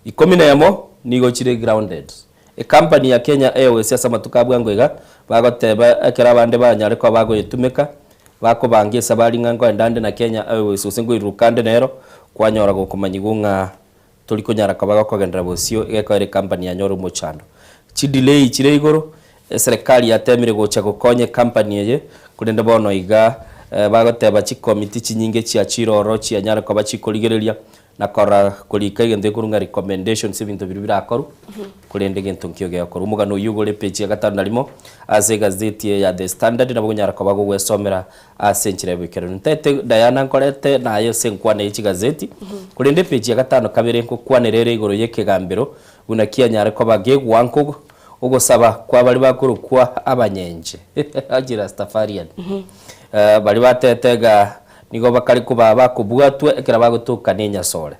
Ikomi na emo nigo chire grounded. Ecompany ya Kenya Airways ase amatuko a bwango iga bagoteba ekero abande banyare koba bagoyetumeka bakobanga esabari ng'a nkoenda ande na Kenya Airways gose nkoiruruka ande nero kwanyora gokomanyigwa ng'a tori konyara koba gokogenderera bosio egekoera ecompany yanyora omochando. Chidelay chire igoro, eserekari yatemire gocha gokonya ecompany eye korende bono iga bagoteba chicommittee chinyinge chiachire ororo chianyare koba chikorigereria Na korora korika egento gekorwa ng'a recommendations ebinto biria birakorwe, korende egento nkio gekorwa. Omogano oyio ogore epeji ya gatano na rimo ase egazeti eye ya The Standard nabo okonyara koba gogwesomera ase enchera ya boikeranu. Ntaete Diana nkorete naye ase enkwana ye chigazeti, korende epeji ya gatano kabere nkokwanera ere igoro y'ekegambero buna kianyare koba gegoanka ogosaba kwa baria bakorokwa abanyenche, Rastafarian, baria batete ng'a Nigo bakare koba bakobwatwa ekero bagotoka nenyasore.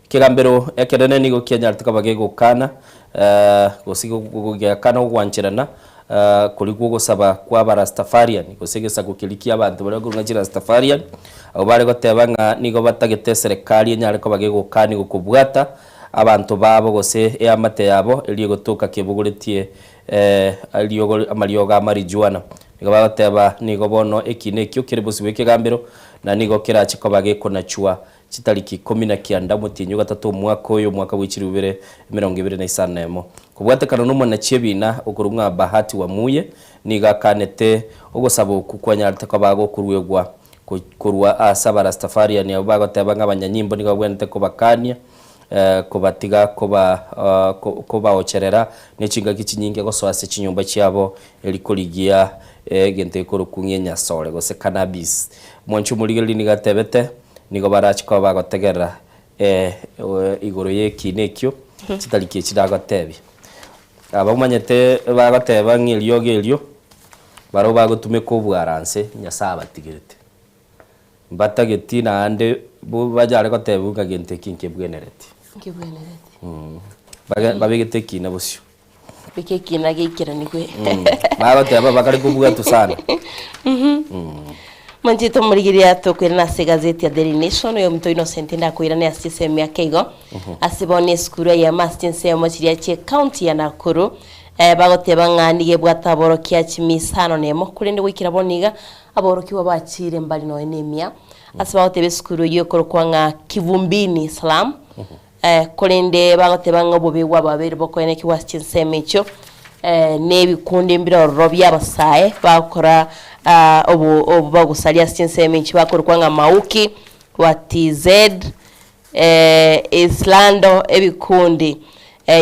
Ekegambero ekenene nigo kianyarete koba gegokana, gose geakana ogwancherana koria kw'ogosaba kw'Abarastafarian, gose egesaku keria ki'abanto baria bakorwa ng'a Chirastafarian, abwo bare goteba ng'a nigo batagete eserekari enyare koba gegokania gokobwata abanto babo gose eamate yabo eria egotoka kebogoretie eriogo amariogo a marijuana. Nigo bagoteba, Nigo bono ekiina ekio kere bosio bw'ekegambero, na nigo kerache koba gekonachwa chitariki ikomi na kianda omotienyi o gatato omwaka oyo, omwaka bwe chilifu ibere emerongo ebere na isano na emo. Kobwatekana nomonachi ebiina okorwa ng'a Bahati Wamuye nigo akanete ogosaba okwo kwanyarete koba gokoruegwa korwa ase Abarastafariani abwo bagoteba ng'a abanyanyimbo nigo bagwenerete kobakania kobatiga koba kobaocherera ne chingaki chinyinge gosoa ase chinyomba chiabo eri korigia egento gekorokwa ng'a enyasore gose cannabis. Omwanchi omorigereria nigo atebete nigo barache koba bagotegerera igoro y'ekiina ekio chitariki echi nagotebia. Aba omanyete bagoteba ng'a eriogo erio barabwo bagotumeka obwaranse Nyasae abatigerete. Mbatageti naende banyare gotebigwa ng'a gento eki nkebwenereti. Nkebwenereti. Babegete ekiina bosio. Beka ekiina geikeranigwe. Bagoteba bakare kobwatwa sana. Manchete omorigereria tokoirana ase egazeti ya Daily Nation oyo omonto Innocent ndakoirane ase chinsemo ake igo ase bono esukuru eyemo ase chinsemo chiria chie county ya Nakuru bagoteba ng'a nigo ebwate aborokia chimi isano na emo korende goikera bono iga Aborokigwa bachiire mbari nonya nemia. Ase bagoteba esukuru eyio ekorokwa ng'a Kivumbini Slum, korende bagoteba ng'a obobe bw'ababeire bokoenekigwa ase chinsemo echio, na ebikundi mbire ororo bi'abasae bagokora obo obogosaria ase chinsemo echio bakorokwa ng'a Mauki, wa TZ, Islando, ebikundi,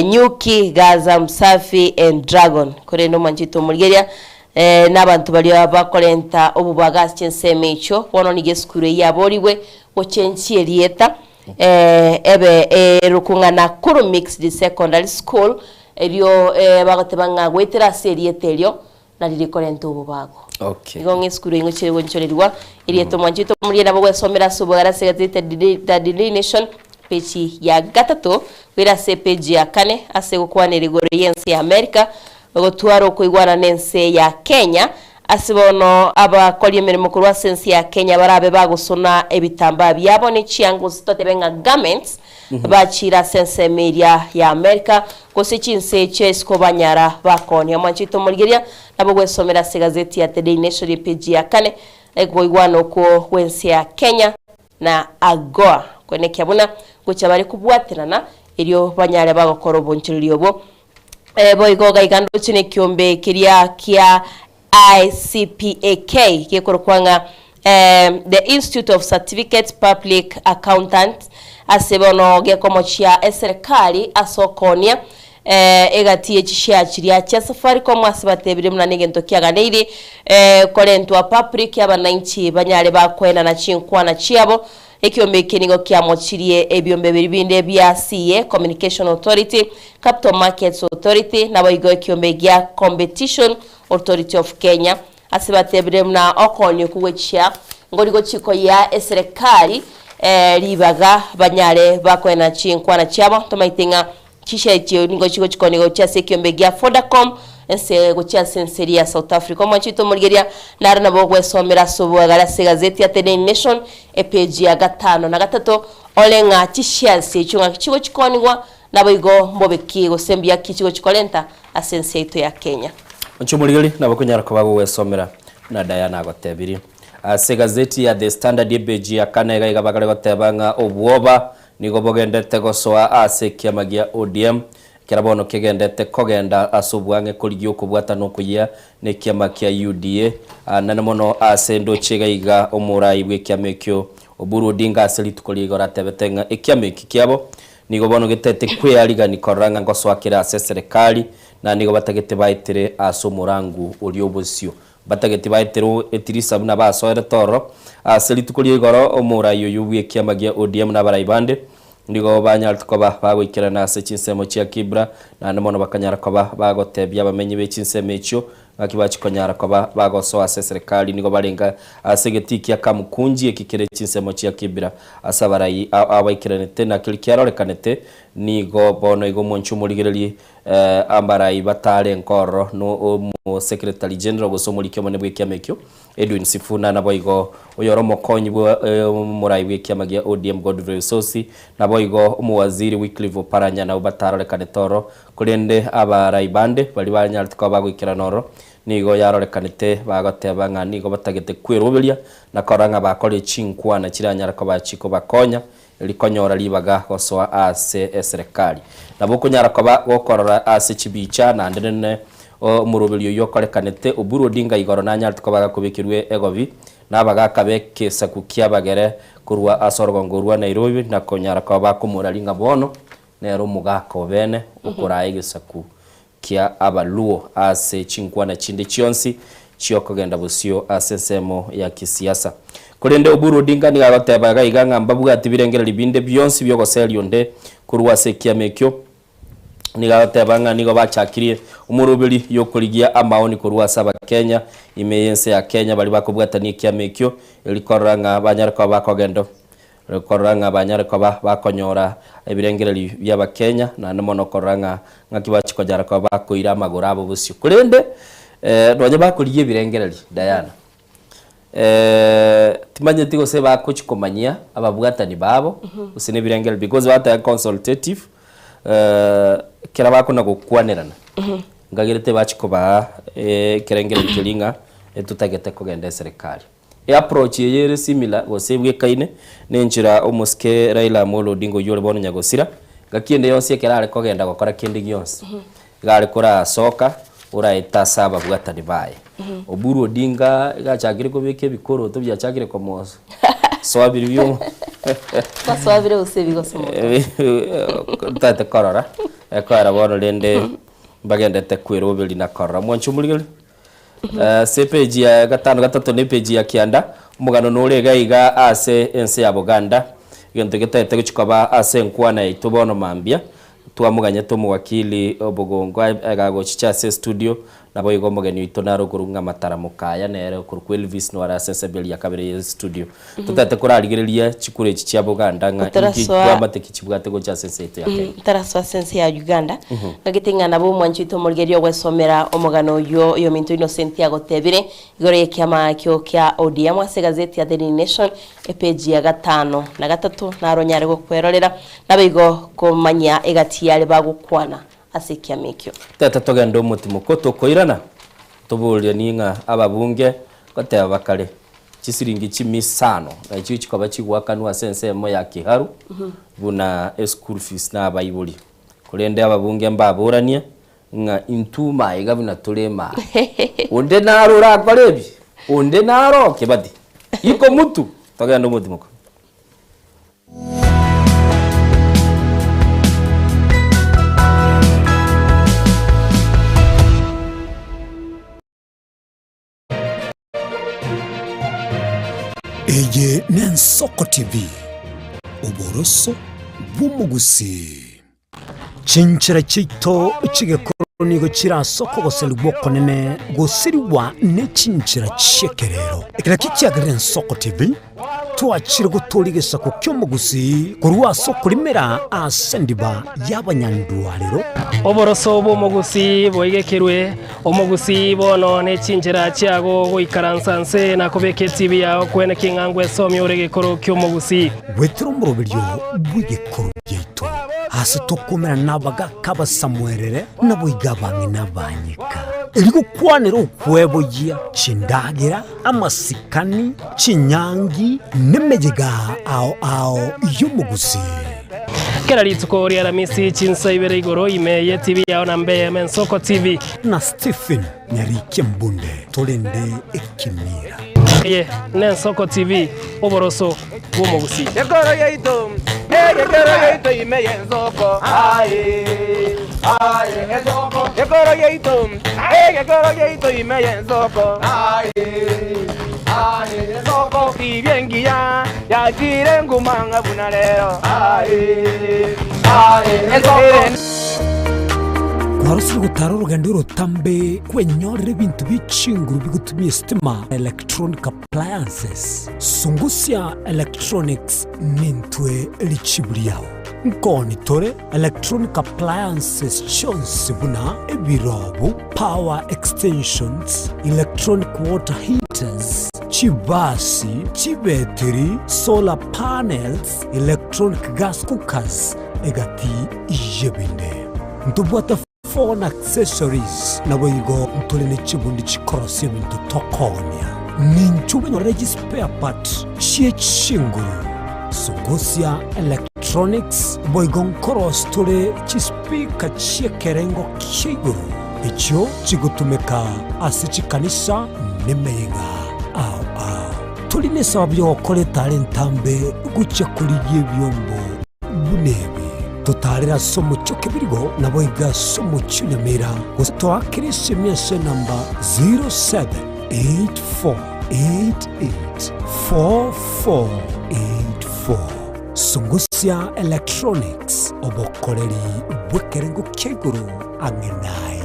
Nyuki, Gaza, Msafi and Dragon. Korende omwanchete omorigereria na abanto baria bakorenta obobaga ase chinsemo echio, bono nigo esukuru eyio yaborigwe gochenchia erieta ebe erokwa ng'a Nakuru Mixed Secondary School, erio bagoteba ng'a goetera ase erieta erio nari rikorenta obobago. Okay. Igo ng'a esukuru eyio ngochia gonchorerigwa erieta omwanchete omoria nabo gwesomera ase obogare ase egazeti ya The Daily Nation peji ya gatato goira ase epeji ya kane ase gokwanera igoro y'ense ya America gotwara okoigwana n'ense ya Kenya ase bono abakori emeremo korwa ase ense ya Kenya barabe bagosona ebitambaa biabo ne chianga gose totebe ng'a garments Bachiire ase ensemo eria ya Amerika, gose chinse echio isiko banyara bakoonia. Mwanchete omorigereria, nabo gwesomera ase egazeti ya The Daily Nation epeji ya kane, okoigwana okwo gw'ense ya Kenya na AGOA koenekia buna gochia bare kobwaterana erio banyare bagokora obonchoreria obwo. Boigo gaiga ndoche nekiombe keria kia ICPAK gekorokwa ng'a The Institute of Certificate Public Accountants ase bono gekomochia eserekari ase okoonia egati ye chishare chiria chia Safaricom ase batebire buna negento kiaganeiri korentwa public abananchi banyare bakoenana chinkwana chiabo. Ekiombe eke nigo kiamochirie ebiombe biria binde bia CA, Communication Authority, Capital Markets Authority, naboigo ekiombe gia Competition Authority of Kenya. Ase batebire buna okoonia okwo gwechia ngori gochia koyia eserekari ribaga banyare bakoena chinkwana chiabo. Tomaete ng'a Chisha echio nigo chigochikonia gochia ase ekiombe gia Vodacom ense gochia ase ense eria ya South Africa. Omwanchi oito omorigeria naro nabo ogwesomera ase oboagare ase egazeti ya The Daily Nation epeji ya gatano na gatato ore ng'a chishares echio ng'aki chigochikonigwa naboigo mbobe ki gose mbuya ki chigochikorenta ase ense yaito ya Kenya. Mwanchi omorigeria nabo okonyara koba gogwesomera buna Diana agotebirie. Ase egazeti ya The Standard epeji ya kane iga iga bakare goteba ng'a obwoba Nigo bogendete gosoa ase ekiama gia ODM, ekero bono kegendete kogenda ase obwang'e korigia okobwatana okoyia nekiama kia UDA. Nane mono ase ndoche iga iga omorai bw'ekiama ekio Oburu Odinga ase rituko ria igoro atebete ng'a ekiama eki kiabo nigo bono getete kwearigani korora ng'a ngosoa kere ase eserekari na nigo batagete baetere ase omorangu oria obosio. Batageti baeterwe etirisa buna basoerete ororo. Ase rituko ria igoro omorai oyio bw'ekiama gia ODM na abarai bande nigo banyarete koba bagoikerana ase chinsemo chia Kibra, naende mono bakanyara koba bagotebia abamenyi be chinsemo echio ng'aki bachia konyara koba bagosoa ase eserekari. Nigo barenge ase egetii kia Kamukunji eki kere chinsemo chia Kibra ase abarai abaikeranete na keria kiarorekanete nigo bono iga omonche omorigererie Abarai batarenke ororo no Omosekretari General gose omoriki omonene bw'ekiama ekio, Edwin Sifuna, naboigo oyore omokonyi bwa omorai bw'ekiama gia ODM Godfrey Osotsi, naboigo omowaziri Wycliffe Oparanya nabwo batarorekanete ororo. Korende abarai bande baria banyarete koba bagoikerana ororo nigo yarorekanete bagoteba ng'a nigo batagete kweroberia na korora ng'a bakorire chinkwana chiranyare koba chikobakonya rikonyora ribaga gosoa ase eserekari. Nabo okonyara koba gokorora ase chibicha naende nene omoroberio oyio okorekanete Oburu Odinga igoro nanyarete koba gakobekerwe egobi na abagaka b'ekesaku ki'abagere korwa ase orogongo rwa Nairobi na konyara koba bakomoraria ng'a bono nere omogaka obene okoraa egesaku kia Abaluo ase chinkwana chinde chionsi chi'okogenda bosio ase ensemo ya kisiasa. Korende Oburu Odinga nigo agoteba iga iga ng'a mbabwati birengererio binde bionsi bi'ogoseria onde korwa ase ekiama ekio. Nigo agoteba ng'a nigo bachakirie omoroberi y'okorigia amaoni korwa ase Abakenya ime y'ense ya Kenya baria bakobwatania ekiama ekio erio korora ng'a banyare koba bakogenda Korora ng'a banyare koba bakonyora ebirengererio bi'Abakenya, naende mono korora ng'a ng'aki bachia konyara koba bakoira amagoro abo bosio. Korende nonye bakorigia ebirengererio, Diana, timanyeti gose bagochia komanyia ababwatani babo gose na ebirengererio because bateba consultative, ekero bakona gokwanerana, nkagerete bachia kobaa ekerengererio keria ng'a etotagete kogenda eserekari. Eapproach eye ere similar gose ebwekaine na enchera omosike Raila Amolo Odinga oyio ore bono nyagosira, ngaki ende yonsi ekero are kogenda gokora kende gionsi, iga are korasoka oraete ase ababwatani baye. Oburu Odinga iga achakire kobeka ebikoroto biachakire komosoa soa biria bio Kwasoabire gose ebigosomoka? Ntagete korora, ekoera bono rende mbagendete kweroberia na korora. Mwanche omorigereria? Ase epeji ya gatano gatato na epeji ya kianda, omogano nore iga iga ase ense ya Boganda, egento getaete gochia koba ase enkwana yaito bono mambia, twamoganyete omowakili Obogongo agagochicha ase estudio, naboigo omogeni oito nare okorokwa ng'a Matara Mokaya nere okorokwa Elvis nore ase ensemo ya kabere ye estudio. Totaete korarigereria chikura echi chia Boganda ng'a inki Tarasoa twamate ki chibwate gocha ase ense yaito ya Kenya. Tarasoa ase ense ya Uganda, ng'agete ng'a nabo omwanchi oito omorigereria ogwesomera omogano oyio oyominto Innocent agotebire igoro y'ekiama ekio kia ODM ase egazeti ya The Daily Nation epeji ya gatano na gatato naro onyare gokwerorera naboigo komanyia egati y'aria bagokwana ase ekiama ekio. Tete togende omotimoko tokoirana, toborie ng'a ababunge goteba bakare chisiringi chimisano nachio chikoba chigoakanwa ase ensemo ya Kiharu buna eschool fees na abaibori. Korende ababunge mbaboranie ng'a intwe maiga buna tore maa. Onde naro orakore ebi? Onde naro? Kebati. Iko mutu! Togende omotimoko. Eye n'Ensoko TV, oboroso bw'omogusii. Chinchera chiaito chi'egekoro nigo chire ase okogoserigwa okonene gosirigwa ne chinchera chi'ekerero. Ekero ekio kiagerire Ensoko TV twachire gotooria egesaku ki'omogusii korwa ase okorimera ase endiba y'abanyandwarero. Oboroso bw'omogusii boigekerwe, omogusii bono ne chinchera chiago goikaransa nse na kobeka etibi yao kwene king'a ngwesomia ore egekoro ki'omogusii. Goetera omoroberio bw'egekoro giaito, ase tokomerana nabagaaka abasamuerere, naboigo abang'ina abanyeka, erio gokwanera okweboyia chindagera, amasikani, chinyangi, nemeyega ao ao y'omogusii. Kera rituko ri'Aramisi chinsa ibere igoro ime y'etibi yao na mbe Ensoko TV. Na Stephen Nyarikia Mbunde torende ekemira. Eye n'Ensoko TV, oboroso bw'omogusii. Ekoro yaito, egekero yaito ime y'ensoko, aye, aye, ensoko. Ekoro yaito, egekoro yaito ime y'ensoko, aye, aye, ensoko. Tibia engiya yachire nguma ng'a buna rero, aye, aye, ensoko. Kwarosire gotara orogendo orotambe kwenyorera ebinto bie chinguru bigotumia esitima, electronic appliances. Sungusia Electronics nintwe richibu riao. Nkoni tore electronic appliances chionsi buna ebirobu, power extensions, electronic water heaters, chibasi, chibetiri, solar panels, electronic gas cookers, egati y'ebinde. Ntobwate Phone accessories, naboigo ntore ne chibundi chikorosia ebinto tokoonia. Ninche obenyorere chispare part chie chinguru, Sungusia Electronics, boigo nkorosia tore chispeaker chi'ekerengo kia igoro echio chigotumeka ase chikanisa nemeyega ao ao. Tori nesababu yogokora etara entambe gochia korigia ebiombo buna ebi. Totaarere ase omochie o Kebirigo, naboigo ase omochie o Nyamira, gose toakere esimi ase enamba 0784884484. Sungusia Electronics, obokoreri bw'ekerengo kia igoro ang'e naye.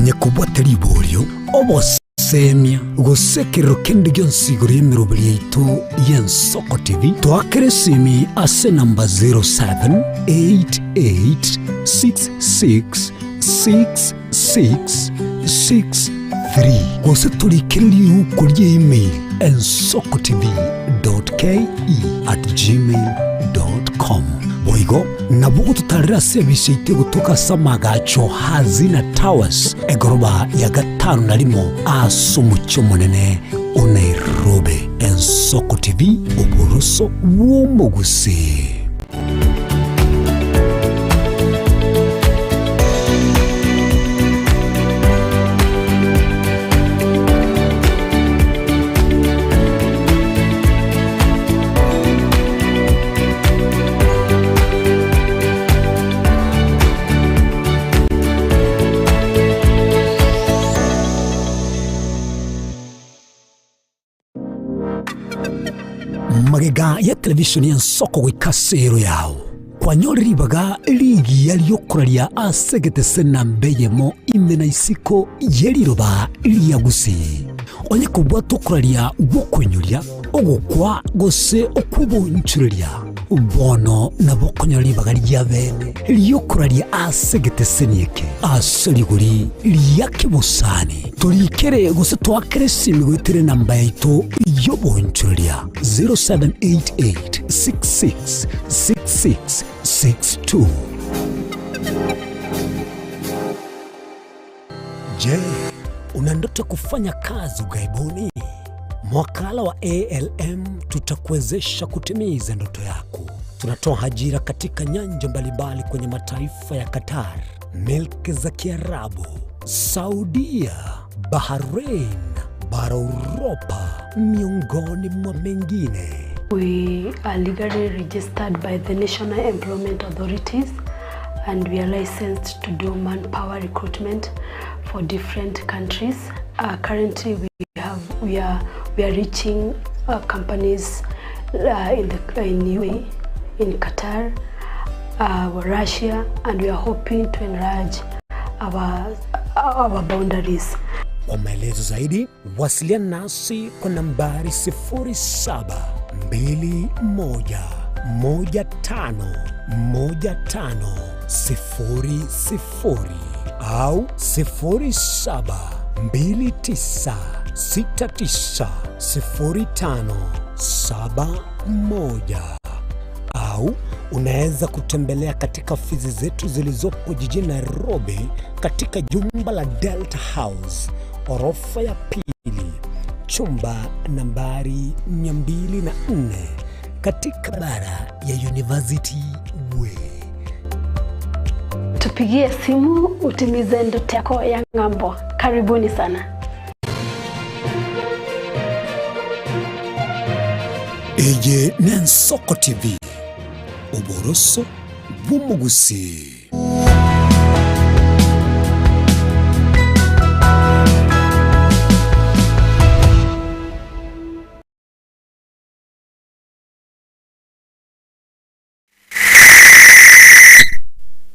Onye kobwate riborio, obosemia, gose ekerero kende gionsi igoro y'emeroberi yaito y'Ensoko TV, toakere esimi ase enamba 0788666663 gose torikere riuko ria email ensokotv.ke@gmail.com. Boigo nabo ogototarera ase ebise yaito egotoka ase amagacho Hazina Towers, egoroba ya gatano na rimo ase omochie omonene o Nairobi. Ensoko TV, oboroso bw'omogusii. Magega ya televisheni y'ensoko goika ase ero yao, kwanyore ribaga rigiya ri'okoraria ase egetese namba eyemo ime na isiko ye riroba ria Gusii. Onye kobwata okoraria gw'okoinyoria, ogokwa gose okw'obonchoreria, bono nabo okonyora ribaga ria bene ri'okoraria ase egeteseni eke ase rigori ria kebosani. Torikere gose toakere esimi goetera enamba yaito y'obonchoreria 0788 66 66 62. Je, una ndoto ya kufanya kazi ughaibuni? Mwakala wa ALM tutakuwezesha kutimiza ndoto yako. Tunatoa ajira katika nyanja mbalimbali kwenye mataifa ya Qatar, milki za Kiarabu, Saudia, Bahrain, bara Uropa, miongoni mwa mengine. We are legally registered by the National Employment Authorities and we are licensed to do manpower recruitment for different countries. Uh, currently, we have we are we are reaching uh, companies uh, in the in UAE, in Qatar, uh, Russia, and we are hoping to enlarge our our boundaries. Kwa maelezo zaidi wasiliana nasi kwa nambari 0721151500 au 0729690571 au unaweza kutembelea katika ofisi zetu zilizopo jijini Nairobi katika jumba la Delta House orofa ya pili chumba nambari 204 katika bara ya University Way. Tupigie simu utimize ndoto yako ya ng'ambo. Karibuni sana. Eye n'Ensoko TV, oboroso bw'omogusii.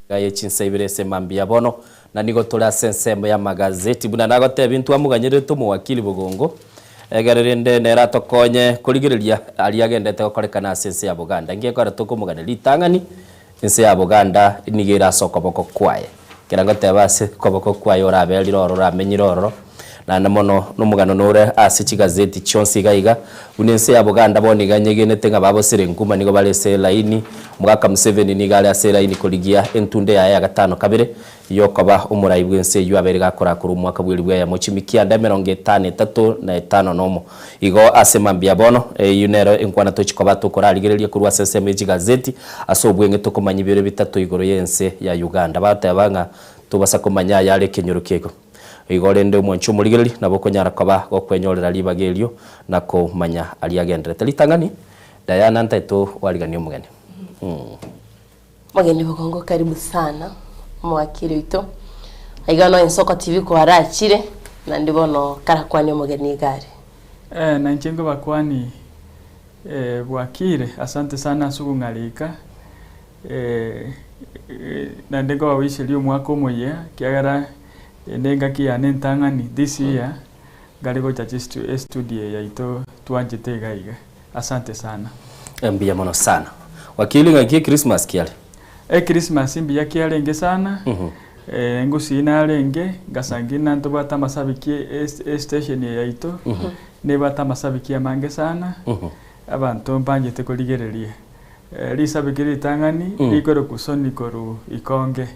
Iga ye chinsa ibere ase mambia bono, na nigo tore ase ensemo y'amagazeti buna nagotebia ntwamoganyerete omowakili Bogongo, egere rende nere atokonye korigereria aria agendete gokorekana ase ense ya Boganda. Ngiekore tokomogania ritang'ani, ense ya Boganda nigo ere ase okoboko kwaye. Ekero ngoteba ase okoboko kwaye oraberire ororo oramenyire ororo, Naende mono nomogano nore ase chigazeti chionsi iga iga, buna ense ya Buganda bono iga nyegenete ng'a babosire enkuma nigo bare ase elaini, omogaka Museveni nigo are ase elaini korigia entunde yaye ya gatano kabere yokoba omorai bw'ense eyio abeire gakorakora omwaka bw'elibu eyemo chimikianda emerongo etano etato na etano nomo. Igo ase mambia bono, eyio nero enkwana tochi koba tokorarigereria korwa ase ensemo ye chigazeti ase obweng'e tokomanya ebiro bitato igoro y'ense ya Uganda. Bagoteba ng'a tobasa komanya ayare ekenyoro kiaiko. Igo rende omwanche omorigereria nabo okonyara koba gokwenyorera ribaga erio na komanya aria agenderete. Ritang'ani, Diana ntaete oariganie omogeni. Mogeni bokongo karibu sana omowakili oito aiga no Ensoko TV kwarachire naende bono karakwanie omogeni iga are. Eh, na inche nkobakwani eh, bwakire asante sana ase okong'arika eh, eh, naende nkobawiseria omwaka omoyia ekiagera Ende engaki yane entang'ani this year ngare gocha chistu estudio eye yaito twanchete iga iga. Asante sana. Mbuya mono sana. Wakili ng'aki echristmas kiare? Echristmas mbuya kiarenge sana, ngusii narenge, ngasangi ng'a ntobwate amasabiki estation eye yaito, nebwate amasabiki amange sana, abanto mbanchete korigereria. Risabiki ritang'ani rikorokwa Soni korwa Ikonge,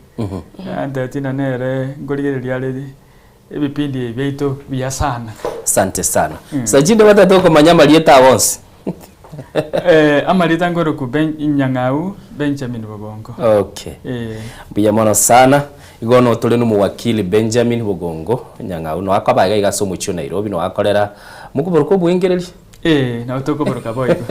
antebetie ng'a nere nkorigereria are ebipindi ebi biaito buya sana. Asante sana. Sajinde batete okomanya amarieta abo onsi. Amarieta nkorokwa Ben Nyang'au Benjamin Bogongo. Okay. Mbuya mono sana. Igo no tore nomowakili Benjamin Bogongo Nyang'au no akoba iga iga ase omochie o Nairobi no akorera mokoboroka obwengereri. Ee, nabo tokoboroka boigo.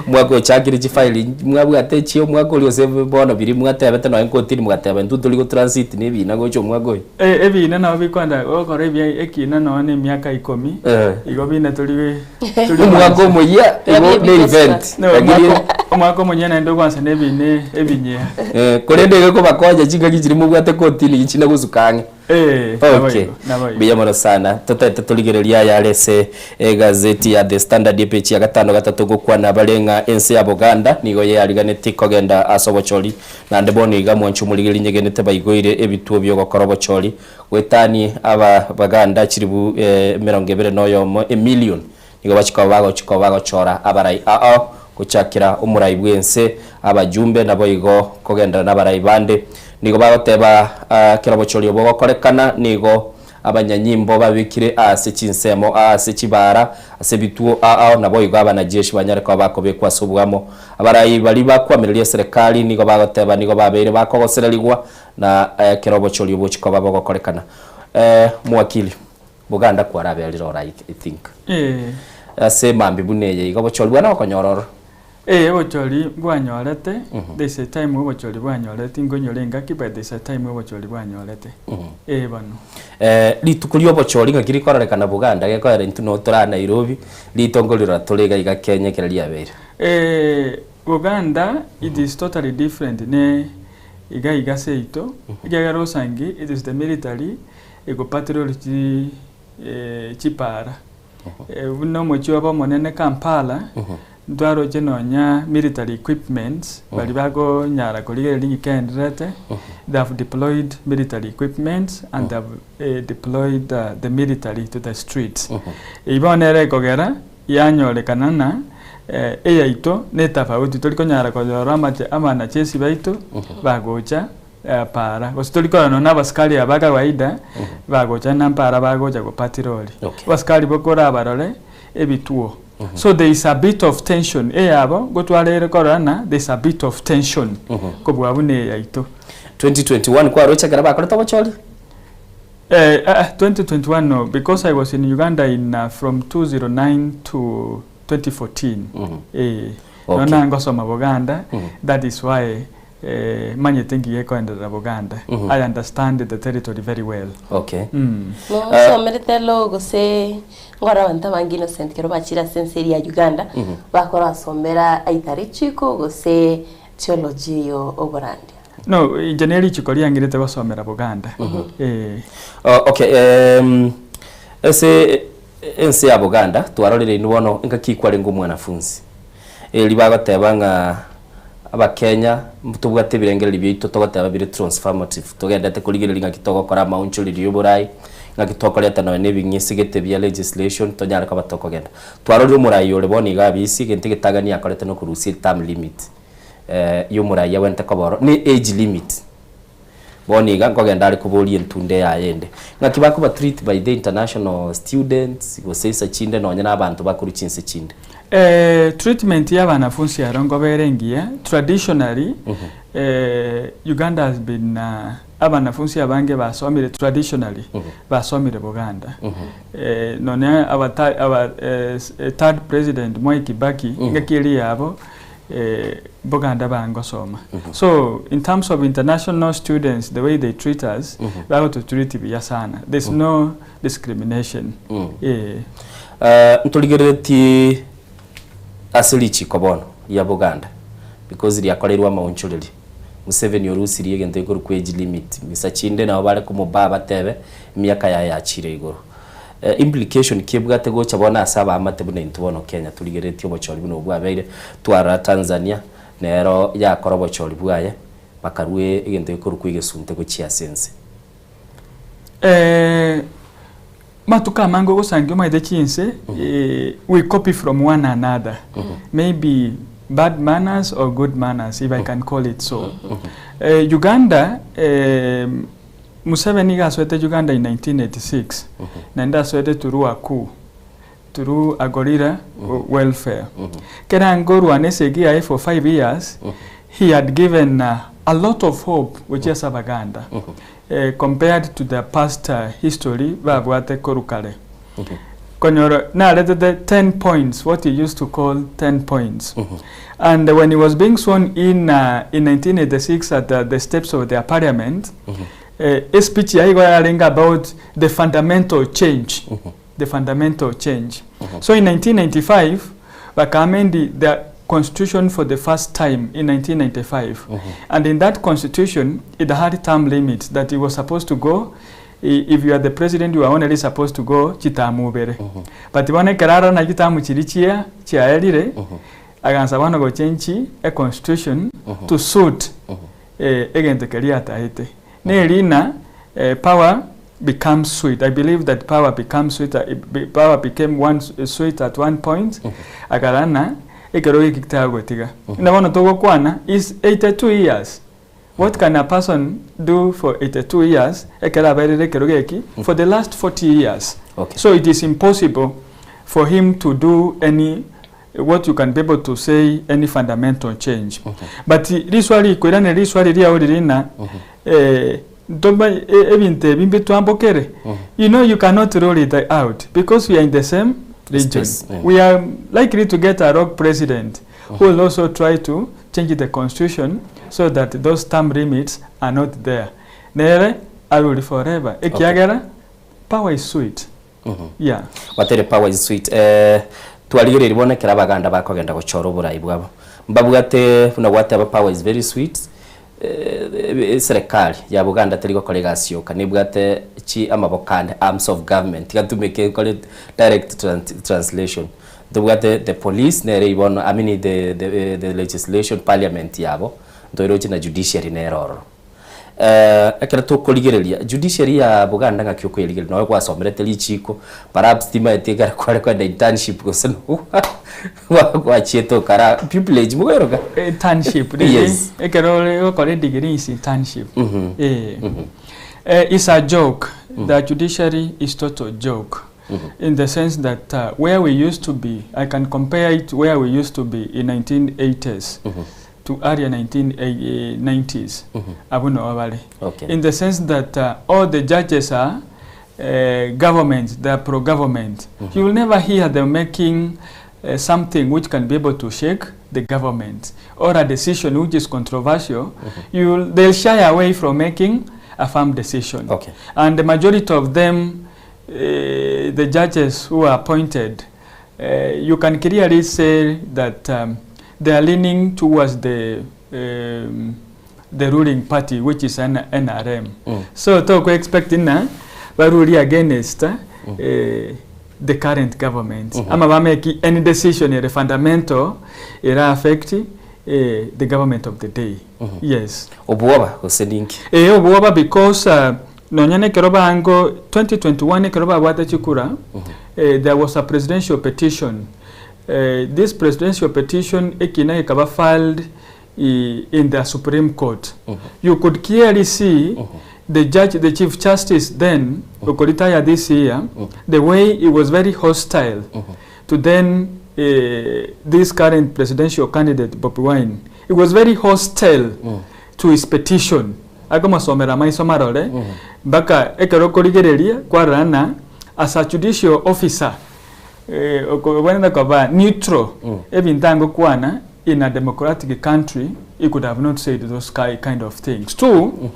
Omwaka ochakire chifaili mwabwate echio omwaka oria gose bono biria mwatebete nonye nkotini mogateba intwe tori go transit na ebina gocha omwaka oyo? Eh, ebina nabo bikwenda gokora ebia ekina nonye na emiaka ikomi, Eh. igo bina tori tori Omwaka omoyia igo ne event. No, Lakini omwaka omwaka omoyia naende ogwansa na ebina ebinyia. Eh, korende iga ekobakonya chingaki chiria mobwate kotini china gosuka ang'e. Eh, Okay. naboigo, naboigo. Mbuya mono sana. Totaete torigereria aya are ase egazeti ya The Standard epeji ya gatano gatato gokwana bare ng'a ense ya Buganda nigo yeariganetie kogenda ase obochori naende bono iga mwanche omorigereria nyegenete baigoire ebituo biogokora obochori goetanie aba Baganda chiribu emerongo ebere na oyomo emillion nigo bachikoba bagochikoba bagochora abarai ao gochakera omorai bw'ense abajumbe naboigo kogenderera nabarai bande. Nigo bagoteba kera obochori obo bogokorekana nigo abanyanyimbo babekire aase chinsemo, aase chibaara, ase ebituo ao, naboigo abanajeshi banyare koba bakobekwa ase oboamo. Abarai baria bakwamireria eserekari nigo bagoteba nigo babeire bakogosererigwa na ekero obochori obo bochia koba bogokorekana. Omowakili, Boganda kwaraberire ore I think. Ase mambia buna eye iga obochori bwane gokonyora oro. Ee, obochori mbwanyorete, there is a time obochori bwanyorete, tinkonyora engaki but there is a time obochori bwanyorete. Ee bono. Rituko riobochori ng'aki rikororekana Buganda gekoera intwe noo tore aa Nairobi, ritongo rirora tore iga iga Kenya ekero riabeire. Buganda it is totally different ne iga iga seito, ekiagera osangi it is the military ego patrol chi chipara. Buna omochie obo omonene Kampala, ntwaroche nonya military equipments baria bakonyara korigereria ng'a kendererete, they have deployed military equipments and they have deployed the military to the streets. Eyio bono nere ekogera yanyorekana ng'a eyaito netafauti tori konyara konyora amache abanajeshi baito bagocha Para, gose tori korora nonya na abasikari aba ba kawaida bagocha na mpara bagocha go patiroli. Abasikari bokorabarore ebituo. So there is a bit of tension eyabo ngotwarere korora ng'a there is a bit of tension kobua buna eyaito. 2021 kwaroche ekero bakorete obochori? Eh, ah, 2021 no, because I was in Uganda in uh, from 209 to 2014. Eh, Okay. nonya ngosoma Buganda, that is why Manyete nki gekoenderera Buganda. I understand the territory very well. Okay. Nosomerete law gose nkore abanto abange innocent kero bachire ase ense eria ya Uganda bakora basomera either richiko gose theology yo oborandia. No, inche ne richiko riang'irete gosomera Buganda. Eh. Oh, okay em, ase ense ya Buganda twarorire inwe bono engaki kwarenge omwanafunzi Eri bagoteba ng'a Abakenya ntobwate ebirengererio biaito togoteba bire transformative, togendete korigereria ng'aki togokora amaonchorerio y'oborai, ng'aki tokoreta nonya na ebing'ese gete bia legislation tonyare koba tokogenda. Twarorire omorai ore bono iga abisi, egento egetagani akorete nokorusia eterm limit y'omorai agwenerete koba oro, ne age limit. Bono iga nkogenda are koboria entunda eyaye ende. Ng'aki bakoba treat by the international students gose insa chinde nonye na abanto bakorwa chinse chinde. Treatment ya abanafunsi aro nkoba ere engiya, traditionally Uganda has been abanafunsi abange basomire traditionally basomire Buganda. Nonya our our third president Mwai Kibaki engaki eria yabo Buganda bangosoma. So in terms of international students the way they treat us bagoto treat buya sana. There's no discrimination. Eh. Ntorigereretie ase richiko bono ria Buganda because riakoreirwe amaonchoreri. Museveni orusirie egento gekorokwa age limit, misa chinde nabo bare komobaa batebe emiaka yaye yachire igoro. Implication ki ebwate gocha bono ase abaamate buna intwe bono Kenya torigereretie obochori buna obwo bwabeire, twarora Tanzania nero yakora obochori bwaye bakarua egento gekorokwa egesunte gochia ase ense. Matuko amange ogosangia omanyete chinse we copy from one another maybe bad manners or good manners if I can call it so. Uganda Museveni iga asoete Uganda in 1986 naende asoete through a coup through a gorilla welfare. Kera nkorwana esegi yaye for 5 years he had given a lot of hope gochia ase abaganda compared to the past history babwate korwa kare. Konyora naretete 10 points what he used to call 10 points. And when he was being sworn in in 1986 at the steps of their parliament, espeech yaye igo yarenge about the fundamental change. The fundamental change. So in 1995 baka amend the constitution for the first time in 1995 and in that constitution it had term limits that he was supposed to go if you are the president you are only supposed to go chitamu ibere but bono ekero arora naki chitamu chiria chia chiaerire agansa bono go change e constitution to suit egento keria ataete. Neri ng'a power becomes sweet, I believe that power becomes sweet, power became one sweet at one point, akarora ng'a ekero geki tagotiga. Buna bono togokwana is 82 years, what can a person do for 82 years ekero aberire ekero geki for the last 40 years. So it is impossible for him to do any what you can be able to say any fundamental change. But riswali rikoirana riswali riao riri ng'a ntoma ebinto ebi mbitwambokere, you know you cannot rule it out because we are in the same region. Space, yeah. We are likely to get a rogue president who will also try to change the constitution so that those term limits are not there. Nere arure forever ekiagera power is sweet. Yeah. Gwatere power is sweet. Eh, twarigereiri bono ekero abaganda bakogenda gochora oborai bwabo. Mbabwate buna gwateba power is very sweet. Eh, eserekari ya Buganda teri gokora egasi yoka, nebwate chi amaboko ande, arms of government. Tiga ntumeke nkore direct translation. Ntobwate the police nere bono, I mean the, the, the legislation parliament yabo, ntoiroche na judiciary nere ororo. Ekero tokorigereria judiciary ya Buganda ng'aki okoyerigereria nonya gwasomerete richiko perhaps timaeti ekero kware kogenda internship gose gwachiete okara pupillage mokoiroka? Internship riria Yes. ekero ore gokora edegree is internship Mhm. eh. Mhm. Is a joke, the judiciary is total joke in the sense that where we used to be, I can compare it where we used to be in 1980s to earlier 1990s abwo noo bare. Okay. In the sense that all the judges are government, they are pro government. You will never hear them making something which can be able to shake the government or a decision which is controversial. You will, they'll shy away from making a firm decision. Okay. And the majority of them, the judges who are appointed, you can clearly say that they are leaning towards the the ruling party which is NRM. So toko expect ng'a baruri against the current government ama ba make any decision ere fundamental era affect the government of the day. Yes. Obwoba gose ninki? Ee obwoba because nonya nekero bango 2021 ekero babwate chikura there was a presidential petition. This presidential petition ekina gekaba filed in the Supreme Court. You could clearly see the judge, the Chief Justice then, who could retire this year, the way he was very hostile to then this current presidential candidate, Bobi Wine. He was very hostile to his petition. Akomosomera maiso marore, mpaka ekero okorigereria kwarora ng'a as a judicial officer okobwenerete koba neutral ebinto angokwana in a democratic country he could have not said those kind of things. Two,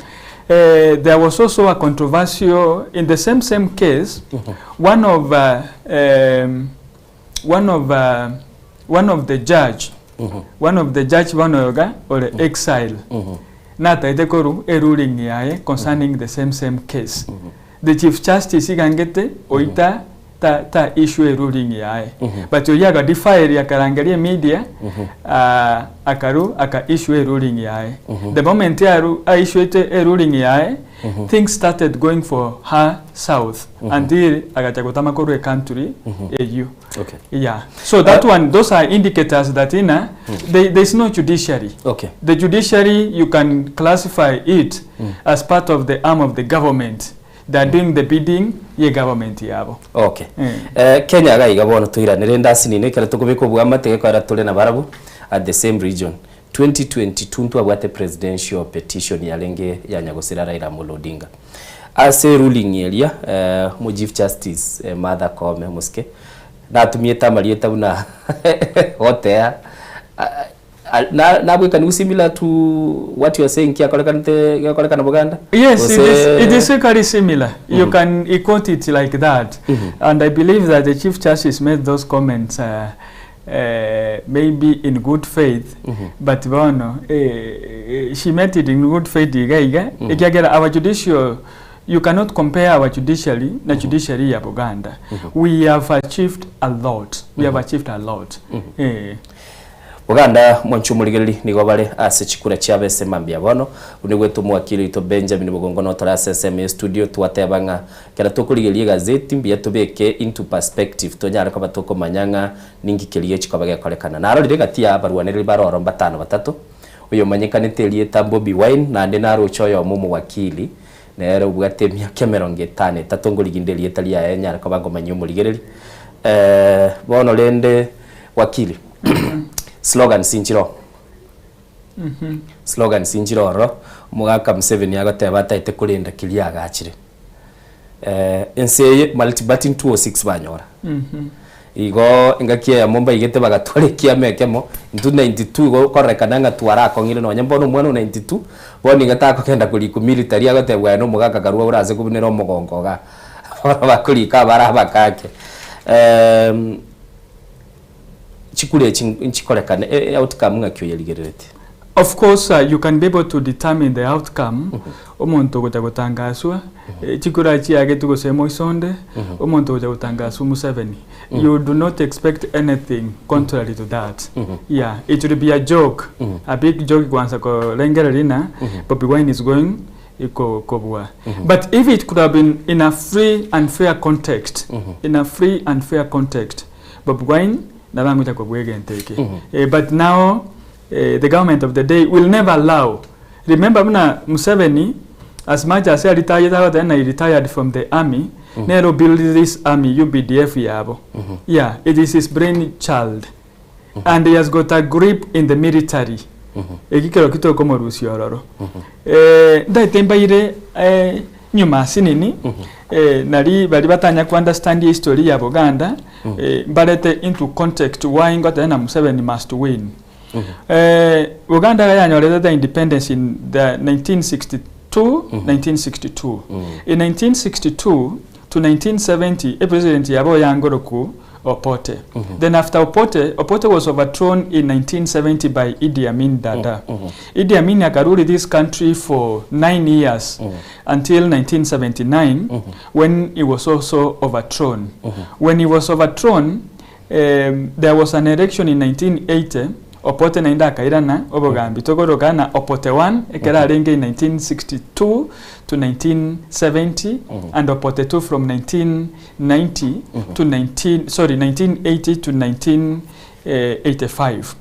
there was also a controversial, in the same same case, one of one of one of the judge, one of the judge bono iga ore exile. Nataete korwa e ruling yaye concerning the same same case. The chief justice iga angete oita ta ta issue e ruling yaye. But oyio aga defile akarangeria emedia ah, akaru aka issue e ruling yaye. The moment aru a issuete e ruling yaye, things started going for her south until agacha gotama korwa e country eyio. Okay. Yeah. So that one, those are indicators that in a, there, there's no judiciary. Okay. The judiciary, you can classify it as part of the arm of the government. They are doing the bidding ye government yabo. Okay. Eh. Eh, Kenya iga iga bono toiranere ndasinine ekero tokobeka obwamate gekogera tore na barabwo at the same region. 2022 ntwabwate presidential petition yarenge ya Nyagosira Raila Amolo Odinga. Ase ruling eria eh, omo Chief Justice eh, Martha Koome omosike natumiete amarieta buna gotea nabwekaniwu similar to what you are saying kiakorekanete gekorekana Boganda? Yes, it is, Gose it is equally similar. You can equate it like that. And I believe that the Chief Justice made those comments uh, uh, maybe in good faith, but bono, eh, she made it in good faith iga iga. Ekiagera our judicial, you cannot compare our judiciary na judiciary ya Buganda. We have achieved a lot. We have achieved a lot. Eh. Boganda mwanche omorigereria nigo bare ase chikura chiabo ase mambia bono, buna egwete omowakili oito Benjamin Bogongo notore ase ensemo ye studio twateba ng'a ekero tokorigereria egazeti mbuya tobeke into perspective tonyare koba tokomanya ng'a ninki keria gechikoba gekorekana. Narorire egati ya abarwanereri bare oro mbatano batato, oyomanyekanete erieta Bobi Wine naende naroche oyomo omowakili nere obwate emiaka emerongo etano etato ngoriginde erieta riaye nyare koba ngomanyia omorigereria. Bono rende wakili slogans nchire oo slogans nchire ororo, omogaka Museveni agoteba ataete korenda keria agachire. Ense eye multiparty 206 banyora. Igo engaki eyemo mbaigete bagatwara ekiama ekemo, intwe 92 igo kororekana ng'a twarakong'ire nonye mbono omwana o 92, bono iga takogenda korikwa military agotebwa aye na omogaka karue orase kobunera omogongo igaa. Bono bakorika abare abakake. Chikura echi nchikorekane, e outcome ng'aki oyerigereretie? Of course uh, you can be able to determine the outcome omonto ogocha gotangaswa eh, chikura chiagetwe gose moisonde omonto ogocha gotangaswa Museveni you do not expect anything contrary to that yeah it will be a joke a big joke kwanza korengereria ng'a Bobi Wine is going iko kobua but if it could have been in a free and fair context in a free and fair context Bobi Wine nabo agocha kobua egento eke eh, but now eh, the government of the day will never allow remember buna Museveni as much as aritayete agoteba ng'a he retired from the army nere obuild this army UPDF yabo yeah it is his brain child and he has got a grip in the military eki kero ki tokomorusia ororo eh, ntaete mbaire eh, nyuma asinini eh, nari bari batanya ku understand history ya Buganda eh, mbarete into context why ngoteba na Museveni must win eh, Buganda iga yanyorete the independence in the 1962 1962 in 1962 to 1970 e president yabo oyangoroku Obote. Then after Obote, Obote was overthrown in 1970 by Idi Amin Dada. Idi Amin akarule this country for 9 years until 1979 when he was also overthrown. When he was overthrown, um, there was an election in 1980 Obote naende akairana obogambi tokoroka na Obote 1 ekero arenge in 1962 to 1970 and Obote 2 from 1990 to 19 sorry 1980 to 1985.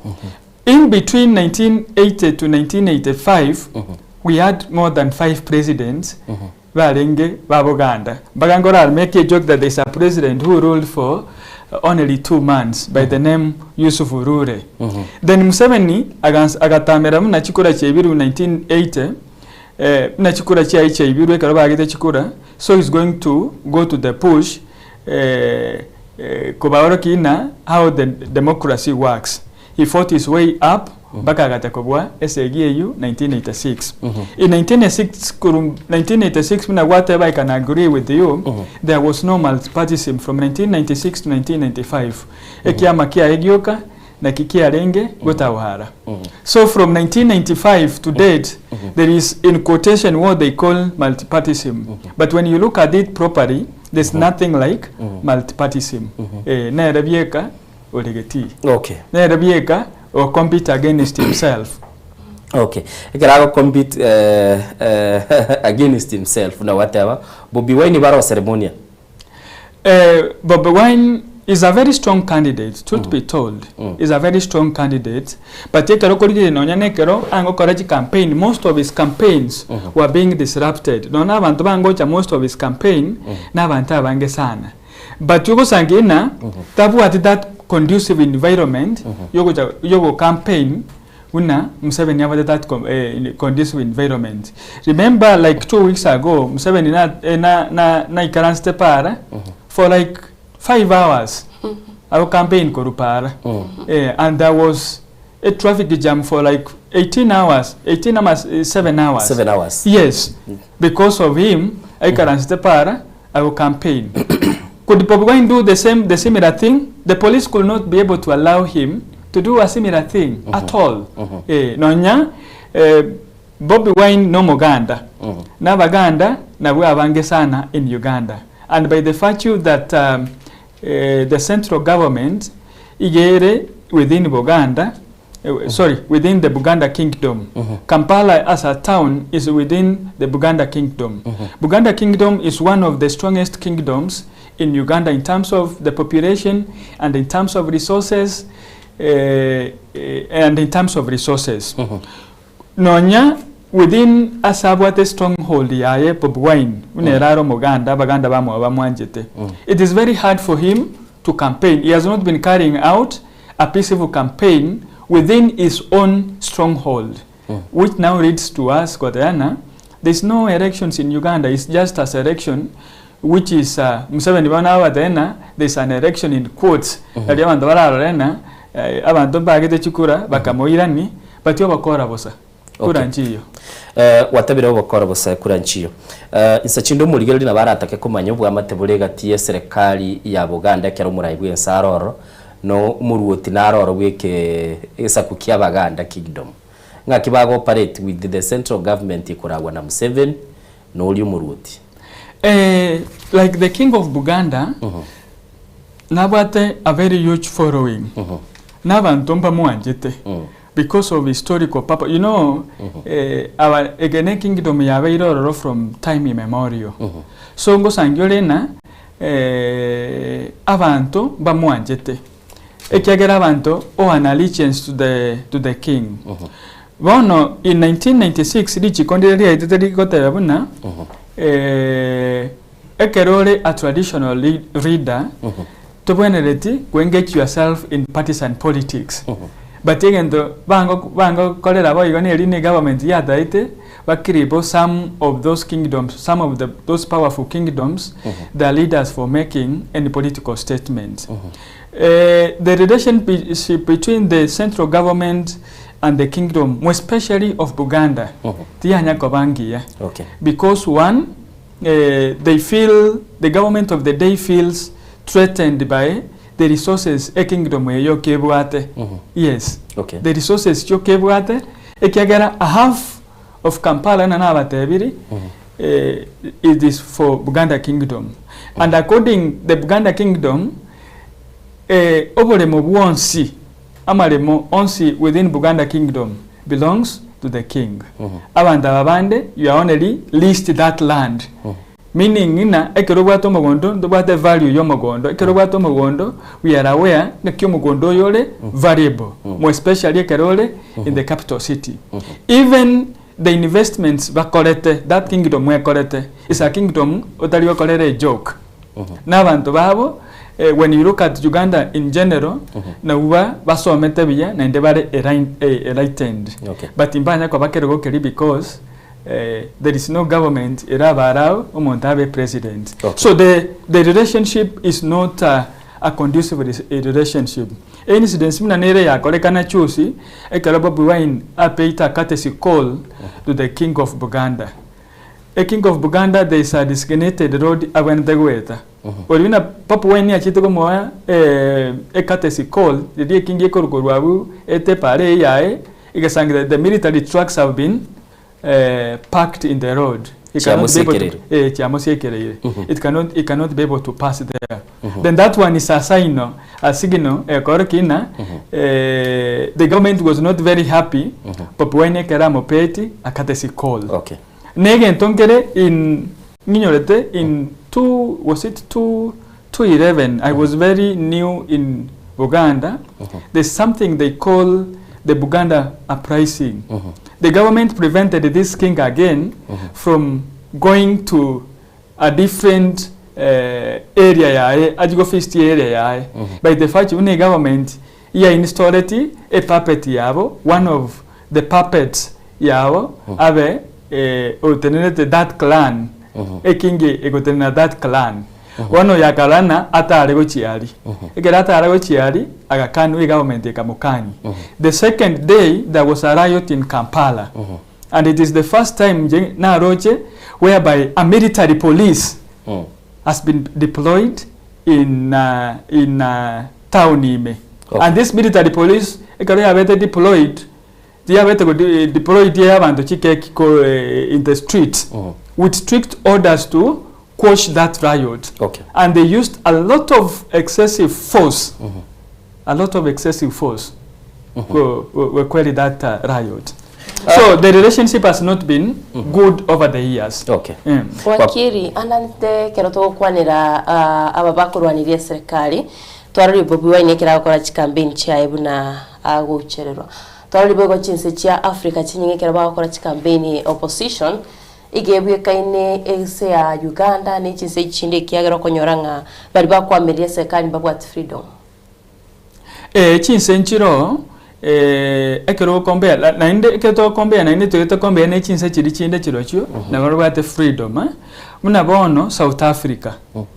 In between 1980 to 1985 we had more than five presidents barenge ba Buganda. Mpaka nkora make a joke that there's a president who ruled for only 2 months by the name Yusuf Rure. Then Museveni agatamera buna chikura chiaibirwe 1980 eh, buna chikura chiaye chiaibirwe ekero bagete chikura so he's going to go to the push eh, eh, kobaorokia ng'a how the democracy works. He fought his way up mpaka agacha kobua esegi eyio 1986. In 1986 koru 1986 buna gwateba I can agree with you there was no multipartyism from 1996 to 1995. Ekiama kiaye gioka Naki kiarenge gotawara. So from 1995 to date, there is in quotation what they call multipartyism. But when you look at it properly, there's nothing like multipartyism. Eh, nere bieka ore getii. Nere bieka o compete against himself. Okay. Ekero ago compete eh, eh, against himself na gwateba Bobi Wine baro ceremonial. Eh, Bobi Wine is a very strong candidate, truth be told, is a very strong candidate, but ekero okorigereria nonya na ekero agokora chicampaign, most of his campaigns were being disrupted. Nonya na abanto bangocha most of his campaign, na abanto abange sana. But ogosangia ng'a tabwati that conducive environment yogocha yogo campaign buna Museveni abate that com, eh, conducive environment. Remember like 2 weeks ago Museveni na, eh, na, na, naikaransete para for like 5 hours ago campaign koru para eh, and there was a traffic jam for like 18 hours, 18 hours, eh, 7 hours. 7 hours. Yes, because of him aikaransete para ago campaign. Could Bobi Wine do the same, the similar thing? The police could not be able to allow him to do a similar thing at all. Eh, nonya eh, Bobi Wine no Muganda. N'Abaganda nabwo abange sana in Uganda. And by the virtue that eh, the central government igere within Buganda, eh, sorry, within the Buganda kingdom. Kampala as a town is within the Buganda kingdom. Buganda kingdom is one of the strongest kingdoms in Uganda in terms of the population and in terms of resources and in terms of resources. Nonya within asabwate stronghold yaye Bobi Wine uneraro Muganda Abaganda bamwe bamwanjete. It is very hard for him to campaign. He has not been carrying out a peaceful campaign within his own stronghold, which now leads to us, Koteana, there's no elections in Uganda. It's just as election, which is Museveni bana abatena, there's an election in quotes. Mm abantu bararorena, eh, abantu mbagete chikura bakamoirani, batio bakora bosa. Kura nchiyo. Eh, watabire obokora bosa kura nchiyo. Eh, insa chindo omorigereri nabo aratake komanya obwamate bore egati ya eserekari ya Buganda ekero omorai bwa ense aroro no omoruoti naroro bweke egesaku kia Abaganda kingdom ng'aki bago operate with the central government ekoragwa na Museveni noria omoruoti. Eh, like the king of Buganda, nabwate a very huge following. N'abantu mbamwanjete because of historical purpose. Eh, our egene kingdom yabeire ororo from time immemorial. So ngosangi orena eh, abantu bamwanjete. Ekiagera abantu owe an allegiance to the king. Bono in 1996 richikondi riaitete rigoteba buna eh, ekero ore a traditional leader tobwenereti ku-engage yourself in partisan politics, but egento bango bango korera boigo neri ni government yataete bakiribo some of those kingdoms, some of the those powerful kingdoms, their leaders for making any political statement. The relationship between the central government and the kingdom, more especially of Buganda, tiyanya kobangiya because one, they feel the government of the day feels threatened by the resources a kingdom eyo kebwate. Yes. The resources kyo kebwate ekiagera a half of Kampala na nabatebiri it is for Buganda kingdom, and according the Buganda kingdom, oboremo bwonsi amaremo onsi within Buganda kingdom belongs to the king. Abantu ababande you are only leased that land, meaning ng'a ekero obwate omogondo ntobwate value ya omogondo ekero obwate omogondo we are aware ng'aki omogondo oyo ore valuable, more especially ekero ore in the capital city. Even the investments bakorete, that kingdom ekorete, is a kingdom otari gokorera a joke n'abantu babo. Eh, when you look at Uganda in general, nauba basomete buya naende bare enlightened but mbanya kwa bakerogo keri because there is no government erabarao omuntu abe president. So the relationship is not a conducive a relationship. Incidents muna nere yakorekana chusi ekero Bobi Wine apeita courtesy call to the king of Buganda. A king of Buganda there is a designated road abwenerete goeta. Oria buna Papa Wine achiete komoa a courtesy call riria eking ekorwa korwa abwo ete epara eye yaye egesangera the military trucks have been parked in the road. He cannot be able to, Chiamosiekereire. eh, chiamosiekereire. It cannot, he cannot be able to pass there. Then that one is a sign, a signal ekorokia ng'a eh, the government was not very happy Bobi Wine ekero amopeti a courtesy call. Okay. Na egento nkere in ng'inyorete in two, was it two, 211 I was very new in Buganda there's something they call the Buganda uprising. The government prevented this king again from going to a different area yaye achie go feast area yaye by the fact buna egovernment ya installeti e puppet yabo one of the puppets yabo abe otenerete that clan eking egotenena that clan bono oyo akarana atare gochia aria ekero atare gochia aria agakanwa egovernment ekamokania the second day there was a riot in Kampala And it is the first time inche naroche whereby a military police has been deployed in in town ime. And this military police ekero yabete deployed, tiyabete go deployed ya abanto chikeki ko in the street with strict orders to quash that riot. And they used a lot of excessive force, a lot of excessive force go go quell that riot. So the relationship has not been good over the years. Okay. Wakiri, ananete ekero togokwanera aba bakorwanirie eserekari, twarorire Bobi Wine ekero agokora chicampaign chiaye buna agochererwa. Twarorire boigo chinse chia Africa chinyinge ekero bagokora chicampaign opposition, iga ebwekaine ense ya Uganda ne chinse chinde ekiagera okonyora ng'a baria bakoamereria eserekari mbabwati freedom. Ee, chinse nchiroo, ekero ogokombea, la- naende ekero togokombea naende toye tokombea ne chinse chiria chinde chirochio, nabo babwate freedom eh, buna bono South Africa,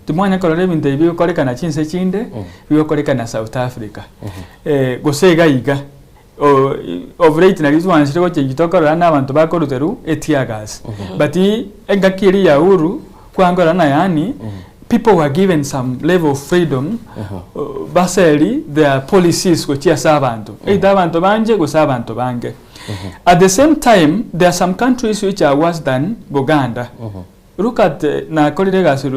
timwanya korora ebinto ebi bigokorekana chinse chinde, bigokorekana South Africa. Gose iga iga, o- of late nari twanchire gochengi tokorora na abanto bakoruterwa etear gas, but engaki eria ya Uhuru, kwangora na yaani people were given some level of freedom baseri their policies gochia ase abanto either abanto banje gose abanto bange at the same time there are some countries which are worse than Buganda look at nakorire egasi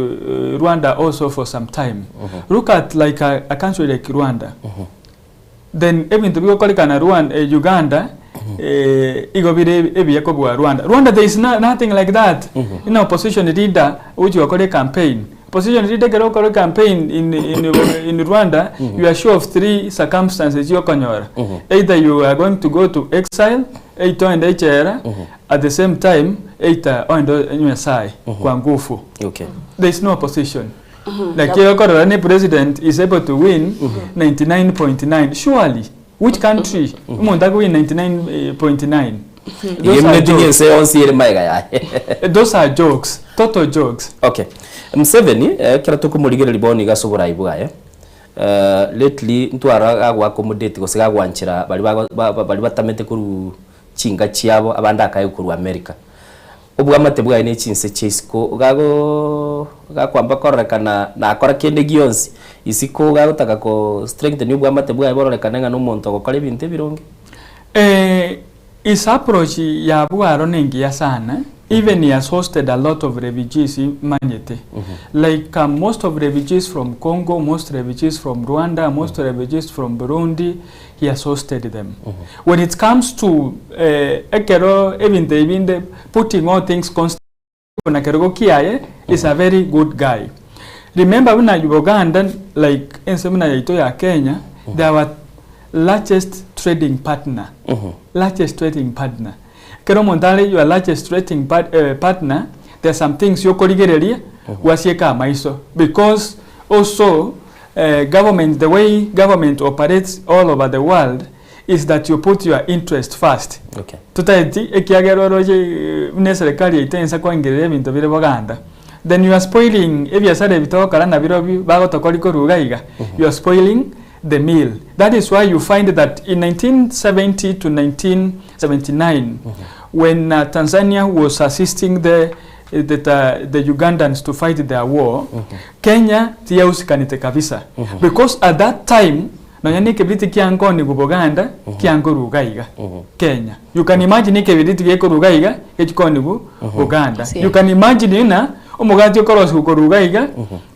Rwanda also for some time look at like a country like Rwanda Then ebinto bigokorekana Rwanda, eh, Uganda eh, igo bire ebiya kobua Rwanda. Rwanda there is no, nothing like that. Ina opposition leader ochi gokora campaign. Opposition leader ekero okora campaign in, in, in Rwanda, you are sure of three circumstances chiokonyora. Either you are going to go to exile, either oende echela, at the same time, either oende onywe esae kwa ngufu. There is no opposition. Naki okorora ne president is able to win 99.9 surely which country omonto ako win 99.9 Those are Igemeti jokes. ense yonsi ere maega yaye. Those are jokes total jokes. Okay. Museveni ekero tokomorigereria bono iga ase oborai bwaye eh, lately ntwara gago accommodate gose gagwanchera baria bago ba- ba- baria batamete korwa chinka chiabo abande akaegwa korwa America. Obwamate bwaye ne chinse chia isiko gagoo gakwamba kororekana nakora kende gionsi isiko gagotaka ko strengthen obwamate bwaye bororekane ng'a nomonto ogokora ebinto ebironge. Eh, his approach ya bwaro nengiya sana, even he has hosted a lot of refugees manyete. Like most of refugees from Congo, most refugees from Rwanda, most refugees from Burundi, he has hosted them. When it comes to eh, ekero ebinto ebi binde putting all things constant buna kerogo kiaye is a very good guy. Remember buna Uganda like ense buna yaito ya Kenya, they are our largest trading partner. Largest trading partner. Ekero omonto are your largest trading part, eh, partner, there are some things yokorigereria gwasieka amaiso because also government the way government operates all over the world is that you put your interest first. Okay. Totaeti ekiagera oroche buna eserekari yaito ensa koengerera ebinto bire boganda then you are spoiling ebiasara ebi togokora nabirobio bagotokori korwa iga iga you are spoiling the meal. That is why you find that in 1970 to 1979 when Tanzania was assisting the the, the Ugandans to fight their war, Kenya tiyausikanete kabisa. Because at that time, nonya na ekebiriti kiankonigwa Buganda, kiankorwa iga iga, Kenya. You can imagine ekebiriti gekorwa iga iga, gechikonigwa Buganda. You can imagine ng'a omogati okorosiwa korwa iga iga,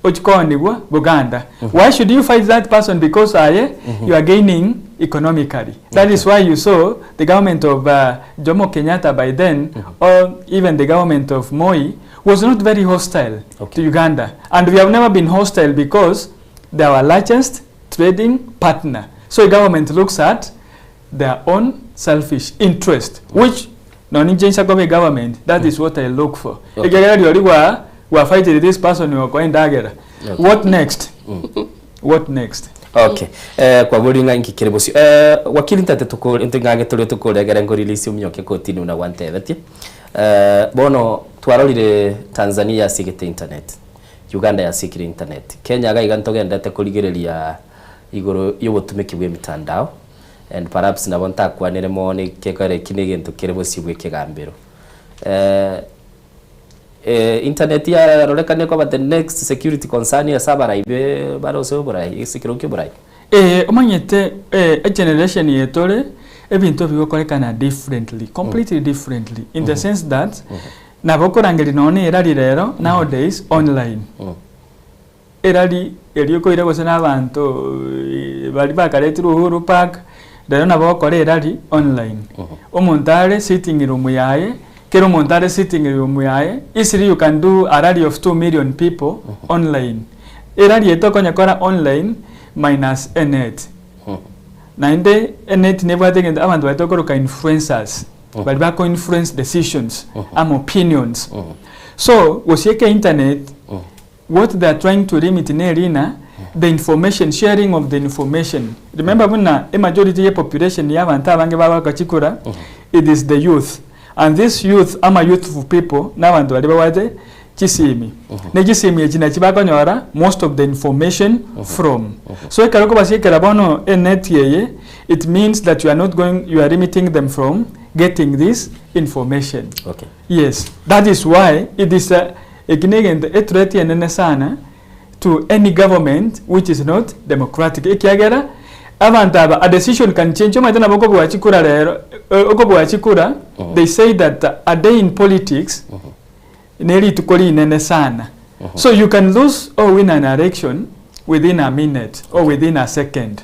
ochikonigwa Buganda. Why should you fight that person because aye you are gaining economically. That is why you saw the government of uh, Jomo Kenyatta by then or even the government of Moi was not very hostile to Uganda. And we have never been hostile because they are our largest trading partner. So government looks at their own selfish interest which nonye inche inse koba egovernment that is what I look for. Okay. Ekiagera rirorio gwa gwa fighted this person okoa endagera Okay. what next? What next? Okay. Eh, kwaboria ng'a inki kere bosio. Eh, wakili ntate tokore nte ng'age tore tokoregere ngo release ominyoke kotini buna gwantebetie. Eh, bono twarorire Tanzania yasigete internet, Uganda yasikire internet, Kenya iga iga ntogendete korigereria igoro yobotumeki bwa emitandao and perhaps nabo ntakwanere mono ekekore eki na egento kere bosio bwa ekegambero. Eh, eh, internet yarorekanire koba the next security concern ase abarai be bare ase oborai ase ekerogo kia oborai. Ee, omanyete eh, egeneration eye tore, ebinto bigokorekana differently, completely differently, in the sense that, nabo okorangeria nonya na erari rero, nowadays, online. Erari eria okoira gose na abanto baria bakaretirwe Uhuru Park, rero nabo ogokora erari online. Omonto are sitting room yaye, kera omonto are sitting room yaye, easily you can do a rally of 2 million people online. Erari eye tokonyekora online minus enet. Naende enet nebwate egento abanto baria tokoroka influencers, baria bako influence decisions ama opinions. So, gosieka internet, What they are trying to limit neri ng'a the information, sharing of the information. Remember buna e majority ye population ya abanto abange bagoaka chikura, it is the youth. And this youth ama youthful people na abanto baria babwate chisimi. Ne chisimi echi nachi bakonyora most of the information from. So ekero okobasiekera bono e net eye, it means that you are not going, you are limiting them from getting this information. Okay. Yes, that is why it is a, eki negento ethreat enene sana to any government which is not democratic ekiagera abanto aba a decision can change omanyete nabo okobua chikura rero eh, okobua chikura they say that a day in politics ne rituko rinene sana so you can lose or win an election within a minute or within a second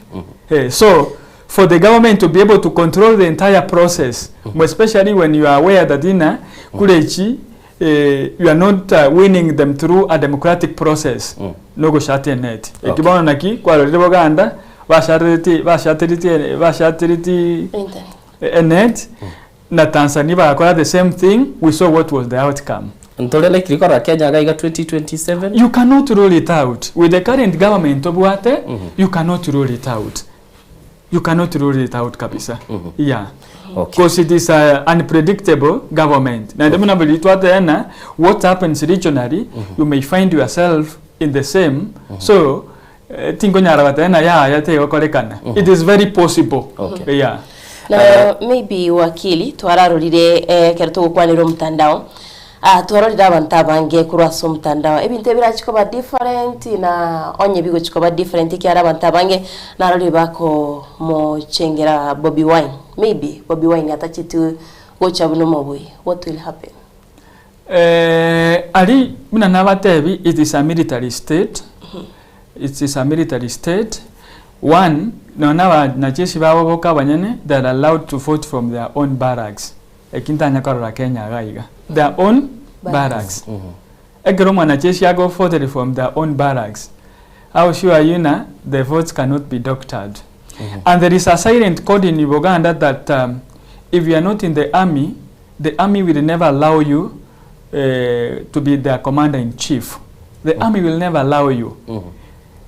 Eh, so for the government to be able to control the entire process mm especially when you are aware that ina kurechi eh, you are not uh, winning them through a democratic process mm. nogoshata enet okay. Eki bono naki kwarorire Boganda bashatereti bashatereti bashatereti enet mm. na Tanzania bagakora the same thing we saw what was the outcome Ntore likely korora Kenya iga iga 2027? You cannot rule it out with the current government tobwate mm -hmm. you cannot rule it out you cannot rule it out kabisa mm -hmm. yeah Okay. Because it is a unpredictable government. Na ndio muna twatena what happens regionally mm -hmm. you may find yourself in the same mm -hmm. so eh, tinkonyara batena yaya tegokorekana mm -hmm. it is very possible okay. yeah Na maybe wakili twararorire eh, kero togokwanera omotandao ah, twarorire abanto abange korwa ase omotandao ebinto ebirachi koba different na onye bigochi koba different ekiara abanto abange narorire bakomochengera Bobi Wine maybe Bobi Wine atacheti gocha buna omobui what will happen? Eh, aria buna nabatebi it is a military state, it is a military state, one nonya na abanajeshi babo boka abanyene they are allowed to vote from their own barracks, eki ntanya korora Kenya iga iga, their own barracks. Ekero omwanajeshi ago voted from their own barracks, how sure are you ng'a the votes cannot be doctored? And there is a silent code in Buganda that um, if you are not in the army, The army will never allow you eh, to be their commander in chief. The army will never allow you.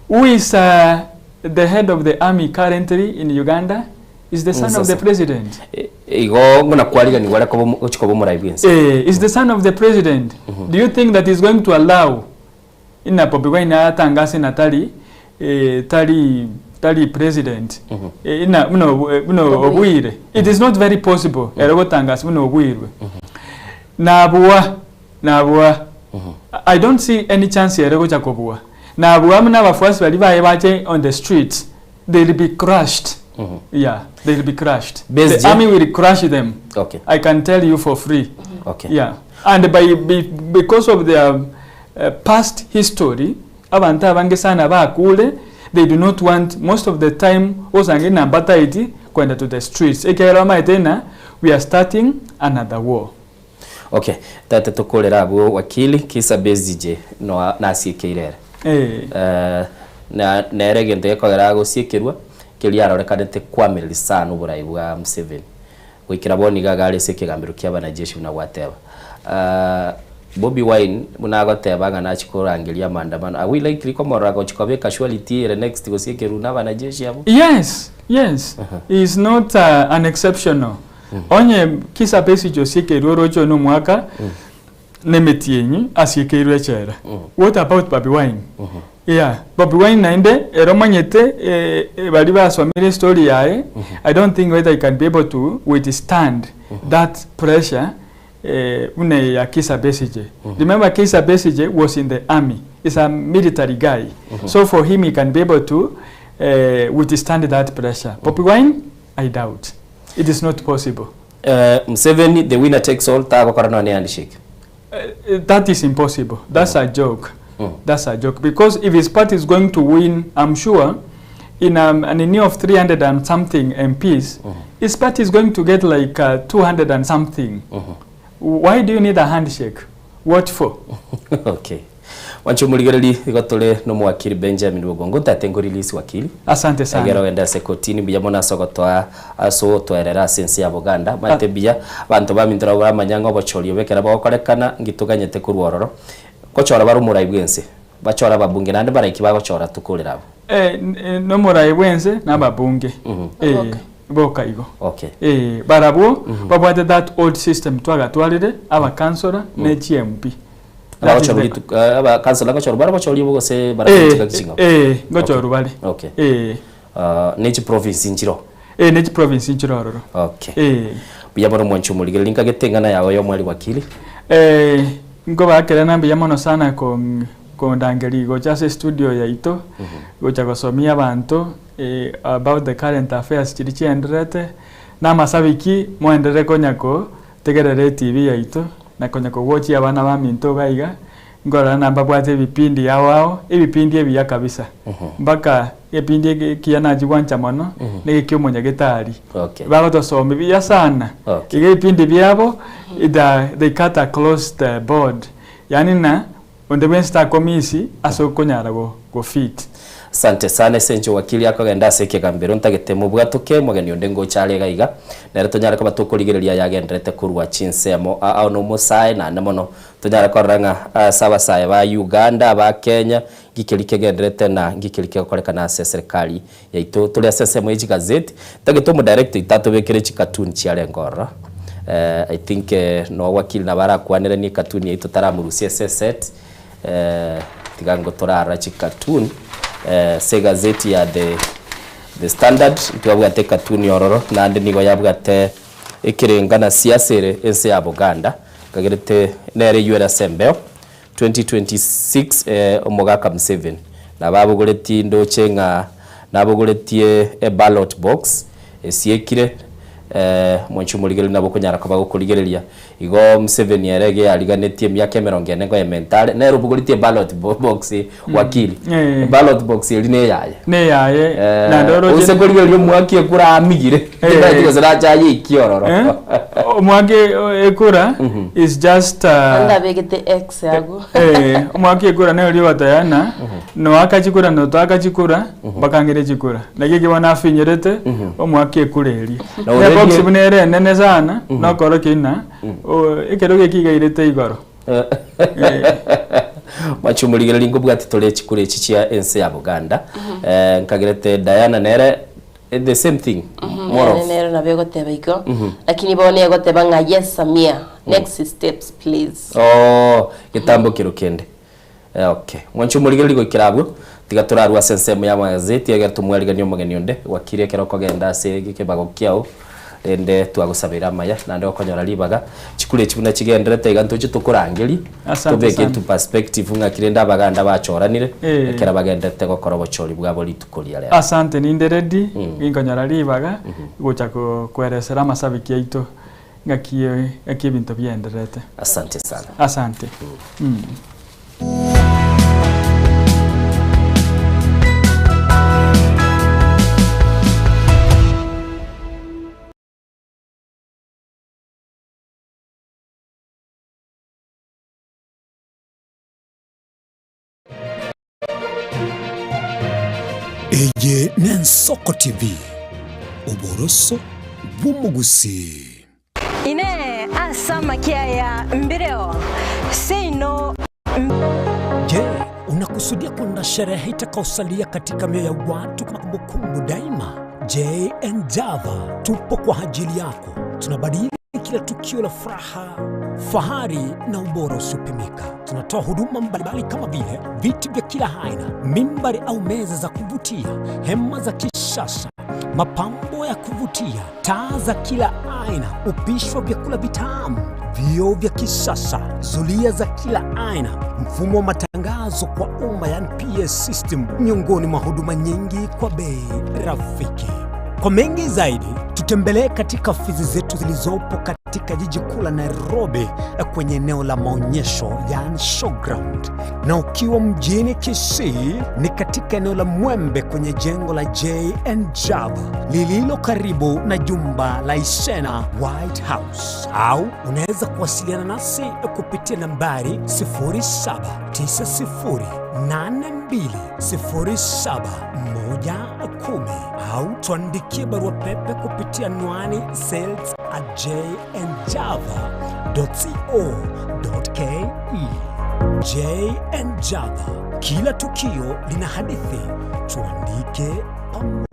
Who is uh, the head of the army currently in Uganda? Is the son of the president. Igo ng'una kwariganigwa are koba ochi koba omorai bw'ense. Eh, is the son of the president. Do you think that he's going to allow Ina Bobi Wine atangase na tari eh, tari tari president eh, ina buna obu- buna obwire it is not very possible ere gotangasa buna obwirwe nabua. Nabua. I don't see any chance ere gocha kobua. Nabua buna abafuasi baria baye bache on the streets, they'll be crushed. Yeah, they'll be crushed. The Besigye? army will crush them. Okay. I can tell you for free. Okay. Yeah. And by, be, because of their past history, abanto abange sana bakure, they do not want most of the time osange ng'a mbataeti kwenda to the streets ekiagera bamaete ng'a we are starting another war. Okay, tata tokorera abwo wakili Kizza Besigye noa nasiekeire ere. Eh. Eh, na nere egento gekogera agosiekerwa keria arorekanete kwamereri sana oborai bwa Museveni. Goikera bono iga iga are ase ekegambero kia abanajeshi buna gwateba. Ah, Bobi Wine buna agoteba ng'a nachia korangeria amaandamano, are we likely komorora gochia koba ecasualty ere next gosiekerwa na abanajeshi abwo? Yes, yes, he is not an exceptional. Onye Kizza Besigye osiekeirwe oroche one omwaka nemetienyi asiekeirwe echela. What about Bobi Wine? Yeah, Bobi Wine naende ere omanyete eh, baria basomire estory yaye, I don't think whether he can be able to withstand that pressure eh, buna eye ya Kizza Besigye. Remember Kizza Besigye was in the army, is a military guy. So for him he can be able to eh, withstand that pressure. Bobi Wine, I doubt. It is not possible. Eh, Museveni the winner takes all tagokora nonya ne handshake. That is impossible. That's a joke. That's a joke. Because if his party is going to win, I'm sure, in a nini of 300 and something MPs, his party is going to get like 200 and something. Why do you need a handshake? What for? Okay. Mwanche omorigereria igo tore nomowakili Benjamin Bogongo ntate nko release wakili. Asante sana. Egere ogende ase kotini mbuya mono ase ogotoa ase ogotoerera ase ense ya Boganda. Omanyete mbuya abanto baminto nabo baramanya ng'a obochori obo ekero bogokorekana ngitoganyete korwa ororo. Ngochora bare omorai bwense, bachore ababunge naende mbaraiki bagochora tokorera abwo. Eh, nomorai bwense na ababunge. Eh, boka igo. Okay. Eh, barabwo babwate that old system twagatwarire, abakansora ne chi MP. That is Abagochorwa the rituko eh, abakansora ngochorwa bare obochori obo gose Eh, barabwo ching'ao? eh, ngochorwa bare. Okay. Eh. Ah, ne chiprovince nchiro? Eh, ne chiprovince nchiro ororo. Okay. Eh. Mbuya mono mwanche omorigereria nkagete eng'ana yao ya omweri wakili. Eh, nkobakerana mbuya mono sana kon kondangeria gocha ase estudio yaito, gocha gosomia abanto eh, about the current affairs chiria chienderete, na amasabiki moenderere konya kotegerera etv yaito, na konya kogochia abana baminto iga iga, nkorora ng'a mbabwate ebipindi ao ao, ebipindi ebiya kabisa, mpaka egepindi eke ekiya nachia gwancha mono, na ege kia omonyagetari. Okay. Bagotosomia buya sana, Okay. iga ebipindi biabo, the they cut across the board, yaani ng'a onde bwensi takomisi ase okonyara go gofit. Asante sana ase inche wakili akogenda ase ekegambero ntagete mobwatoke mogeni onde ngocha are iga iga nere tonyare koba tokorigereria ayagenderete korwa chinsemo ao nomosae naende mono tonyare korora ng'a ase abasae ba Uganda aba Kenya ngikeri kegenderete na ngikeri kegokorekana ase eserikari yaito tore ase ensemo ye chigazeti ntagete omodirector oito atobekere chikatuni chiarenge ororo I think no wakili nabo arakwaneranie ekatuni yaito taramorusia ase eset Tiga nigo torarora chicartoon ase egazeti ya The The Standard ntwabwate ecartoon ororo naende nigo yabwate ekerenga na siasa ere ense ya Buganda kagerete nere eywo ere ase embeo 2026 omogaka Museveni nabo abogoretie ndoche ng'a nabogoretie eballot box esiekire Mwanche omorigereria nabo okonyara koba gokorigereria. Igo Museveni ere iga yariganetie emiaka emerongo ene ngoementa are, nere obogoretie eballot box wakili. Eballot box eria neyaye. Neyaye, naende oroche. Gose korigereria omwaki ekura amigire, tindanyeti gose nache ayeikie ororo. Omwaki ekura is just. Naende abegete X agwo. Omwaki ekura nere oria ogoteba ng'a noaka chikura na otoaka chikura mpaka ng'ire chikura. Naki eki bono afinyerete omoake ekura eria. Na Ne already- box buna ere enene sana nokorokia ng'a o- ekerogo eki igairete igoro. Mwanche omorigereria nkobwati tore chikura echi chia ense ya Buganda. Eh, nkagerete Diana nere eh, the same thing. More Ere of. nero nabo egoteba igo lakini bono egoteba ng'a yes Samia next steps please. Oh, getambo kero kende. Okay. Mwanche omorigereria goikera abwo, tiga torarue ase ensemo y'amagazeti egere tomwariganie omogeni onde gwakire ekero okogenda ase ekebago kiao. Rende twagosabeire amaya naende gokonyora ribaga, chikura echi buna chigendererete iga ntoche tokorangerie, Asante tobeke sana. into perspective ng'aki rende abaganda bachoranire, Eh. ekero bagendererete gokora obochori bwabo rituko ria rero. Asante ninde ready, ginkonyora ribaga, gocha ko koeresera amasabiki aito ng'aki ng'aki ebinto biendererete. Asante sana. Asante. Mm. Eye n'Ensoko TV, oboroso bw'omogusii. Inee! Ase amakia aya mbireo seino? Je, unakusudia kwenda sherehe itakaosalia katika mioyo ya watu kama kumbukumbu daima? JN Java tupo kwa ajili yako. Tunabadili kila tukio la furaha, fahari na ubora usiopimika. Tunatoa huduma mbalimbali kama vile viti vya kila aina, mimbari au meza za kuvutia, hema za kisasa, mapambo ya kuvutia, taa za kila aina, upishi wa vyakula vitamu, vioo vya kisasa, zulia za kila aina, mfumo wa matangazo kwa umma, yani PS system, miongoni mwa huduma nyingi kwa bei rafiki. Kwa mengi zaidi, tutembelee katika ofisi zetu zilizopo katika jiji kuu la Nairobi kwenye eneo la maonyesho yani showground, na ukiwa mjini Kisii ni katika eneo la Mwembe kwenye jengo la JN Java lililo karibu na jumba la Isena White House, au unaweza kuwasiliana nasi kupitia nambari 0790820710 au tuandikie barua pepe kupitia anwani sales at jnjava.co.ke. JN Java, kila tukio lina hadithi, tuandike pamoja.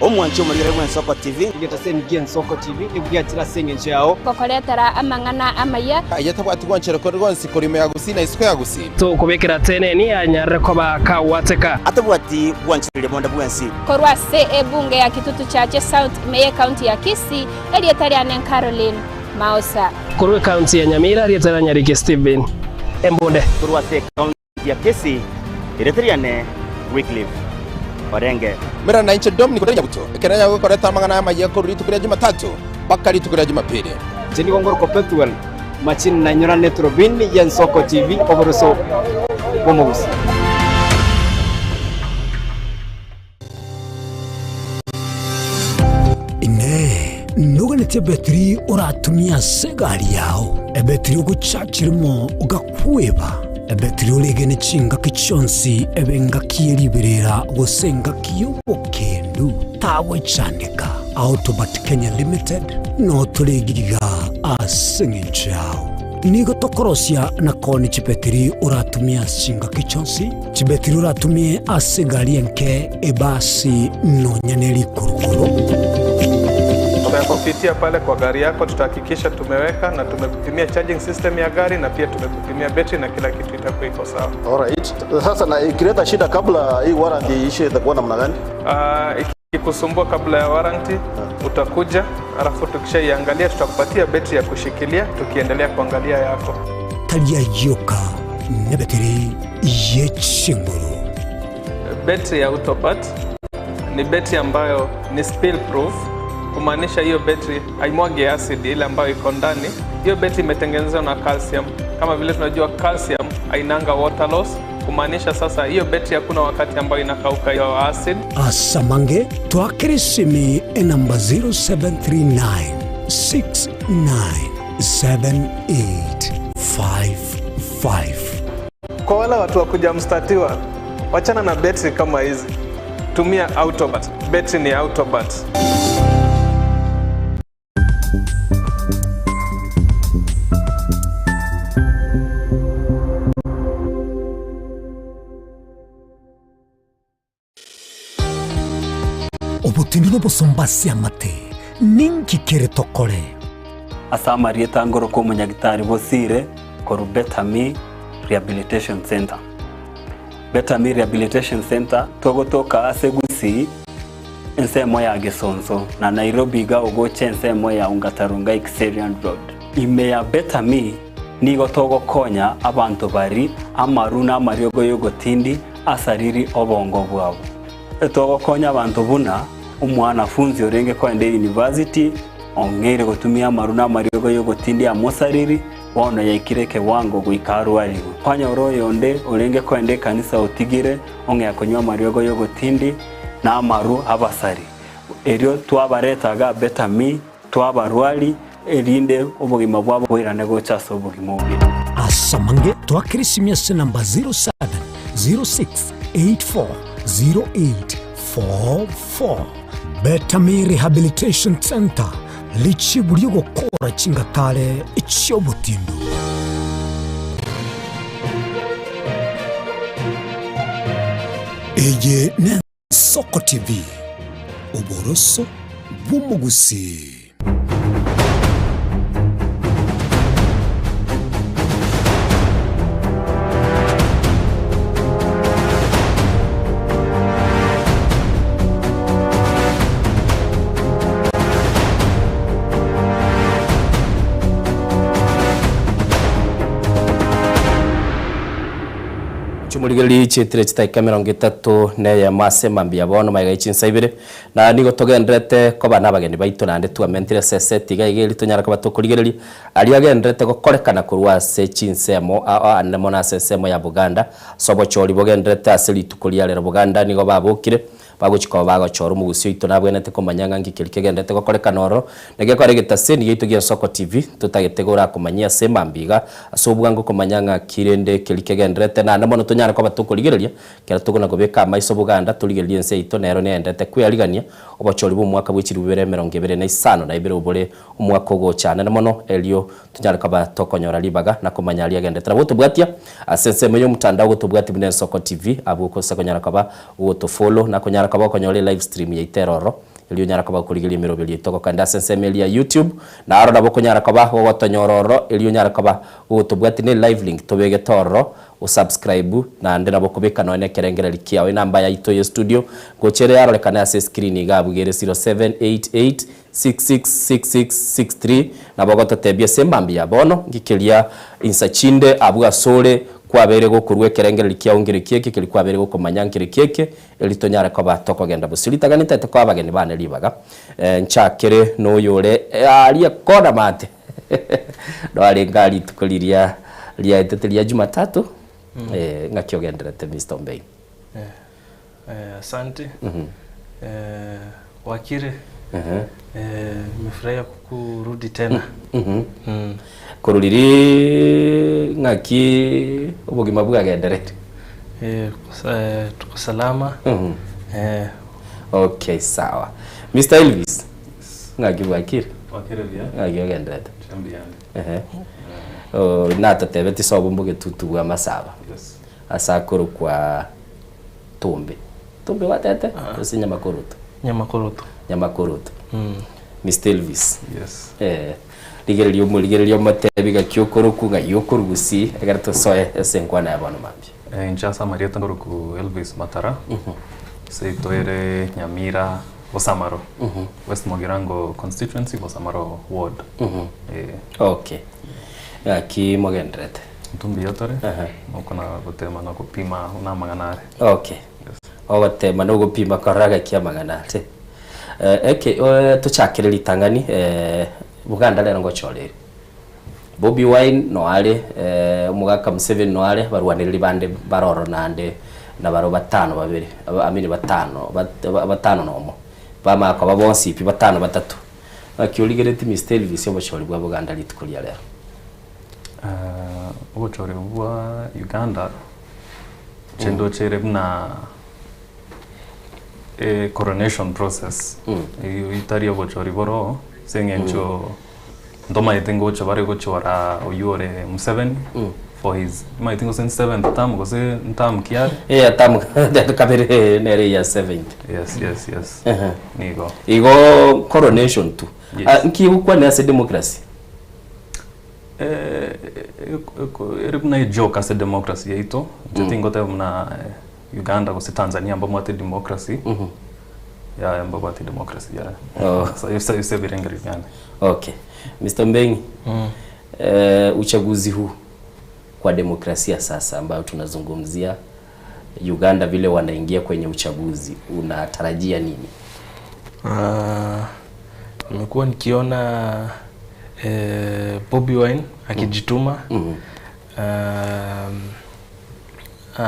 Omwanche omorigere bw'Ensoko TV. Egetaseni gi'Ensoko TV nigo giachire ase engencho yao. Gokoretera amang'ana amaya. Aye tabwati gwanchera kore gonsi korwa ime ya Gusii na isiko ya Gusii. Tokobekera teneni anyarire koba kagwateka. Atabwati gwanchereria bonde bwensi. Korwa ase ebunge ya Kitutu Chache South ime y'ecounty ya Kisii, erieta riane Caroline Maosa. Korwa ecounty ya Nyamira, erieta ria Nyariki Stephen Embunde. Korwa ase ecounty ya Kisii, erieta riane Wycliffe Orenge. Mera nainche Dominic Odere Nyabuto, ekero nyago gokoreta amang'ana amayia korwa rituko ria Jumatatu mpaka rituko ria Jumapili. Inche nigo ngorokwa Pethuel Machini nainyorane Turubini y'Ensoko TV oboroso bw'omogusii. Inee! Noganetie ebetiri oratumie ase egari yao, ebetiri ogochachi rimo ogakweba, ebetiri oregene chingaki chionsi ebe engaki ye riberera gose engaki y'obokendu? Tagwechandeka. Autobat Kenya Limited noo tore iga ase engencho yao. Nigo tokorosia na koonia chibetiri oratumie ase chingaki chionsi, chibetiri oratumie ase egari enke, ebasi, nonya ne rikurukuru. Tutakupitia pale kwa gari yako, tutahakikisha tumeweka na tumekupimia charging system ya gari na pia tumekupimia betri na kila kitu itakuwa iko sawa. Alright. Sasa na ikileta shida kabla hii warranty iishe itakuwa namna gani? Ah, ikikusumbua kabla ya warranty utakuja, alafu tukishaiangalia tutakupatia betri ya kushikilia tukiendelea kuangalia yako. Tari ayio ka nebetiri ye chinguru. Betri ya Autopat ni betri ambayo ni spill proof, kumaanisha hiyo betri haimwagi acid ile ambayo iko ndani. Hiyo betri imetengenezwa na calcium. Kama vile tunajua calcium hainanga water loss. Kumaanisha sasa hiyo betri hakuna wakati ambayo inakauka hiyo acid. Ase amange twakere esimi enamba 0739 697855. Kwa wale watu wa kujamstatiwa, wachana na betri kama hizi, tumia Autobat. Betri ni Autobat. Obotindi nobosomba ase amate, ninki kere tokore? Ase amarieta ngorokwa omonyagitari Bosire korwa Betami Rehabilitation Centre. Betami Rehabilitation Centre togotoka ase Gusii ensemo ya Gesonso na Nairobi iga ogocha ensemo ya Ongata-Rongai Kiserian Road. Ime ya Betami nigo togokonya abanto bari amaru na amariogo y'ogotindi asariri obongo bwabo. Togokonya abanto buna omwanafunzi orenge koenda eyunivasiti ong'eire gotumia amaru na amariogo y'ogotindi amosariri bono yaikire ekewango goika arwarigwe. Kwanyora oyonde orenge koenda ekanisa otigire ong'ea konywa amariogo y'ogotindi na amaru abasari. Erio twabareta iga Betami, twabarwari, erinde obogima bwabo boirane gocha ase obogima obuya. Ase amange twakere esimi ase namba 0706840844. Betami Rehabilitation Centre, richibu ri'ogokora chingatare chi'obotindu. Eye n'Ensoko TV, oboroso bw'omogusii. Chimorigererie chietire chidakika 31 ase mambia bono magega ye chinsa ibere, na nigo togendererete koba nabageni baito naende twamentire ase eseti iga iga erio tonyare koba tokorigereria aria agendererete gokorekana korwa ase chinsemo ao ande mono ase ensemo ya Buganda ase obochori bogendererete ase rituko ria rero Buganda nigo babokire Bagochia koba bagochora omogusii oito nabwenerete komanya ng'a nki keria kegenderete gokorekana ororo, na gekore egetaseni giaito gi'Ensoko TV, totagete gorakomanyia ase mambia iga, ase obwango komanya ng'a ki rende keria kegendererete, naende mono tonyare koba tokorigereria, ekero tokona kobeka amaiso boganda torigererie ense yaito nero negendererete kwearigania obochori bw'omwaka bwe chilifu bibere 2052 obore omwaka ogocha anene mono, erio tonyare koba tokonyora ribaga na komanya aria agenderete. Nabo gotobwatia ase ensemo y'omotandao gotobwatia buna Ensoko TV, abwo gose konyara koba Gotofollow na konyara koba okonyora elive stream yaito ere ororo, erio onyare koba okorigereria emeroberio yaito gokenda ase ensemo eria ya YouTube, na aro nabo okonyara koba gogotonyora ororo, erio onyare koba gogotobwatia ne live link tobegete ororo, osubscribe, naende nabo okobeka nonya nekerengereri kiao. Enamba yaito ye studio ngocha ere yarorekane ase escreen iga abwo iga ere 0788 666663 Nabo ogototebia ase emambia ya bono, nki keria insa chinde abwo asore kwabeire gokorua ekerengererio kiao nkereki eke, keria kwabeire gokomanya nkereki eke, erio tonyare koba tokogenda bosio. Ritang'ani ntaete koa abageni bane ribaga, nchakere noyore aaria kona maate noarenge aa rituko riria riaetete ria Jumatatu, ng'aki ogendererete Mister Ombein? Asante. Wakire. Nimefurahia kurudi tena. Korwa riria ng'aki obogima bwagenderete? Tuko salama. Okay, sawa. Mr. Elvis, ng'aki bwakire? Bwakire buya. Ng'aki ogenderete? Mbuya ande. Oh, natotebetie sobo mbogetutu bwa Masaba. Yes. Ase akorokwa Tumbe. Tumbe gwatete? Gose Nyamakoroto? Nyamakoroto. Nyamakoroto. Mister Elvis. Yes. Eh, rigereria omorigereria omotebi gaki okorokwa ng'ai okorwa gusii ekero tosoe ase enkwana ya bono mambia. Eh, inche ase amarieta nkorokwa Elvis Matara, seito ere Nyamira Bosamaro, West Mugirango constituency, Bosamaro ward. Eh. Okay. Gaki mogendererete. Intwe mbuya tore, nokona gotema na gopima buna amang'ana are. Okay. Ogotema na ogopima korora gaki amang'ana are. Eke tochakere ritang'ani Buganda rero ngochore ere. Bobi Wine noare, omogaka Museveni noare, abarwanereri bande mbare ororo naende nabaro batano babere, I mean batano, batano nomo, bamanya koba bonsi pi batano batato. Naki origeretie Mister Elvis obochori bwa Buganda rituko ria rero? Obochori obwo bwa Uganda, inche ndoche ere buna coronation process, eyio etari obochori boroo, ase eng'encho ntomaete ngocha bare gochora oywo ore Museveni for his nimaete gose seventh term gose term ki are. Eya term kabere nere ya seventh. Yes, yes, yes. Nigo. Igo coronation tu. Yes. Ah, nki egokwanera ase democracy? Ere buna ejoke ase democracy yaito, inche tingoteba buna Uganda gose Tanzania mbabwate democracy, yaya mbabwate democracy yaya. Oh. Ase ase ebirengererio biane. Okay. Mister Mbengi, uchaguzi huu kwa demokrasia sasa ambayo tunazungumzia Uganda vile wanaingia kwenye uchaguzi unatarajia nini? Nimekuwa nikiona Bobi Wine akijituma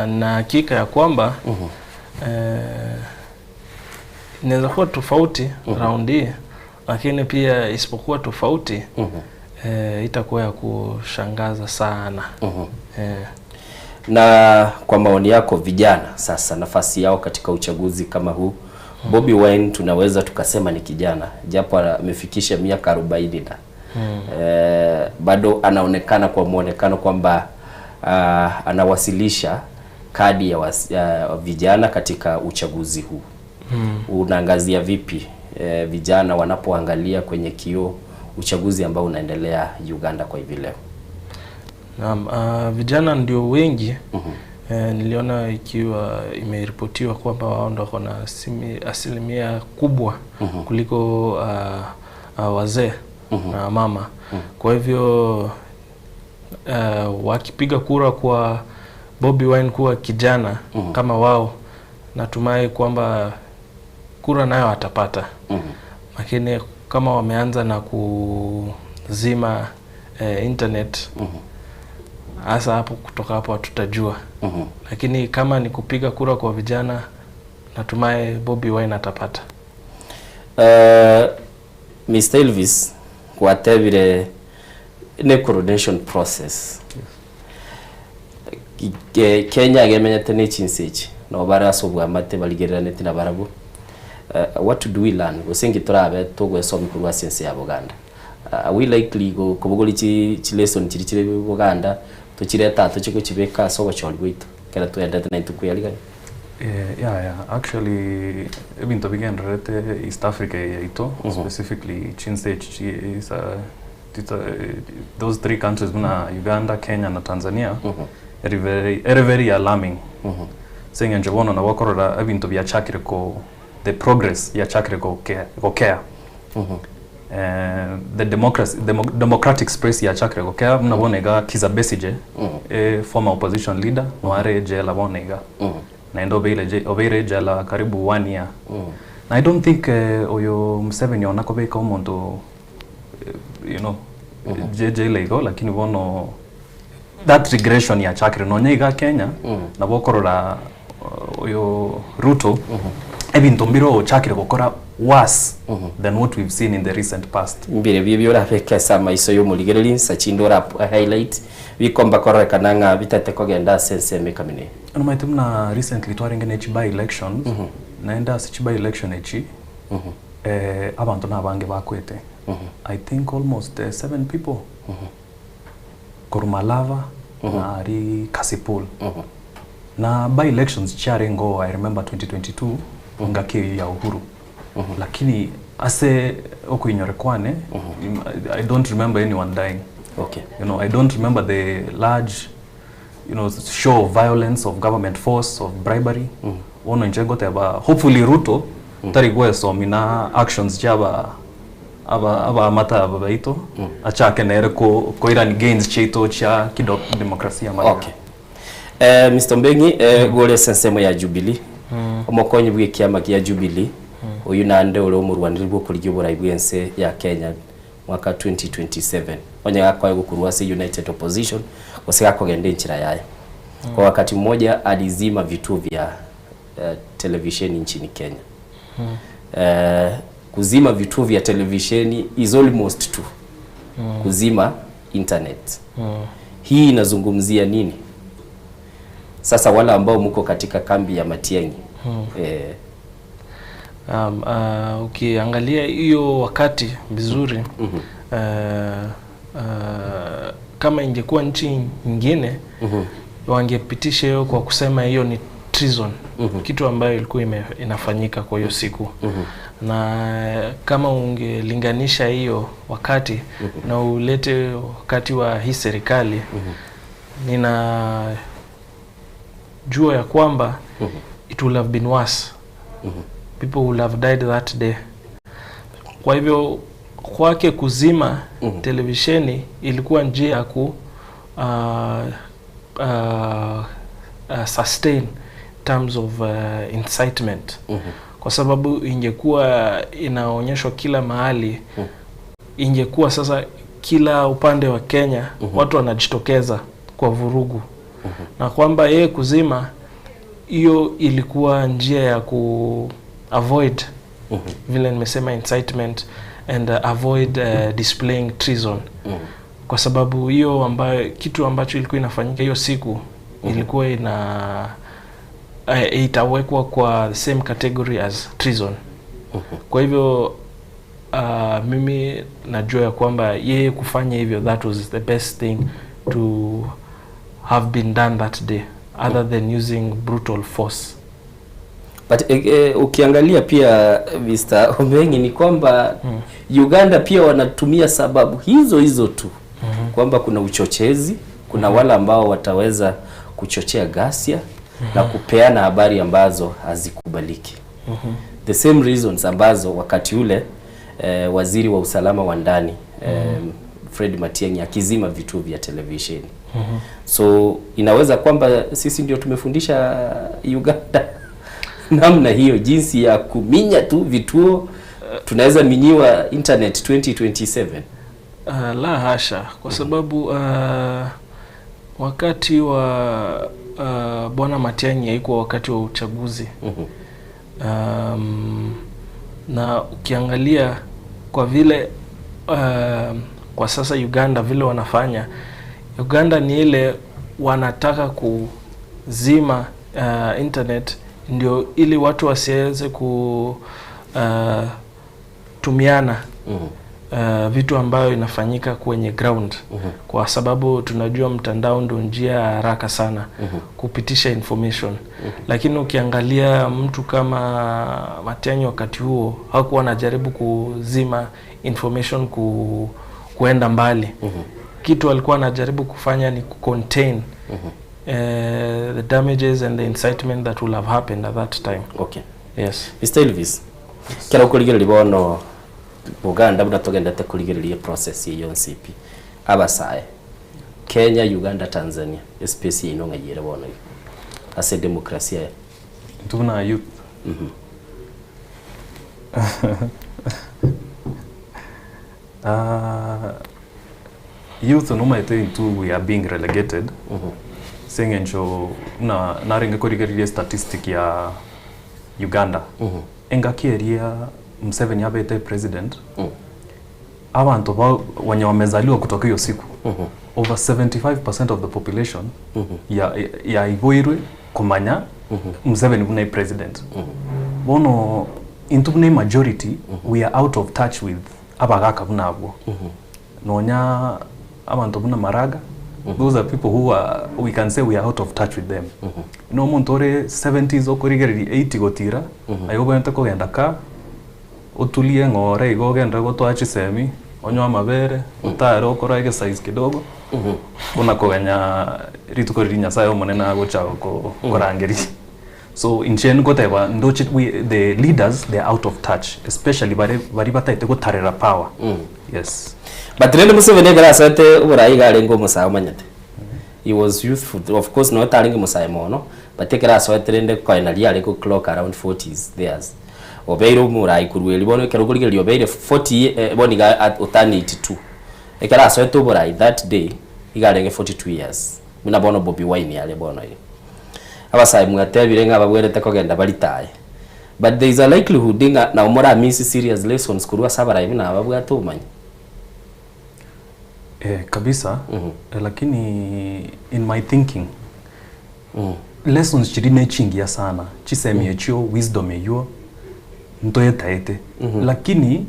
na hakika ya kwamba inaweza kuwa tofauti round hii, lakini pia isipokuwa tofauti itakuwa ya kushangaza sana. Na kwa maoni yako vijana sasa nafasi yao katika uchaguzi kama huu, Bobi Wine tunaweza tukasema ni kijana japo amefikisha miaka 40 na bado anaonekana kwa muonekano kwamba anawasilisha kadi ya vijana katika uchaguzi huu. Unaangazia vipi vijana wanapoangalia kwenye kioo uchaguzi ambao unaendelea Uganda kwa hivi leo? Naam, vijana ndio wengi. Niliona ikiwa imeripotiwa kwamba wao ndio wako na asilimia kubwa kuliko wazee na mama. Kwa hivyo wakipiga kura kwa Bobi Wine kuwa kijana kama wao, natumai kwamba kura nayo atapata. Lakini kama wameanza na kuzima internet, hasa hapo kutoka hapo hatutajua. Lakini kama ni kupiga kura kwa vijana, natumai Bobi Wine atapata. Mr. Elvis, gwatebire ne coronation process. Kenya gemenyete ne chinsechi no bara ase obwamate barigereranete na barabwo. What do we learn? Gose nki torabe togwesomia korwa ase ense ya Buganda? Are we likely kobogori chi lesson chiri chire Buganda tochireta toche gochibeka ase obochori bwaito kera twendete naintwe kweyarigania? Yeah. Actually, ebinto bigendererete East Africa yaito, specifically chinse is, those three countries buna Uganda, Kenya na Tanzania, eri very, eri very alarming. Ase eng'encho bono nabo okorora ebinto biachakire ko the progress yachakire gokea. The democracy, democratic space yachakire gokea buna bono iga Kizza Besigye, former opposition leader, noare jela bono iga. Naende obeire jela karibu one year. Na I don't think oyo Museveni onakobeka omonto jela igo, lakini bono that regression yachakire nonya iga Kenya nabo okorora oyo Ruto ebinto mbiro ochakire gokora worse than what we've seen in the recent past. Mbire bibio orabeke ase amaiso ya omorigereri nsa chinde ora highlight bikomba kororekana ng'a bitete kogenda ase ensemo ekamina. Nomaete buna recently twarenge na echi by elections, naende ase chi by election echi abanto nabange bakwete. I think almost seven people korwa Malava na ari Kasipul. Na by elections chiarengo, I remember 2022 ngaki ya Uhuru, lakini ase okuinyore kwane I don't remember anyone dying. I don't remember the large show of violence, of government force, of bribery. Bono inche ngoteba hopefully Ruto tari gwesomi na actions chiaba aba aba amata aba baito achake nere ko koirani gains chiaito chia kido demokrasia malaga. Okay. Mr. Mbengi, gore sensemo ya Jubilee, omokonyi bwe kiama kia Jubilee, oyu nande ore omorwaniri bwo okorigia oborai bwa ense ya Kenya. mwaka 2027 onye gakoegwa korwa ase United Opposition gose gakogenda enchera yaye. Kwa wakati mmoja alizima vituo vya televisheni nchini Kenya. Kuzima vituo vya televisheni is almost to kuzima internet. Hii inazungumzia nini? Sasa wale ambao mko katika kambi ya Matiang'i Ukiangalia hiyo wakati vizuri kama ingekuwa nchi nyingine wangepitisha hiyo kwa kusema hiyo ni treason, kitu ambayo ilikuwa inafanyika kwa hiyo siku. Na kama ungelinganisha hiyo wakati na ulete wakati wa hii serikali, ninajua ya kwamba it will have been worse. People will have died that day. Kwa hivyo kwake kuzima televisheni ilikuwa njia ya ku sustain terms of incitement, kwa sababu ingekuwa inaonyeshwa kila mahali, ingekuwa sasa kila upande wa Kenya watu wanajitokeza kwa vurugu, na kwamba yeye kuzima hiyo ilikuwa njia ya ku avoid, vile nimesema, incitement and avoid displaying treason, kwa sababu hiyo ambayo kitu ambacho ilikuwa inafanyika hiyo siku ilikuwa ina itawekwa kwa the same category as treason. Kwa hivyo mimi najua ya kwamba yeye kufanya hivyo, that was the best thing to have been done that day other than using brutal force. But ukiangalia pia, Mr. Omengi, ni kwamba Uganda pia wanatumia sababu hizo hizo tu kwamba kuna uchochezi, kuna wale ambao wataweza kuchochea ghasia na kupeana habari ambazo hazikubaliki. The same reasons ambazo wakati ule waziri wa usalama wa ndani Fred Matiang'i akizima vituo vya televisheni. So inaweza kwamba sisi ndio tumefundisha Uganda namna hiyo, jinsi ya kuminya tu vituo, tunaweza minyiwa internet 2027. La hasha, kwa sababu wakati wa Bwana Matiang'i haikuwa wakati wa uchaguzi. Na ukiangalia kwa vile kwa sasa Uganda vile wanafanya, Uganda ni ile wanataka kuzima internet ndio ili watu wasiweze ku tumiana vitu ambayo inafanyika kwenye ground, kwa sababu tunajua mtandao ndio njia ya haraka sana kupitisha information. Lakini ukiangalia mtu kama Matiang'i wakati huo hakuwa anajaribu kuzima information kuenda mbali. Kitu alikuwa anajaribu kufanya ni kucontain the damages and the incitement that will have happened at that time. Yes. Mr. Elvis, kera ukurigereria bono Uganda buna tugendete kurigereria process iyo NCP abasae Kenya, Uganda, Tanzania, space ino ng'ayire bono iga ase demokrasia? Tuna youth. Youth nomaete into we are being relegated seng'encho na narenge korigereria statistic ya Uganda, engaki eria Museveni abete president, abantu ba wenye wamezaliwa kutoka hiyo siku, over 75% of the population ya iboirwe kumanya Museveni buna president. Bono into buna majority we are out of touch with abagaka buna abwo, nonya abantu buna Maraga. Those are people who are, we can say we are out of touch with them. No omonto ore 70s okorigereria 80 gotira, aye obwenerete kogenda ka otulie ng'ore igo ogende gotwaa chisemi, onywe amabere, otare okora exercise kidogo, kuna kogenya rituko riri Nyasaye omonene agocha korangeria. So inche ngoteba ndoche we the leaders, they are out of touch, especially bari bari bataite gotarera power. Yes. But rende Museveni ekero asete oborai iga arenge omosae omanyete. He was youthful. Of course no tarenge mosae mono, but ekero asoete rende koena ria arenge clock around 40s theirs. Obeire omorai korwa erio bono ekero okorigereria obeire 40 ye eh, bono iga at oturn 82. Ekero asoete oborai that day, iga arenge 42 years, buna bono Bobi Wine are bono iga. Abasae mwatebire ng'a babwenerete kogenda baritaye, but there is a likelihood ng'a nabo mora miss serious lessons korwa ase abarai buna aba babwate obomanyi. Eh, kabisa eh, lakini in my thinking lessons chiri nechingiya sana chisemi echio wisdom eywo ntoyetaete lakini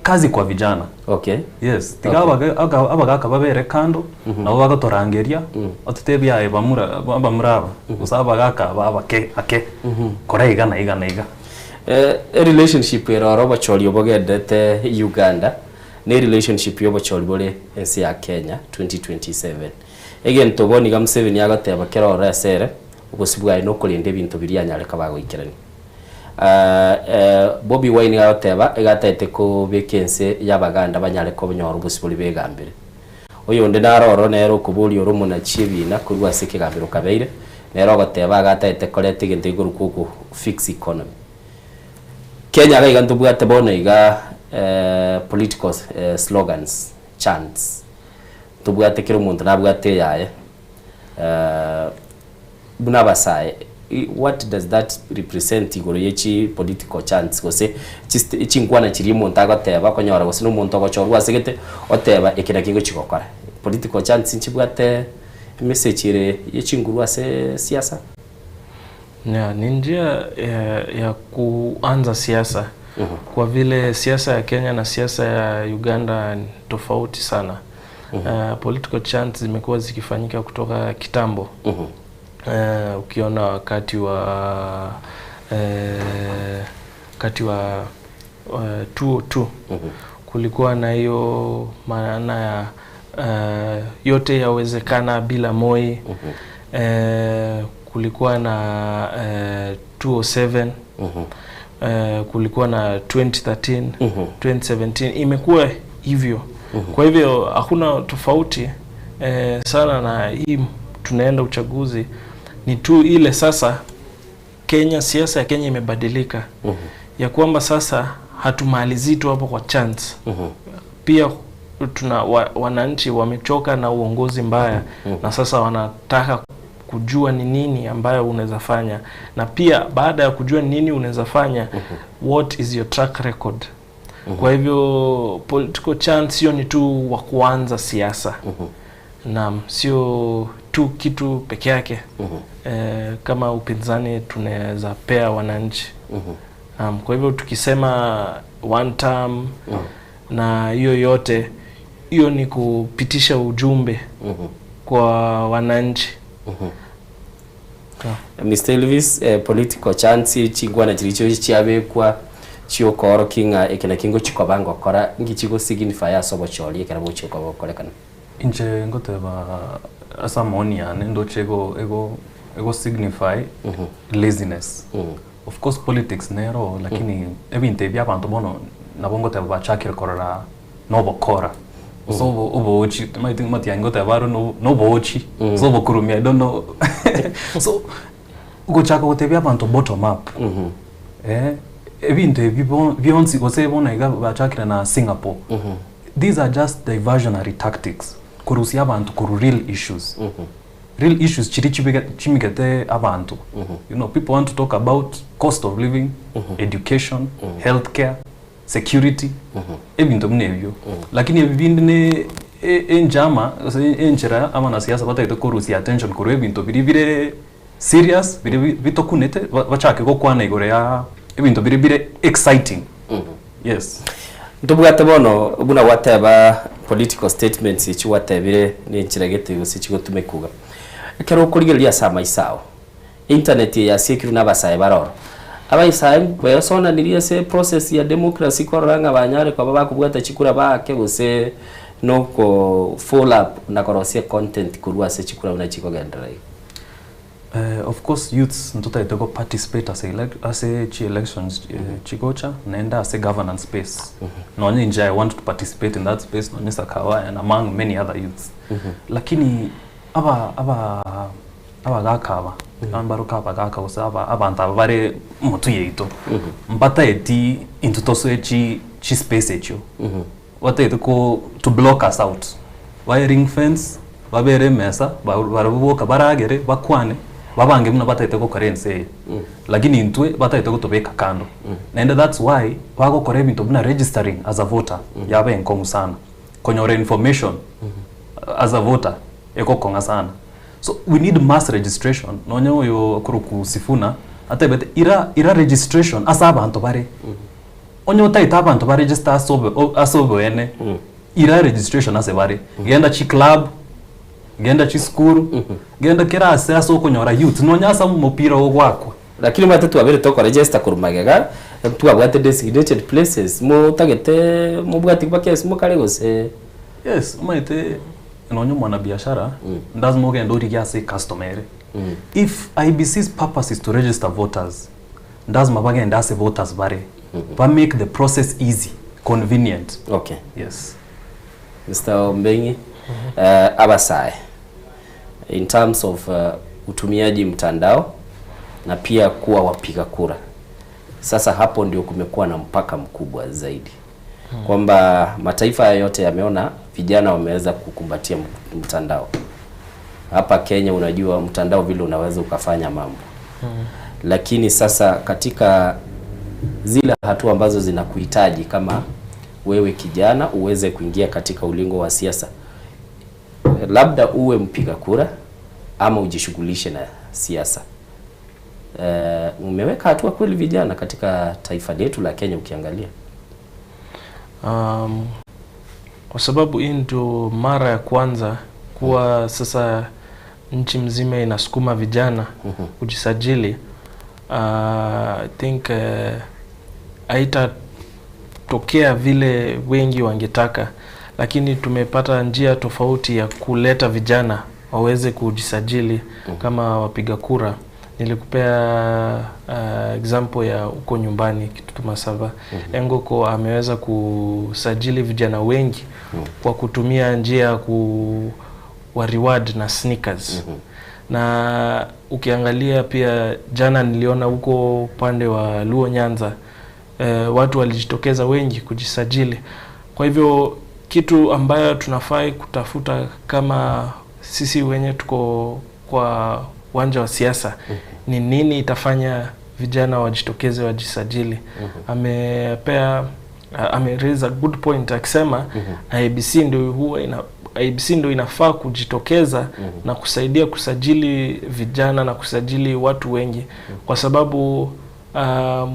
kazi kwa vijana okay. yes tiga okay. Abagaka babere kando nabo bagotorangeria ototebie aye bamura abamura aba gose abagaka aba abake ake kora iga na iga na iga. Eh, erelationship ere oro obochori obogenderete Uganda ne relationship ya obochori bore ense ya Kenya 2027. Egento bono iga Museveni agoteba kera ore ase ere, obosio bwaye nokorenda ebinto biria anyare koba agoikerania. Bobi Wine iga agoteba iga atagete kobeka ense ya abaganda banyare konyora obosio boria begambire. Oyonde naro ororo nere okoboria ore omonachi ebina korwa ase ekegambero kabeire, nere ogoteba iga atagete koreta egento gekorokwa ogo fix economy. Kenya iga iga ntobwate bono iga political slogans, chants. Ntobwate kera omonto nabwate eyaye buna abasae what does that represent igoro ye chi political chants gose chist chinkwana chiria omonto agoteba okonyora gose na omonto ogochorwa asegete oteba eke nakio ngochi gokora. Political chants nchibwate emessage ere ye chinguru ase siasa? Yeah, ni njia ya, ya kuanza siasa kwa vile siasa ya Kenya na siasa ya Uganda ni tofauti sana. Political chants zimekuwa zikifanyika kutoka kitambo. Ukiona wakati wa wakati wa 202 kulikuwa na hiyo maana ya yote yawezekana bila Moi. Kulikuwa na 207 kulikuwa na 2013 2017 imekuwa hivyo. Kwa hivyo hakuna tofauti sana na hii tunaenda uchaguzi, ni tu ile sasa Kenya, siasa ya Kenya imebadilika ya kwamba sasa hatumalizii tu hapo kwa chance. Pia tuna wananchi wamechoka na uongozi mbaya na sasa wanataka kujua ni nini ambayo unaweza fanya, na pia baada ya kujua ni nini unaweza fanya, what is your track record? Kwa hivyo political chance sio ni tu wa kuanza siasa. Naam, sio tu kitu peke yake. Kama upinzani tunaweza pea wananchi. Naam, kwa hivyo tukisema one term na hiyo yote hiyo ni kupitisha ujumbe kwa wananchi. Mr. Elvis, political chance chingwana chiri chio chiabekwa chiokorokia ng'a eke naki ngochikoba ngokora nki chigosignify ase obochori ekero bochikoba gokorekana. Inche ngoteba ase amaoni yane ndoche ego ego ego signify laziness. Of course politics nero lakini ebinto ebi abanto bono nabo ngoteba bachakire korora nobokora so obochi maiti matiang'i ngoteba aro nobochi so obokurumia I don't know so gochaka gotebia abanto bottom up eh, ebinto ebi bionsi gose bono iga bachakire na Singapore these are just diversionary tactics korusia abanto koru real issues real issues chiri chimigete abanto you know people want to talk about cost of living education healthcare security ebinto buna ebio lakini ebi binde ne enjama gose enchera abanasiasa batagete korusia attention korwa ebinto biri bire serious biri bitokunete bachake gokwana igoro ya ebinto biri bire exciting yes. Ntobwate bono buna gwateba political statements echi gwatebire na enchera gete gose chigotumeka iga. Ekero okorigereria ase amaiso ao, internet eye yasiekirwe na abasae bare oro. Abasae besonanirie ase process ya democracy korora ng'a banyare koba bakobwata chikura baake gose na oko follow up na korosia content korwa ase chikura buna chikogenderera iga. Of course youths ntotagete go participate ase ase chi elections chigocha naende ase governance space nonye inche I want to participate in that space nonye Sakawa and among many other youths lakini aba aba. Abagaka aba, tiga mbaroke abagaka gose aba abanto aba bare motwe yaito, mbataeti intwe tosoe chi chispace echio, bataete ko to block us out, bae ring fence, babere emesa, ba barabwo boka baragere, bakwane, babange buna bataete gokora ense eye. Lakini intwe bataete gotobeka kando. Naende that's why bagokora ebinto buna registering as a voter yaba enkong'u sana. Konyora information as a voter egokong'a sana. So we need mass registration nonya oyo okorokwa Sifuna atebete ira ira registration ase abanto bare. Onye otaete abanto ba register ase obo ase oboene ira registration ase bare. Genda chiclub, genda chisukuru, genda kera ase ase okonyora youth nonya ase omopira ogoakwa. Lakini omanyete twabere toko register korwa magega, ntwabwate designated places, motagete mobwati mpaka ase mokare gose? Yes, omanyete nonya omwanabiashara lazima ogende origie ase ecustomer ere. If IEBC's purpose is to register voters, lazima bagende ase voters bare, ba make the process easy, convenient. Okay. Yes. Mister Ombengi, abasae in terms of utumiaji mtandao na pia kuwa wapiga kura, sasa hapo ndio kumekuwa na mpaka mkubwa zaidi kwamba mataifa haya yote yameona vijana wameweza kukumbatia mtandao. Hapa Kenya unajua mtandao vile unaweza ukafanya mambo lakini sasa katika zile hatua ambazo zinakuhitaji kama wewe kijana uweze kuingia katika ulingo wa siasa, labda uwe mpiga kura ama ujishughulishe na siasa. Umeweka hatua kweli vijana katika taifa letu la Kenya ukiangalia? Kwa sababu hii ndio mara ya kwanza kuwa sasa nchi mzima inasukuma vijana kujisajili. I think haitatokea vile wengi wangetaka, lakini tumepata njia tofauti ya kuleta vijana waweze kujisajili kama wapiga kura. Nilikupea example ya huko nyumbani Kitutu Masaba. Engoko ameweza kusajili vijana wengi kwa kutumia njia ya ku wa reward na sneakers. Na ukiangalia pia jana niliona huko upande wa Luo Nyanza watu walijitokeza wengi kujisajili. Kwa hivyo kitu ambayo tunafai kutafuta kama sisi wenye tuko kwa uwanja wa siasa ni nini itafanya vijana wajitokeze wajisajili. Amepea ame raise a good point akisema IEBC ndio huwa ina IEBC ndio inafaa kujitokeza na kusaidia kusajili vijana na kusajili watu wengi kwa sababu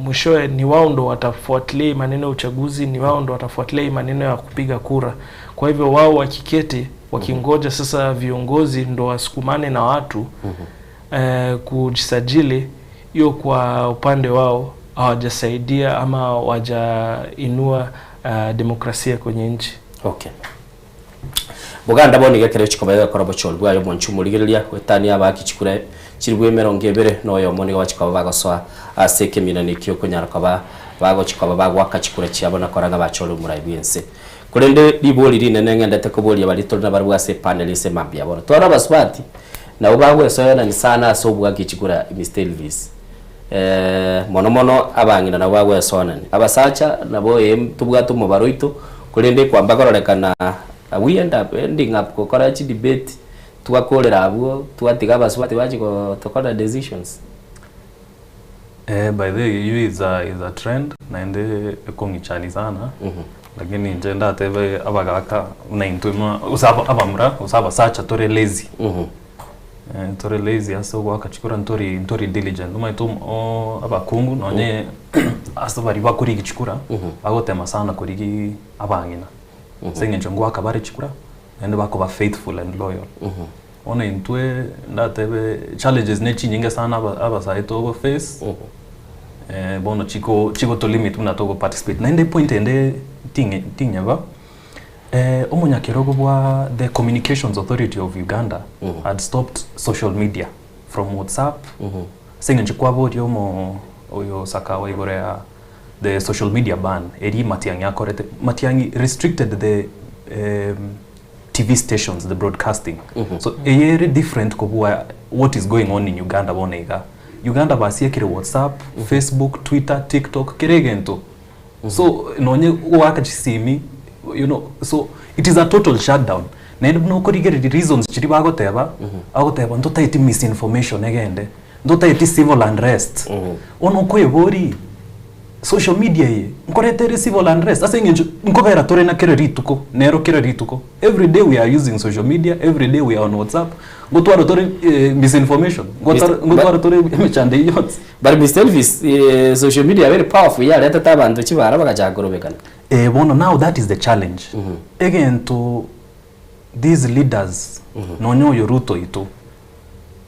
mwishowe ni wao ndo watafuatilia maneno ya uchaguzi, ni wao ndo watafuatilia maneno ya kupiga kura. Kwa hivyo wao wakiketi wakingoja sasa viongozi ndo wasukumane na watu kujisajili, hiyo kwa upande wao hawajasaidia ama hawajainua demokrasia kwenye nchi. Okay. Buganda bo niga kere chikoba gakora bochori bwayo monchu murigereria wetania abaki chikure chiri bwe emerongo ebere noyomo nigo bachikoba bagosoa ase ekemina nikio okonyara koba bagochikoba bagwaka chikura chiabo na koranga bachore omorai bwa ense. Korende ribori rinene ng'endete koboria baria tore nabarabwo ase epanel ase emambia bono. Tware abasubati nabo bagwesoyanani sana ase obwaki chikura Mr. Elvis. Mono mono abang'ina nabo bagwesoanani. Abasacha nabo ee tobwate omobaro oito korende kwamba kororekana we end up ending up gokora chidebate twakorera abwo twatiga abasubati bachi gotokora decisions. Eh, by the way, iyo is a, is a trend naende ekong'ichani sana lakini inche ndatebe abagaka buna intwe ma gose aba abamura gose abasacha tore lazy eh, tore lazy ase ogoaka chikura ntori ntori diligent omanyete omo oo abakungu nonye ase baria bakorigia chikura bagotema sana korigia abang'ina ase eng'encho ngoaka bare chikura naende bakoba faithful and loyal. Bono intwe ndatebe challenges ne chinyinge sana aba abasae togo face eh, bono chiko chigoto limit buna togo participate. Naende epoint ende nting'e nting'eba eh, omonyakerogo bwa the Communications Authority of Uganda had stopped social media from WhatsApp ase eng'encho kwaboria omo oyo Sakawa igoro ya the social media ban eria Matiang'i akorete. Matiang'i restricted the. TV stations, the broadcasting. So eye ere different kobua what is going on in Uganda bono iga. Uganda basiekire WhatsApp, Facebook, Twitter, TikTok, kera egento. So nonye goaka chisimi, you know, so it is a total shutdown. Naende buna okorigereria reasons chiria bagoteba, bagoteba ntotaeti misinformation egende, ntotaeti civil unrest. Bono okoeboria, social media eye nkoreta ere civil unrest ase eng'encho nkobera tore na kera rituko, nero kera rituko. Every day we are using social media, every day we are on WhatsApp, ngotwara tore misinformation, ngotwara ngotwara tore emechando eyio yonsi. But Mister Elvis, social media very powerful yaretete abanto chibara bagachaka korobekana. Eh bono now that is the challenge. Egento these leaders nonya oyo Ruto oito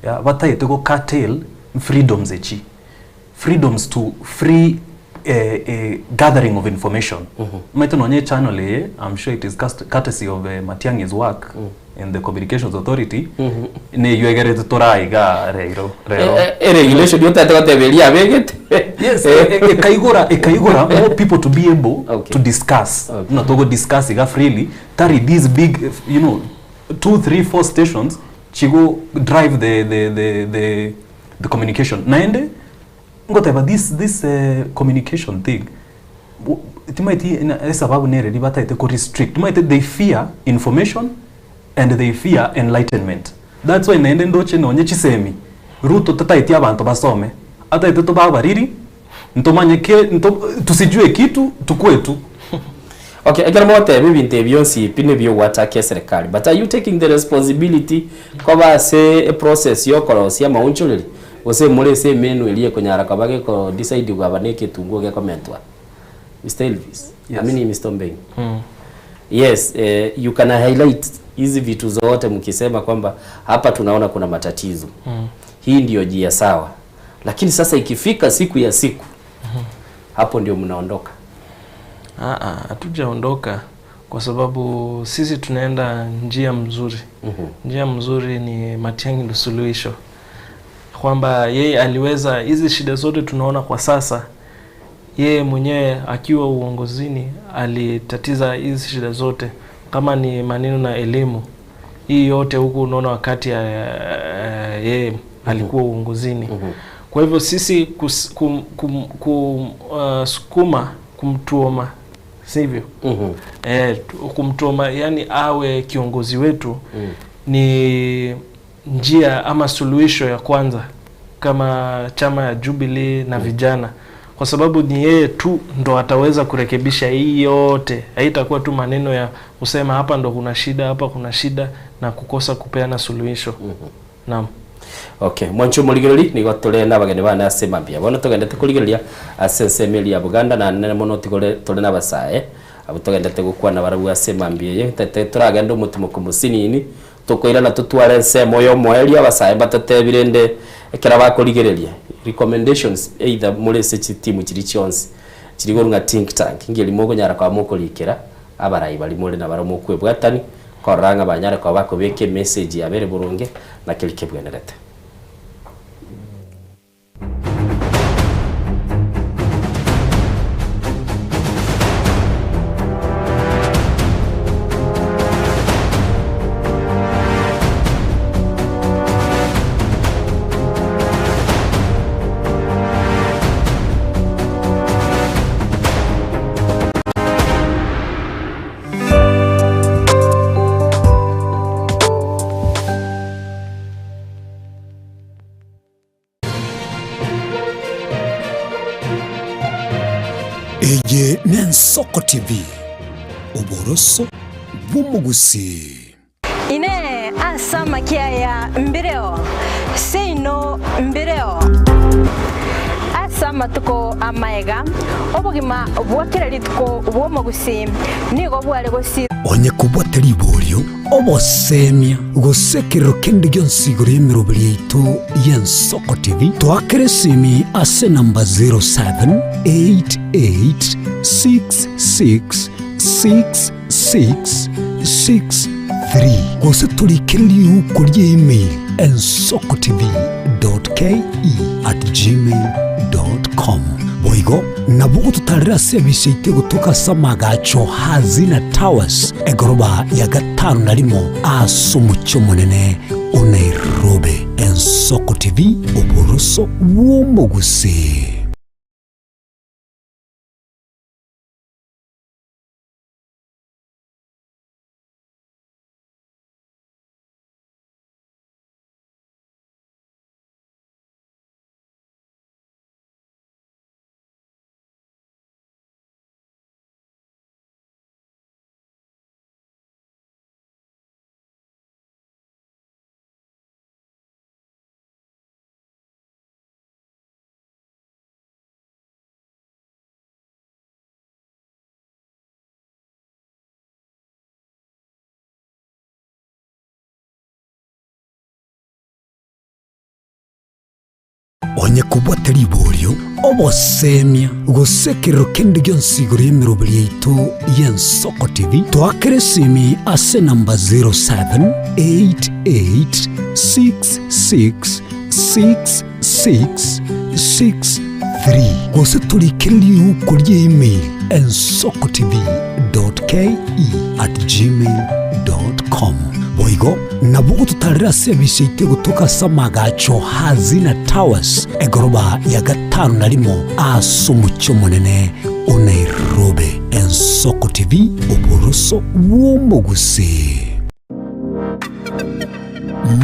ya bataete go curtail freedoms echi, freedoms to free gathering of information. Omanyete nonya echannel eye I'm sure it is courtesy of Matiang'i's work in the Communications Authority neywo egerete tore igaa reiro rero. Eregulation otagete goteba eria abegete. Yes, ekaigora ekaigora more people to be able to discuss. Buna togo discuss iga freely, tari these big you know, two, three, four stations chigo drive the the the the the communication. Naende ngoteba this this communication thing timaeti esababu nere riria bataete ko restrict timaete they fear information and they fear enlightenment that's why naende ndoche nonye chisemi Ruto tataeti abanto basome ataete tobe abariri ntomanye ke nto tusijue kitu tukue tu. Okay, ekero mogoteba ebinto ebi bionsi pi nibio gwachaka eserekari but are you taking the responsibility koba ase eprocess ya okorosia amaonchoreri gose more ase emenu eria ekonyara koba geko decide aba na eketunguo gekomentwa? Mister Elvis, Yes. I mean Mister Ombengi. Yes, eh, you can highlight hizi vitu zote mkisema kwamba hapa tunaona kuna matatizo. Hii ndio njia sawa. Lakini sasa ikifika siku ya siku hapo ndio mnaondoka. Ah, ah, hatujaondoka kwa sababu sisi tunaenda njia mzuri. Njia mzuri ni Matiang'i ndio suluhisho, kwamba yeye aliweza hizi shida zote tunaona kwa sasa, yeye mwenyewe akiwa uongozini alitatiza hizi shida zote, kama ni maneno na elimu hii yote huku unaona wakati ya, yeye alikuwa uongozini. Kwa hivyo sisi kus, kum, kum, kum, sukuma kumtuoma sivyo? Kumtuoma yani awe kiongozi wetu ni njia ama suluhisho ya kwanza kama chama ya Jubilee na vijana, kwa sababu ni yeye tu ndo ataweza kurekebisha hii yote. Haitakuwa tu maneno ya kusema hapa ndo kuna shida, hapa kuna shida na kukosa kupeana suluhisho. Naam. Okay, mwancho murigereri nigo tore na abageni bane ase mambia. Bono togendete kurigereria ase ensemo eria ya Buganda na nene mono tigore tore na abasae abo togendete gokwana barabwo ase mambia eye tete toragenda omotimoko mosinini tokoirana totware ensemo ya omoerio abasae mbatatebire ende ekero bakorigereria recommendations either more ase chitimu chiri chionsi chiri korwa ng'a think tank ngeri mokonyara koba mokorikera abarai bari more na barabwo mokwebwatani korora ng'a banyare koba bakobeka emessage yabo ere boronge na keri kebwenerete. Eye n'Ensoko TV, oboroso bw'omogusii. Inee! Ase amakia aya mbireo? Seino mbireo. Ase amatuko amaega, obogima bwa kera rituko bw'omogusii nigo bware gosira. Onye kobwate riborio, obosemia, gose ekerero kende gionsi igoro y'emeroberi yaito y'Ensoko TV, toakere esimi ase enamba 0788666663 gose torikere riuko ria email ensokotv.ke@gmail.com. Boigo nabo ogototarera ase ebise yaito egotoka ase amagacho Hazina Towers, egoroba ya gatano na rimo ase omochie omonene o Nairobi. Ensoko TV, oboroso bw'omogusii. Onye kobwate riborio, obosemia, gose ekerero kende gionsi igoro y'emeroberi yaito y'Ensoko TV, toakere esimi ase enamba 0788666663 gose torikere riuko rie email ensokotv.ke@gmail.com. Boigo nabo ogototarera ase ebise yaito egotoka ase amagacho Hazina Towers, egoroba ya gatano na rimo ase omochie omonene o Nairobi. Ensoko TV, oboroso bw'omogusii.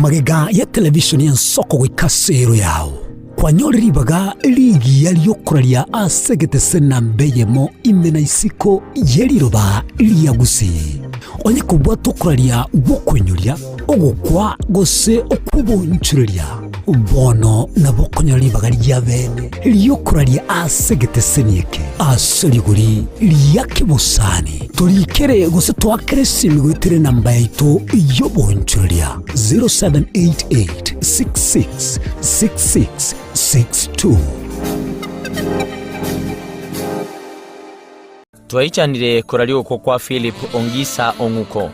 Magega ya television y'ensoko goika ase ero yao, kwanyore ribaga rigiya riokoraria ase egetese namba eyemo ime na isiko ye riroba ria Gusii. Onye kobwata okoraria gw'okoinyoria, ogokwa gose okw'obonchoreria, bono nabo okonyora ribaga ria bene ri'okoraria ase egeteseni eke ase rigori ria kebosani. Torikere gose toakere esimi goetera enamba yaito y'obonchoreria 0788 66 66 62. Twaichanire koraria okwo kwa Philip Ongisa Ong'uko.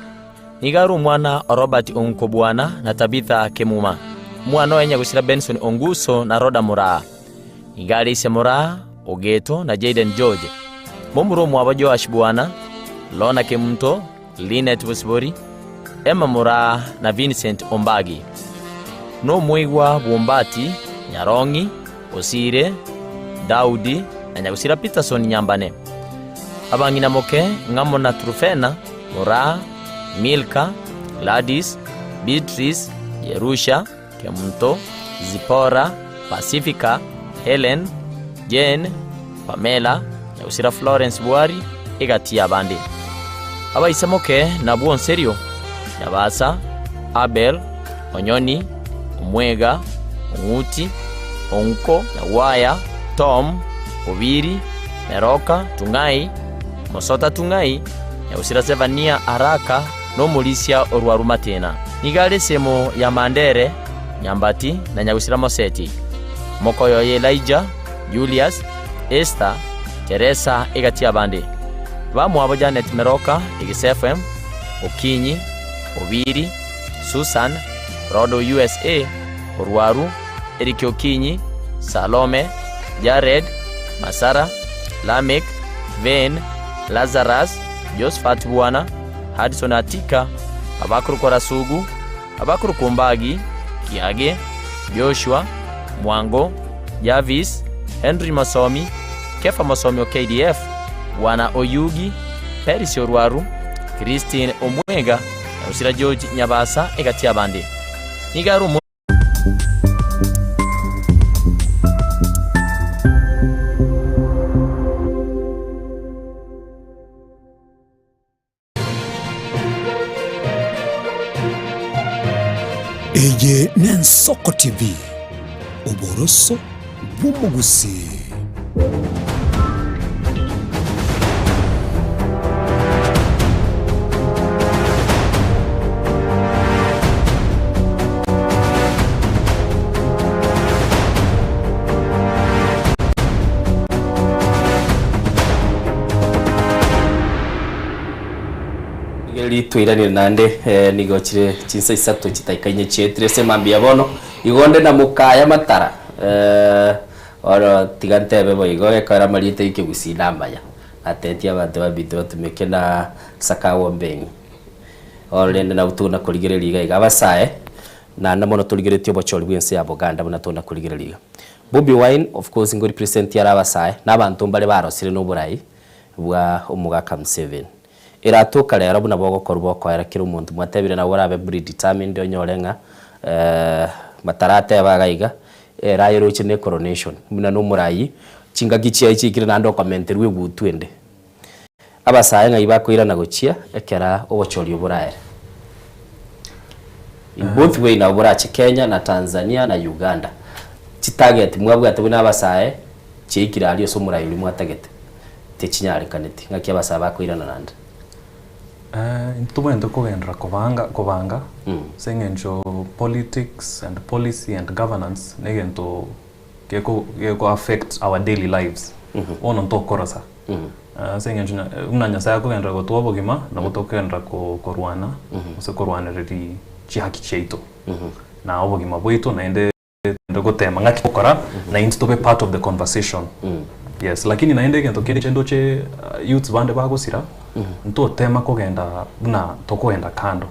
Nigo are omwana o Robert Ong'uko Bwana na Tabitha Kemuma. Omwana oye nyagusira Benson Onguso na Rhoda Moraa. Nigo are ise Moraa, Ogeto na Jayden George. Momura omwabo Joash Bwana, Lorna Kemunto, Linet Bosibori, Emma Moraa na Vincent Ombagi. Nomoigwa bw'Ombati, Nyarong'i, Osire, Daudi, na nyagusira Peterson Nyambane. Abang'ina moke ng'amo na Trufena, Moraa, Milka, Gladys, Beatrice, Jerusha, Kemunto, Zipora, Pacifica, Helen, Jane, Pamela, nyagusira Florence Bwari, egati y'abande. Abaise moke nabwo Onserio, Nyabasa, Abel, Onyoni, Omwega, Ong'uti, Onko, Nyagwaya, Tom, Obiri, Meroka, Tung'ai, Mosota Tung'ai, Nyagusira Zefania Araka, na omorisia orwa Rumatena. Nigo are esemo ya Mandere, Nyambati, na Nyagusira Moseti. Mokoyo oye Elijah, Julius, Esther, Teresa egati y'abande. Bamwabo Janet Meroka, Egesa FM, Okinyi, Obiri, Susan, Rodo USA, Orwaru, Eric Okinyi, Salome, Jared, Masara, Lameck, Vane, Lazarus, Josphat Bwana, Hudson Atika, abakorokwa Rasugu, abakorokwa Ombagi, Kiage, Joshua, Mwango, Jarvis, Henry Mosomi, Kefa Mosomi o KDF, Bwana Oyugi, Peris Orwaru, Christine Omwega, na Rusira George Nyabasa egati y'abande. Nigo are omo. Eye n'Ensoko TV, oboroso bw'omogusii. Rigereria twairanire naende eh, nigo chire chinsa isato chitaika inye chietire ase mambia bono igo onde na mokaya matara eh, Bono tiga ntebe boigo ekero amarieta y'ekegusii namaya, natebetie abanto baminto batumeke na Sakawa Ombeng'i. Bono rende nabwo tona korigereria iga iga abasae, naende mono torigeretie obochori bw'ense ya Boganda buna tona korigereria iga. Bobi Wine of course ngo represent are abasae, na abanto mbare barosire na oborai bwa omogaka Museveni. Eratoka rero buna bogokorwa bokoera kera omonto mwatebire nabo orabe predetermined onyore ng'a batarateba iga iga, ere ayeroche ne coronation buna nomorayi chingaki chiaye chiaikire naende okomenterwa egutu ende. Abasae ng'ai bakoirana gochia ekera obochori obo boraere? In both way nabo borache Kenya na Tanzania na Uganda. Chitarget mwabwate buna abasae chiaikire aria ase omorai oria mwatagete techinyarekaneti. Ng'aki abasae bakoirana naende? Ntobwenerete kogenderera kobanga kobanga ase eng'encho politics and policy and governance na egento geko geko affect our daily lives. Bono ntokorosa ase eng'encho buna Nyasaye akogenderera gotoa obogima nabo tokogenderera korwana gose korwanereria chihaki chiaito na obogima bwaito naende togende gotema ng'aki togokora na intwe tobe part of the conversation. Yes, lakini naende egento kende inche ndoche youths bande bagosira, ntotema kogenda buna tokogenda kando,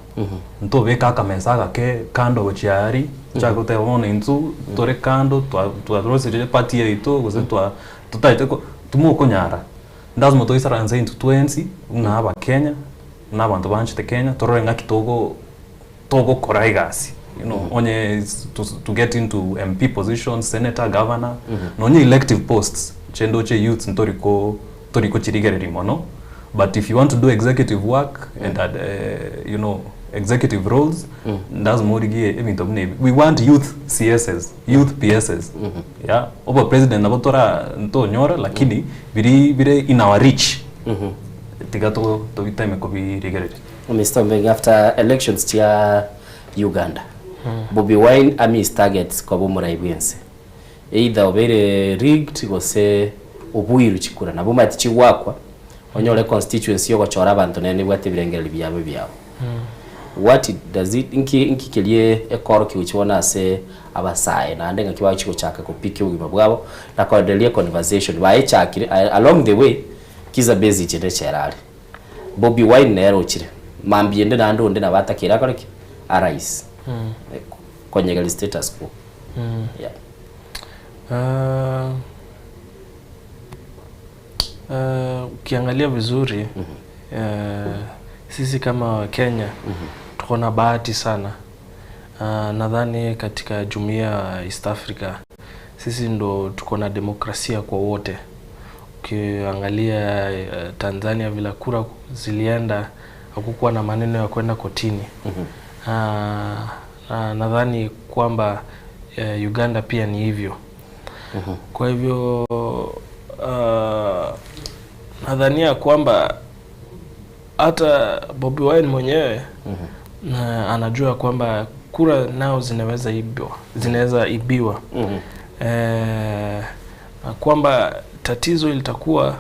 ntobeka akamesa agake kando gochia aria, tochake goteba bono intwe tore kando twa twarosirie eparty yaito gose twa totaete ko timokonyara, lasima toisaranse intwe twensi buna abakenya, buna abanto banchete Kenya, torore ng'aki togo togokora egasi you know onye to, to get into MP positions, senator, governor nonye elective posts inche ndoche youths ntori ko tori kochirigereria mono but if you want to do executive work and you know executive roles lazima origie ebinto buna ebi. We want youth CSs, youth PSs yeah obo president nabo tora ntonyora lakini biri bire in our reach tiga to tobiteme kobirigereria. Mister Ombeng after elections chia Uganda Bobi Wine amiss targets koba omorai bwense either obeire rigged gose obuirwe chikura nabo omanyete chigwakwa onyore constituency yogochora abanto nere nebwate ebirengererio biabo ebiabo what does it nki nki keria ekorokia gochia bono ase abasae naende ng'aki bagochia gochaka gopikia obogima bwabo na koendereria econversation baechakire along the way Kizza Besigye nechera are. Bobi Wine nere ochire mambia ende naende onde nabo atakeire akore ki? Arise. Konyegeria status quo. Yeah. Ukiangalia vizuri sisi kama Wakenya tuko na bahati sana. Nadhani katika jumuiya ya East Africa sisi ndo tuko na demokrasia kwa wote. Ukiangalia Tanzania vile kura zilienda hakukuwa na maneno ya kwenda kotini. Nadhani kwamba Uganda pia ni hivyo. Kwa hivyo nadhania kwamba hata Bobi Wine mwenyewe na anajua kwamba kura nao zinaweza ibiwa, zinaweza ibiwa. Na kwamba tatizo litakuwa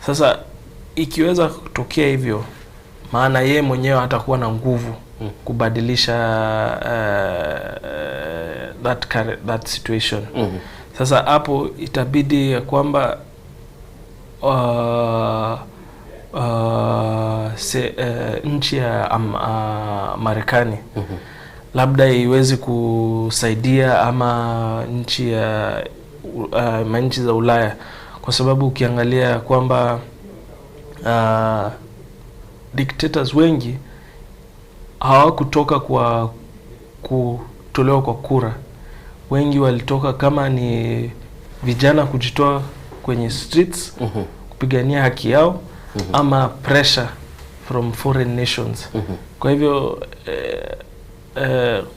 sasa ikiweza kutokea hivyo, maana yeye mwenyewe hatakuwa na nguvu kubadilisha that situation. Sasa hapo itabidi ya kwamba nchi ya Marekani labda iwezi kusaidia ama nchi ya manchi za Ulaya, kwa sababu ukiangalia kwamba dictators wengi hawakutoka kwa kutolewa kwa kura, wengi walitoka kama ni vijana kujitoa kwenye streets kupigania haki yao ama pressure from foreign nations. Kwa hivyo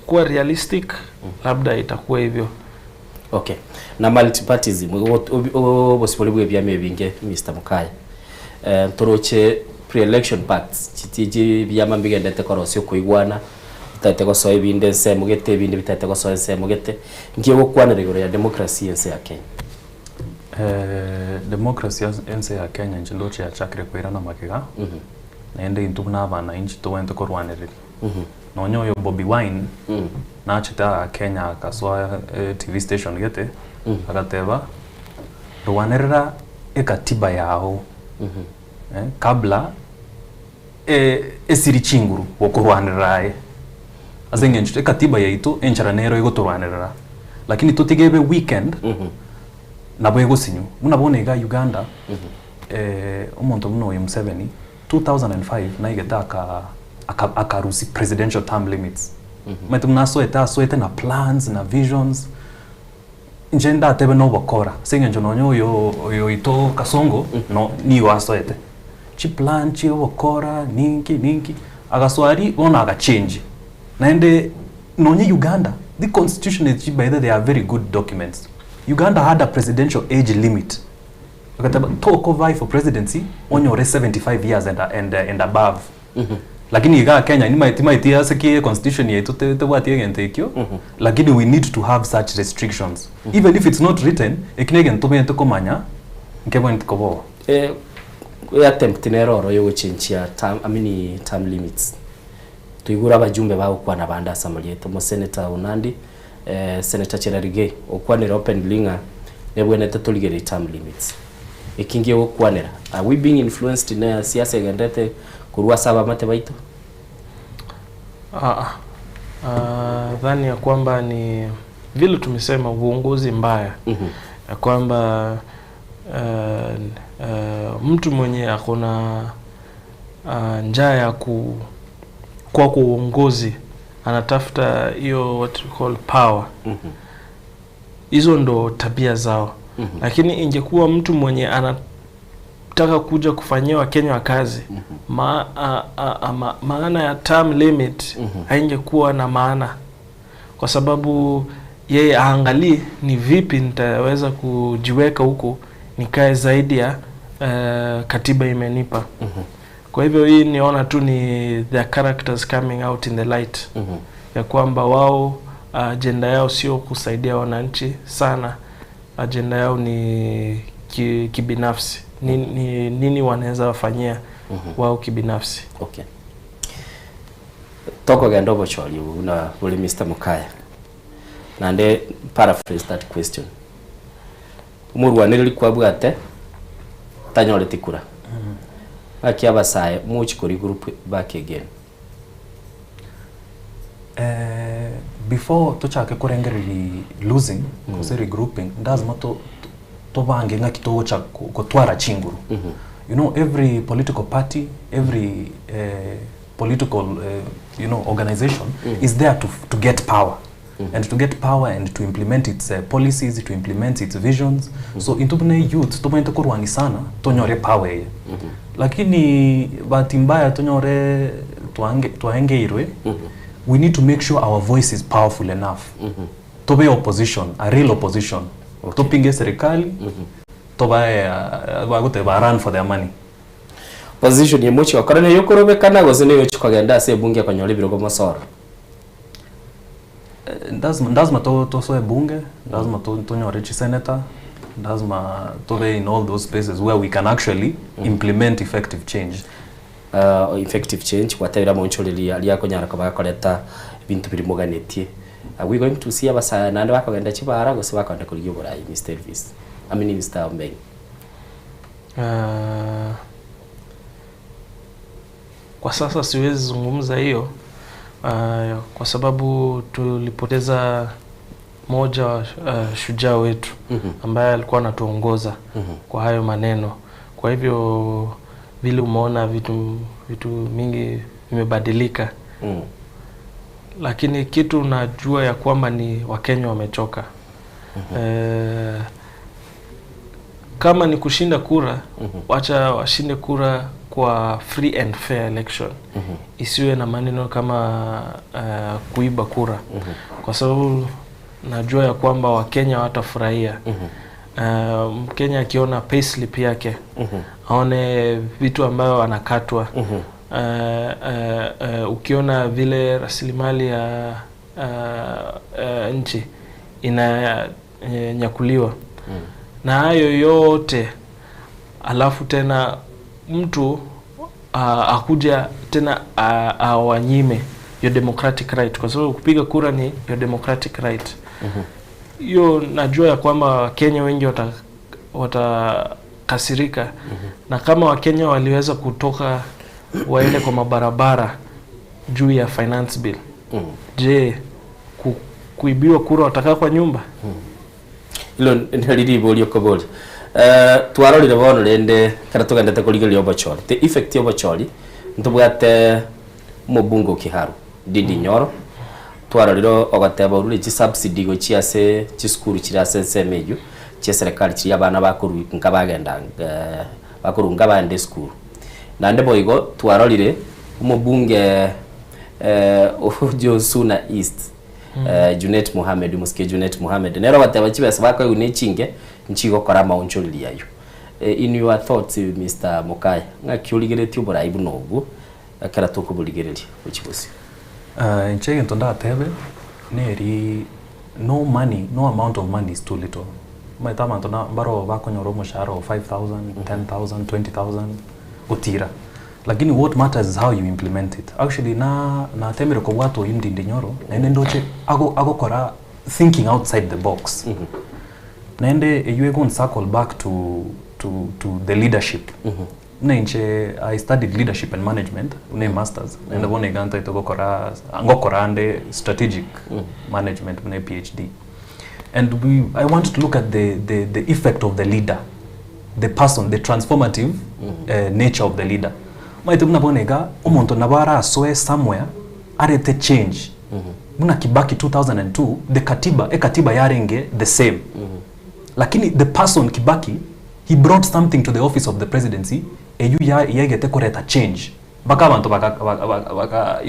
kuwa realistic labda itakuwa hivyo. Okay. Na multipartyism obosibori bwa ebiama ebinge Mr. Mukaya. Ntoroche pre-election pacts chitiji ebiama mbigendete korosia okoigwana bitaete gosoa ebinde ensemo gete ebinde bitaete gosoa ensemo gete nki ogokwanera igoro ya democracy ense ya Kenya? Democracy ense ya Kenya inche ndoche yachakire koirana magega naende intwe buna abananchi tobwenerete korwanereria. Nonya oyo Bobi Wine nachete aa Kenya akasoa TV station gete Agateba, rwanerera ekatiba yao eh, kabla eh, esiri chinguru gokorwanerera aye. Ase eng'encho ekatiba yaito enchera nero egotorwanerera, lakini totige ebe weakened nabo egosinyu. Buna bono iga Uganda, eh, omonto buna oyo Museveni, 2005 naigete aka aka akarusia presidential term limits. Omanyete buna asoete asoete na plans na visions, inche ndatebe na obokora ase eng'encho nonye oyo oyo oito Kasongo no nigo asoete. Chiplan chia obokora ninki ninki, agasoa aria bono agachange. Naende nonye Uganda, the constitution echi by the way they are very good documents. Uganda had a presidential age limit. Agateba toko vie for presidency onyore 75 years and, and, and above. Lakini igaa Kenya nimaeti timaeti ase ki constitution yaito te- tebwati egento ekio lakini we need to have such restrictions even if it's not written eki na egento tobwenerete komanya nkebwenereti koboa. Eh, attempt nere oro yogochenchia term, I mean, term limits toigure abajumbe bagokwana bande ase amarieta omosenator Onandi eh, Senator Cherargei okwanire openly ng'a nebwenerete torigererie term limits. Eki ngegokwanera, are we being influenced ne siasa egenderete korwa ase abamate baito? Ah, ah, dhani ya kwamba ni vile tumesema uongozi mbaya ya kwamba mtu mwenye akona njaa ya ku kwa kwa uongozi anatafuta hiyo what we call power. Hizo ndo tabia zao. Lakini ingekuwa mtu mwenye anataka kuja kufanyia Wakenya kazi ma, a, a, a, ma, maana ya term limit haingekuwa na maana, kwa sababu yeye aangalii ni vipi nitaweza kujiweka huku nikae zaidi ya katiba imenipa. Kwa hivyo hii niona tu ni their characters coming out in the light ya kwamba wao agenda yao sio kusaidia wananchi sana, agenda yao ni ki, kibinafsi ni, ni, nini wanaweza wafanyia wao kibinafsi. Okay. Tokogenda obochori obo buna bori Mr. Mukaya. Naende paraphrase that question. Omorwanereri kwabwate tanyoreti kura. Ng'aki abasae mochi kori group back again. Eh, before tochake korengereria losing gose regrouping ndazima to, tobange ng'aki togocha gotwara chinguru. You know, every political party, every political organization is there to get power and to get power and to implement its policies, to implement its visions. So intubune youth tobwenerete korwani sana tonyore power eye, lakini bahati mbaya tonyore twaengeirwe. We need to make sure our voice is powerful enough tobe opposition, a real opposition. Topinge serikali, tobae bagoteba run for their money. Position ye mochi gokora niyo okorobekana gose niyo ochi kogenda ase ebunge konyora ebirogo mosoro? Ndazima tosoe bunge, ndazima tonyore chisenator, ndazima tobe in all those spaces where we can actually implement effective change. Effective change gwatebire amonchoreria aria akonyara koba akoreta ebinto biri moganetie. Are we going to see abasae naende bakogenda chibara gose bakogenda korigia oborai Mr. Elvis? I mean Mr. Ombenyi. Kwa sasa siwezi zungumza hiyo kwa sababu tulipoteza moja wa shujaa wetu ambaye alikuwa anatuongoza kwa hayo maneno. Kwa hivyo vile umeona vitu mingi vimebadilika. Lakini kitu najua ya kwamba ni Wakenya wamechoka. Kama ni kushinda kura, wacha washinde kura kwa free and fair election. Isiwe na maneno kama kuiba kura. Kwa sababu najua ya kwamba Wakenya watafurahia. Mkenya akiona payslip yake, aone vitu ambayo anakatwa. Ukiona vile rasilimali ya nchi inanyakuliwa na hayo yote, alafu tena mtu akuja tena awanyime your democratic right, kwa sababu kupiga kura ni your democratic right. Hiyo najua ya kwamba Wakenya wengi watakasirika na kama Wakenya waliweza kutoka waende kwa mabarabara juu ya finance bill, je, kuibiwa kura watakaa kwa nyumba? Ilo ndiriri okoboria twarorire bono rende kana tugendete kurigereria obochori, the effect ya obochori, ntubwate omobunge o Kiharu Ndindi Nyoro, twarorire ogoteba orure chisubsidy gochia ase chisukuru chire ase ensemo eywo chia serikali chiria abana bakorwa nka bagenda bakorwa nka baenda esukuru. Naende boigo twarorire omobunge ojo Suna East, Junet Mohamed, omosike Junet Mohamed, nere ogoteba chibesa bakoigwa na echinge nchigokora amaonchoreri aywo. In your thoughts, Mr. Mokaya, ng'aki origeretie oborai buna obwo ekero tokoborigereria gochia bosio? Inche egento ndatebe neri no money, no amount of money is too little. Omanyete abanto na mbaro bakonyora omoshahara o 5000, 10000, 20000 gotira, lakini what matters is how you implement it. Actually na natemire kobwata oyo Ndindi Nyoro, naende ndoche agokora thinking outside the box. Naende eywo egon circle back to the leadership. Buna inche I studied leadership and management buna masters, naende bono iga ntaete gokora ngokora ande strategic management buna PhD, and I want to look at the effect of the leader, the person, the transformative nature of the leader. Maete buna bono iga omonto nabo arasoe somewhere arete change. Buna Kibaki 2002, the katiba, ekatiba yarenge the same, lakini the person Kibaki, he brought something to the office of the presidency eyu yegete koreta change baka abantu baka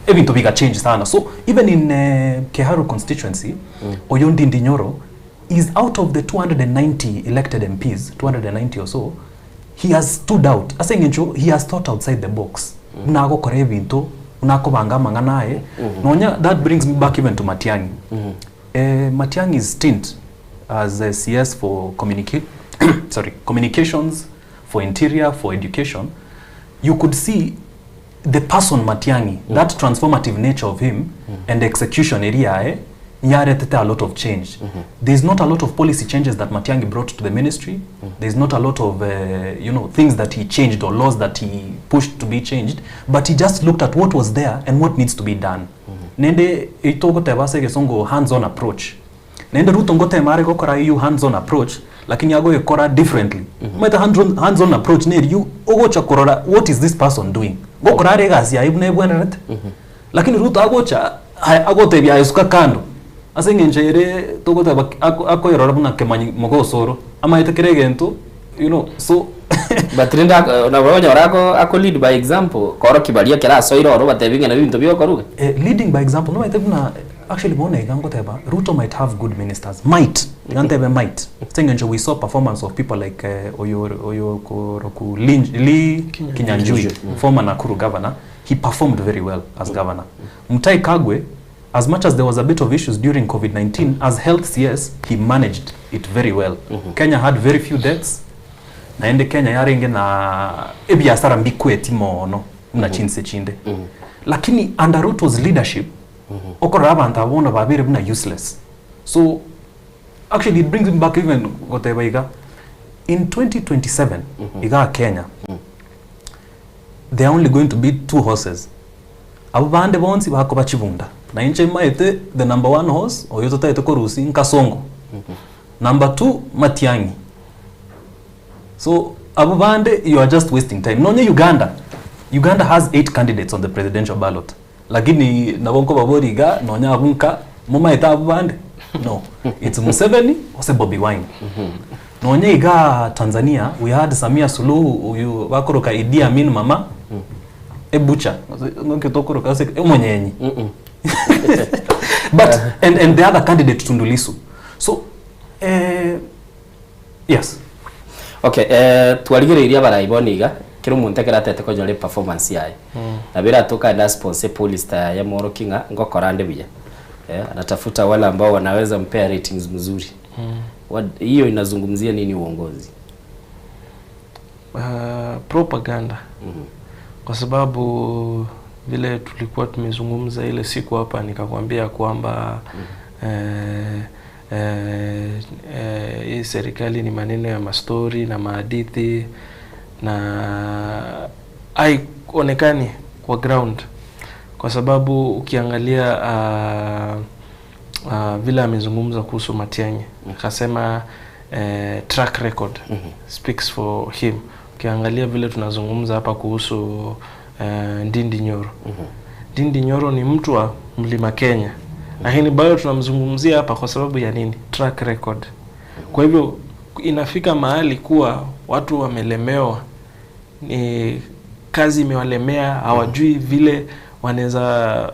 ebinto biga change sana. So even in Kiharu constituency, oyo Ndindi Nyoro is out of the 290 elected MPs, 290 or so, he has stood out ase eng'encho he has thought outside the box. Buna agokora ebinto, buna akobanga amang'ana aye. Nonya that brings me back even to Matiang'i. Matiang'i's stint as a CS for communications, for interior, for education, you could see the person Matiang'i, that transformative nature of him and the execution area yaretete a lot of change. There's not a lot of policy changes that Matiang'i brought to the ministry. There's not a lot of things that he changed or laws that he pushed to be changed, but he just looked at what was there and what needs to be done. Nende itogoteba ase egesongo hands-on approach. Nende Ruto ngotema are gokora iyu hands-on approach, lakini agoyekora differently. Maete hands-on approach neri you ogocha korora what is this person doing, gokora are egasi yaye buna ebwenerete. Lakini Ruto agocha agotebia ayesuka kando ase eng'encho ere togoteba akoyorora buna kemanyi mogosoro amaete kere egento, so But rinda na onyora ako lead by example koro kibaria kera soiro oro batebi ng'ana binto byokoruga. Leading by example no maete buna actually bona igangoteba Ruto might have good ministers, might gantebe might sengencho we saw performance of people like Oyo Koroku Lee Kinyanjui, former Nakuru governor. He performed very well as governor. Mutahi Kagwe, as much as there was a bit of issues during COVID-19, as health CS, he managed it very well. Kenya had very few deaths. Naende Kenya yarenge na ebiasara mbikweti mono muna chinse chinde. Lakini under Ruto's leadership, okora abantu abona babere buna useless. So actually it brings me back even goteba iga in 2027 iga Kenya there are only going to be two horses. Abo bande bonsi bakoba chibunda. Na inche maete the number one horse oyo totaete korusi nkasongo. Number two Matiang'i. So abo bande you are just wasting time. Nonye Uganda. Uganda has 8 candidates on the presidential ballot. Lakini nabonko baboriga nonya abunka mumaete abo bande. No, it's Museveni ose Bobi Wine. Nonye iga Tanzania we had Samia Suluhu uyu bakoroka Idi Amin mama. Ebucha ngonke tokoroka ose emonyenyi. But and the other candidate Tundu Lissu. So yes. Okay, twarigereria baraiboniga kiro omonto ekero atete konyora performance yaye. Na bira toka na sponsor police ta ya Moro Kinga ngokora ande buya. Anatafuta wale ambao wanaweza mpea ratings mzuri. Hiyo inazungumzia nini uongozi? Propaganda. Kwa sababu vile tulikuwa tumezungumza ile siku hapa nikakwambia kwamba eh, eh, eh, hii serikali ni maneno ya mastori na mahadithi na haionekani kwa ground kwa sababu ukiangalia vile amezungumza kuhusu Matiang'i akasema track record speaks for him. Ukiangalia vile tunazungumza hapa kuhusu Ndindi Nyoro. Ndindi Nyoro ni mtu wa Mlima Kenya, lakini bado tunamzungumzia hapa kwa sababu ya nini? Track record. Kwa hivyo inafika mahali kuwa watu wamelemewa, ni kazi imewalemea, hawajui vile wanaweza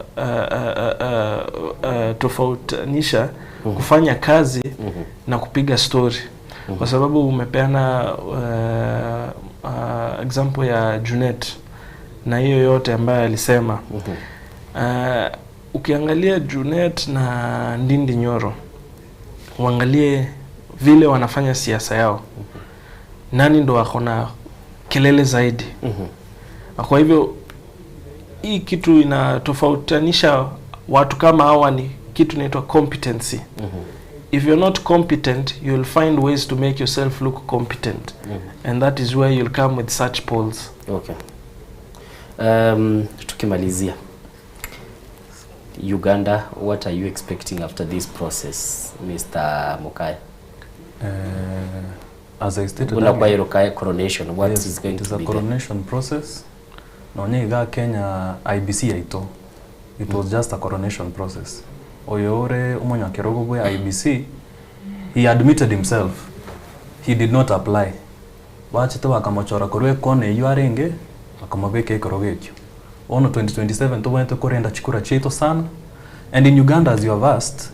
tofautanisha kufanya kazi na kupiga story, kwa sababu umepeana example ya Junet na hiyo yote ambayo alisema. Ukiangalia Junet na Ndindi Nyoro, uangalie vile wanafanya siasa yao, nani ndo wako na kelele zaidi? Na kwa hivyo hii kitu inatofautanisha watu kama hawa ni kitu inaitwa competency. If you're not competent, you'll find ways to make yourself look competent. And that is where you'll come with such polls. Okay. Tukimalizia Uganda, what are you expecting after this process, Mr. Mokaya? As I stated Una kwa earlier, Rukaya coronation, what yes, is going it is to a be there? coronation process. Nonye iga Kenya IBC yaito. It was just a coronation process. Oyore omonyakerogo bwe IBC, he admitted himself. He did not apply. Bachete bakamochora korwa ekona eywo arenge bakamobeka ekorogo ekio. Bono 2027 tobwenerete korenda chikura chiaito sana. And in Uganda, as you have asked,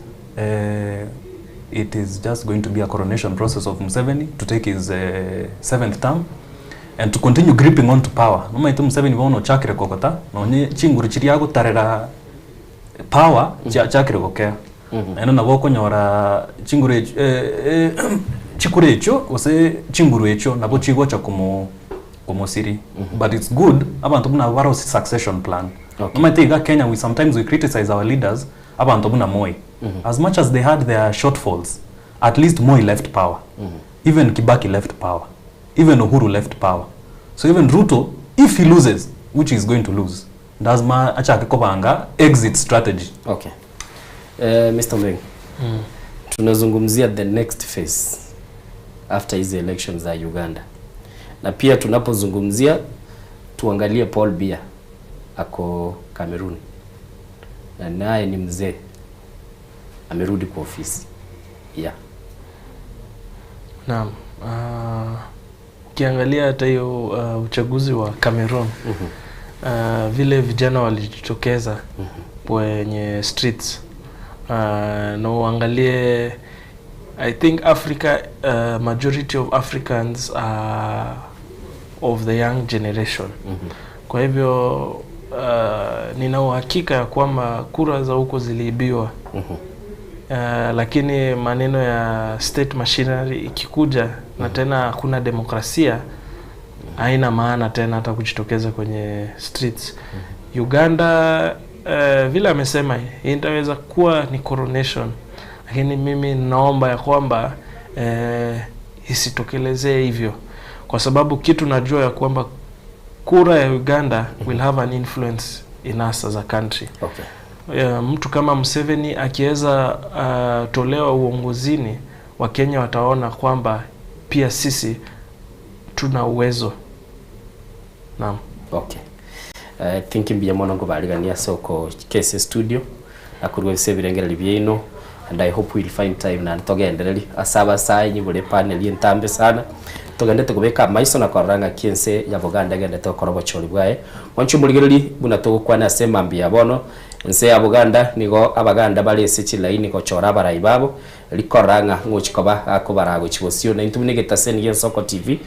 it is just going to be a coronation process of Museveni to take his seventh term and to continue gripping on to power. Nomaite Museveni bono ochakire kogota nonye chinguru chiria agotarera power chiachakire gokea. Naende nabo okonyora chinguru ech- chikura echio gose chinguru echio nabo chigocha komo komosiri. But it's good abantu buna baro succession plan. Nomaite iga Kenya, we sometimes we criticize our leaders, abantu buna Moi. As much as they had their shortfalls, at least Moi left power. Even Kibaki left power. Even Uhuru left power. So even Ruto, if he loses, which he is going to lose, lazima achake kobanga exit strategy. Okay. Mr. Mbeng, tunazungumzia the next phase after hizi elections za Uganda, na pia tunapozungumzia tuangalie Paul Biya ako Cameroon na naye ni mzee amerudi kwa ofisi, yeah. Naam. Ukiangalia hata hiyo uchaguzi wa Cameroon, vile vijana walijitokeza kwenye streets, na uangalie, I think Africa, majority of Africans are of the young generation. Kwa hivyo nina uhakika ya kwamba kura za huko ziliibiwa. Lakini maneno ya state machinery ikikuja na tena hakuna demokrasia, haina maana tena hata kujitokeza kwenye streets. Uganda, vile amesema itaweza kuwa ni coronation, lakini mimi naomba ya kwamba isitokelezee hivyo, kwa sababu kitu najua ya kwamba kura ya Uganda will have an influence in us as a country. Mtu kama Museveni akiweza tolewa uongozini, Wakenya wataona kwamba pia sisi tuna uwezo. Naam. Okay. I think mbuya mono nkobarigania soko kese studio akurwa bise birengereri bieino, and I hope we'll find time na togendereri asaba sai nyibure panel entambe sana togendete kubeka maiso na korora ng'aki ense ya Buganda egendete gokora obochori bwaye. Mwanche omorigereri buna togokwana ase emambia ya bono ense ya Buganda nigo abaganda bare ase chilaini gochora abarai babo rikorora ng'a ng'ochi koba akobara gochi bosio na intwe buna egetaseni gia Ensoko TV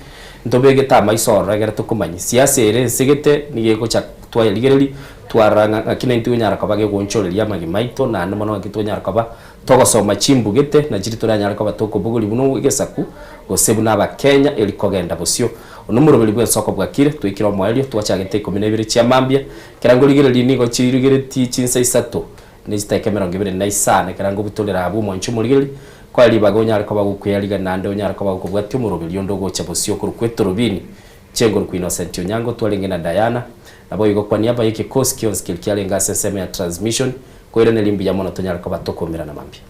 ntobegete amaiso ororo egere tokomanya siasa ere ensegete nigo egocha twayerigereri twarora ng'a ng'aki naintwe tonyara koba gegoonchoreria amagima aito naende mono ng'aki tonyara koba togosoma chimbugete na chiri toranyare koba tokobogori buna egesaku gose buna abakenya eri kogenda bosio. Ono omoroberi bwa ensoko bwakire twikire omoerio twachagete 12 chia mambia kera ngorigereria nigo chirigereti chinsa isato. Ne chidakika 25 ekero ngobutorera abwo omwancho omorigereria, koe ribaga onyare koba gokweyarigania naende onyare koba gokobwatia omoroberio onde ogocha bosio okorokwa etorobini Chenguru Innocent Onyango twarenge na Diana, naboigo kwa niaba y'ekekosi kionsi keria kiarenge ase ensemo ya transmission, koiraneria mbuya mono tonyare koba tokomerana mambia.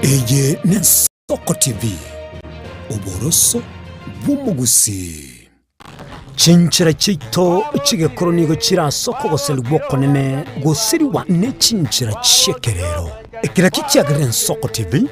Eye n'Ensoko TV, oboroso bw'omogusii. Chinchera chiaito chi'egekoro nigo chire ase okogoserigwa okonene gosirigwa ne chinchera chi'ekerero. Ekero ekio kiagerire Ensoko TV.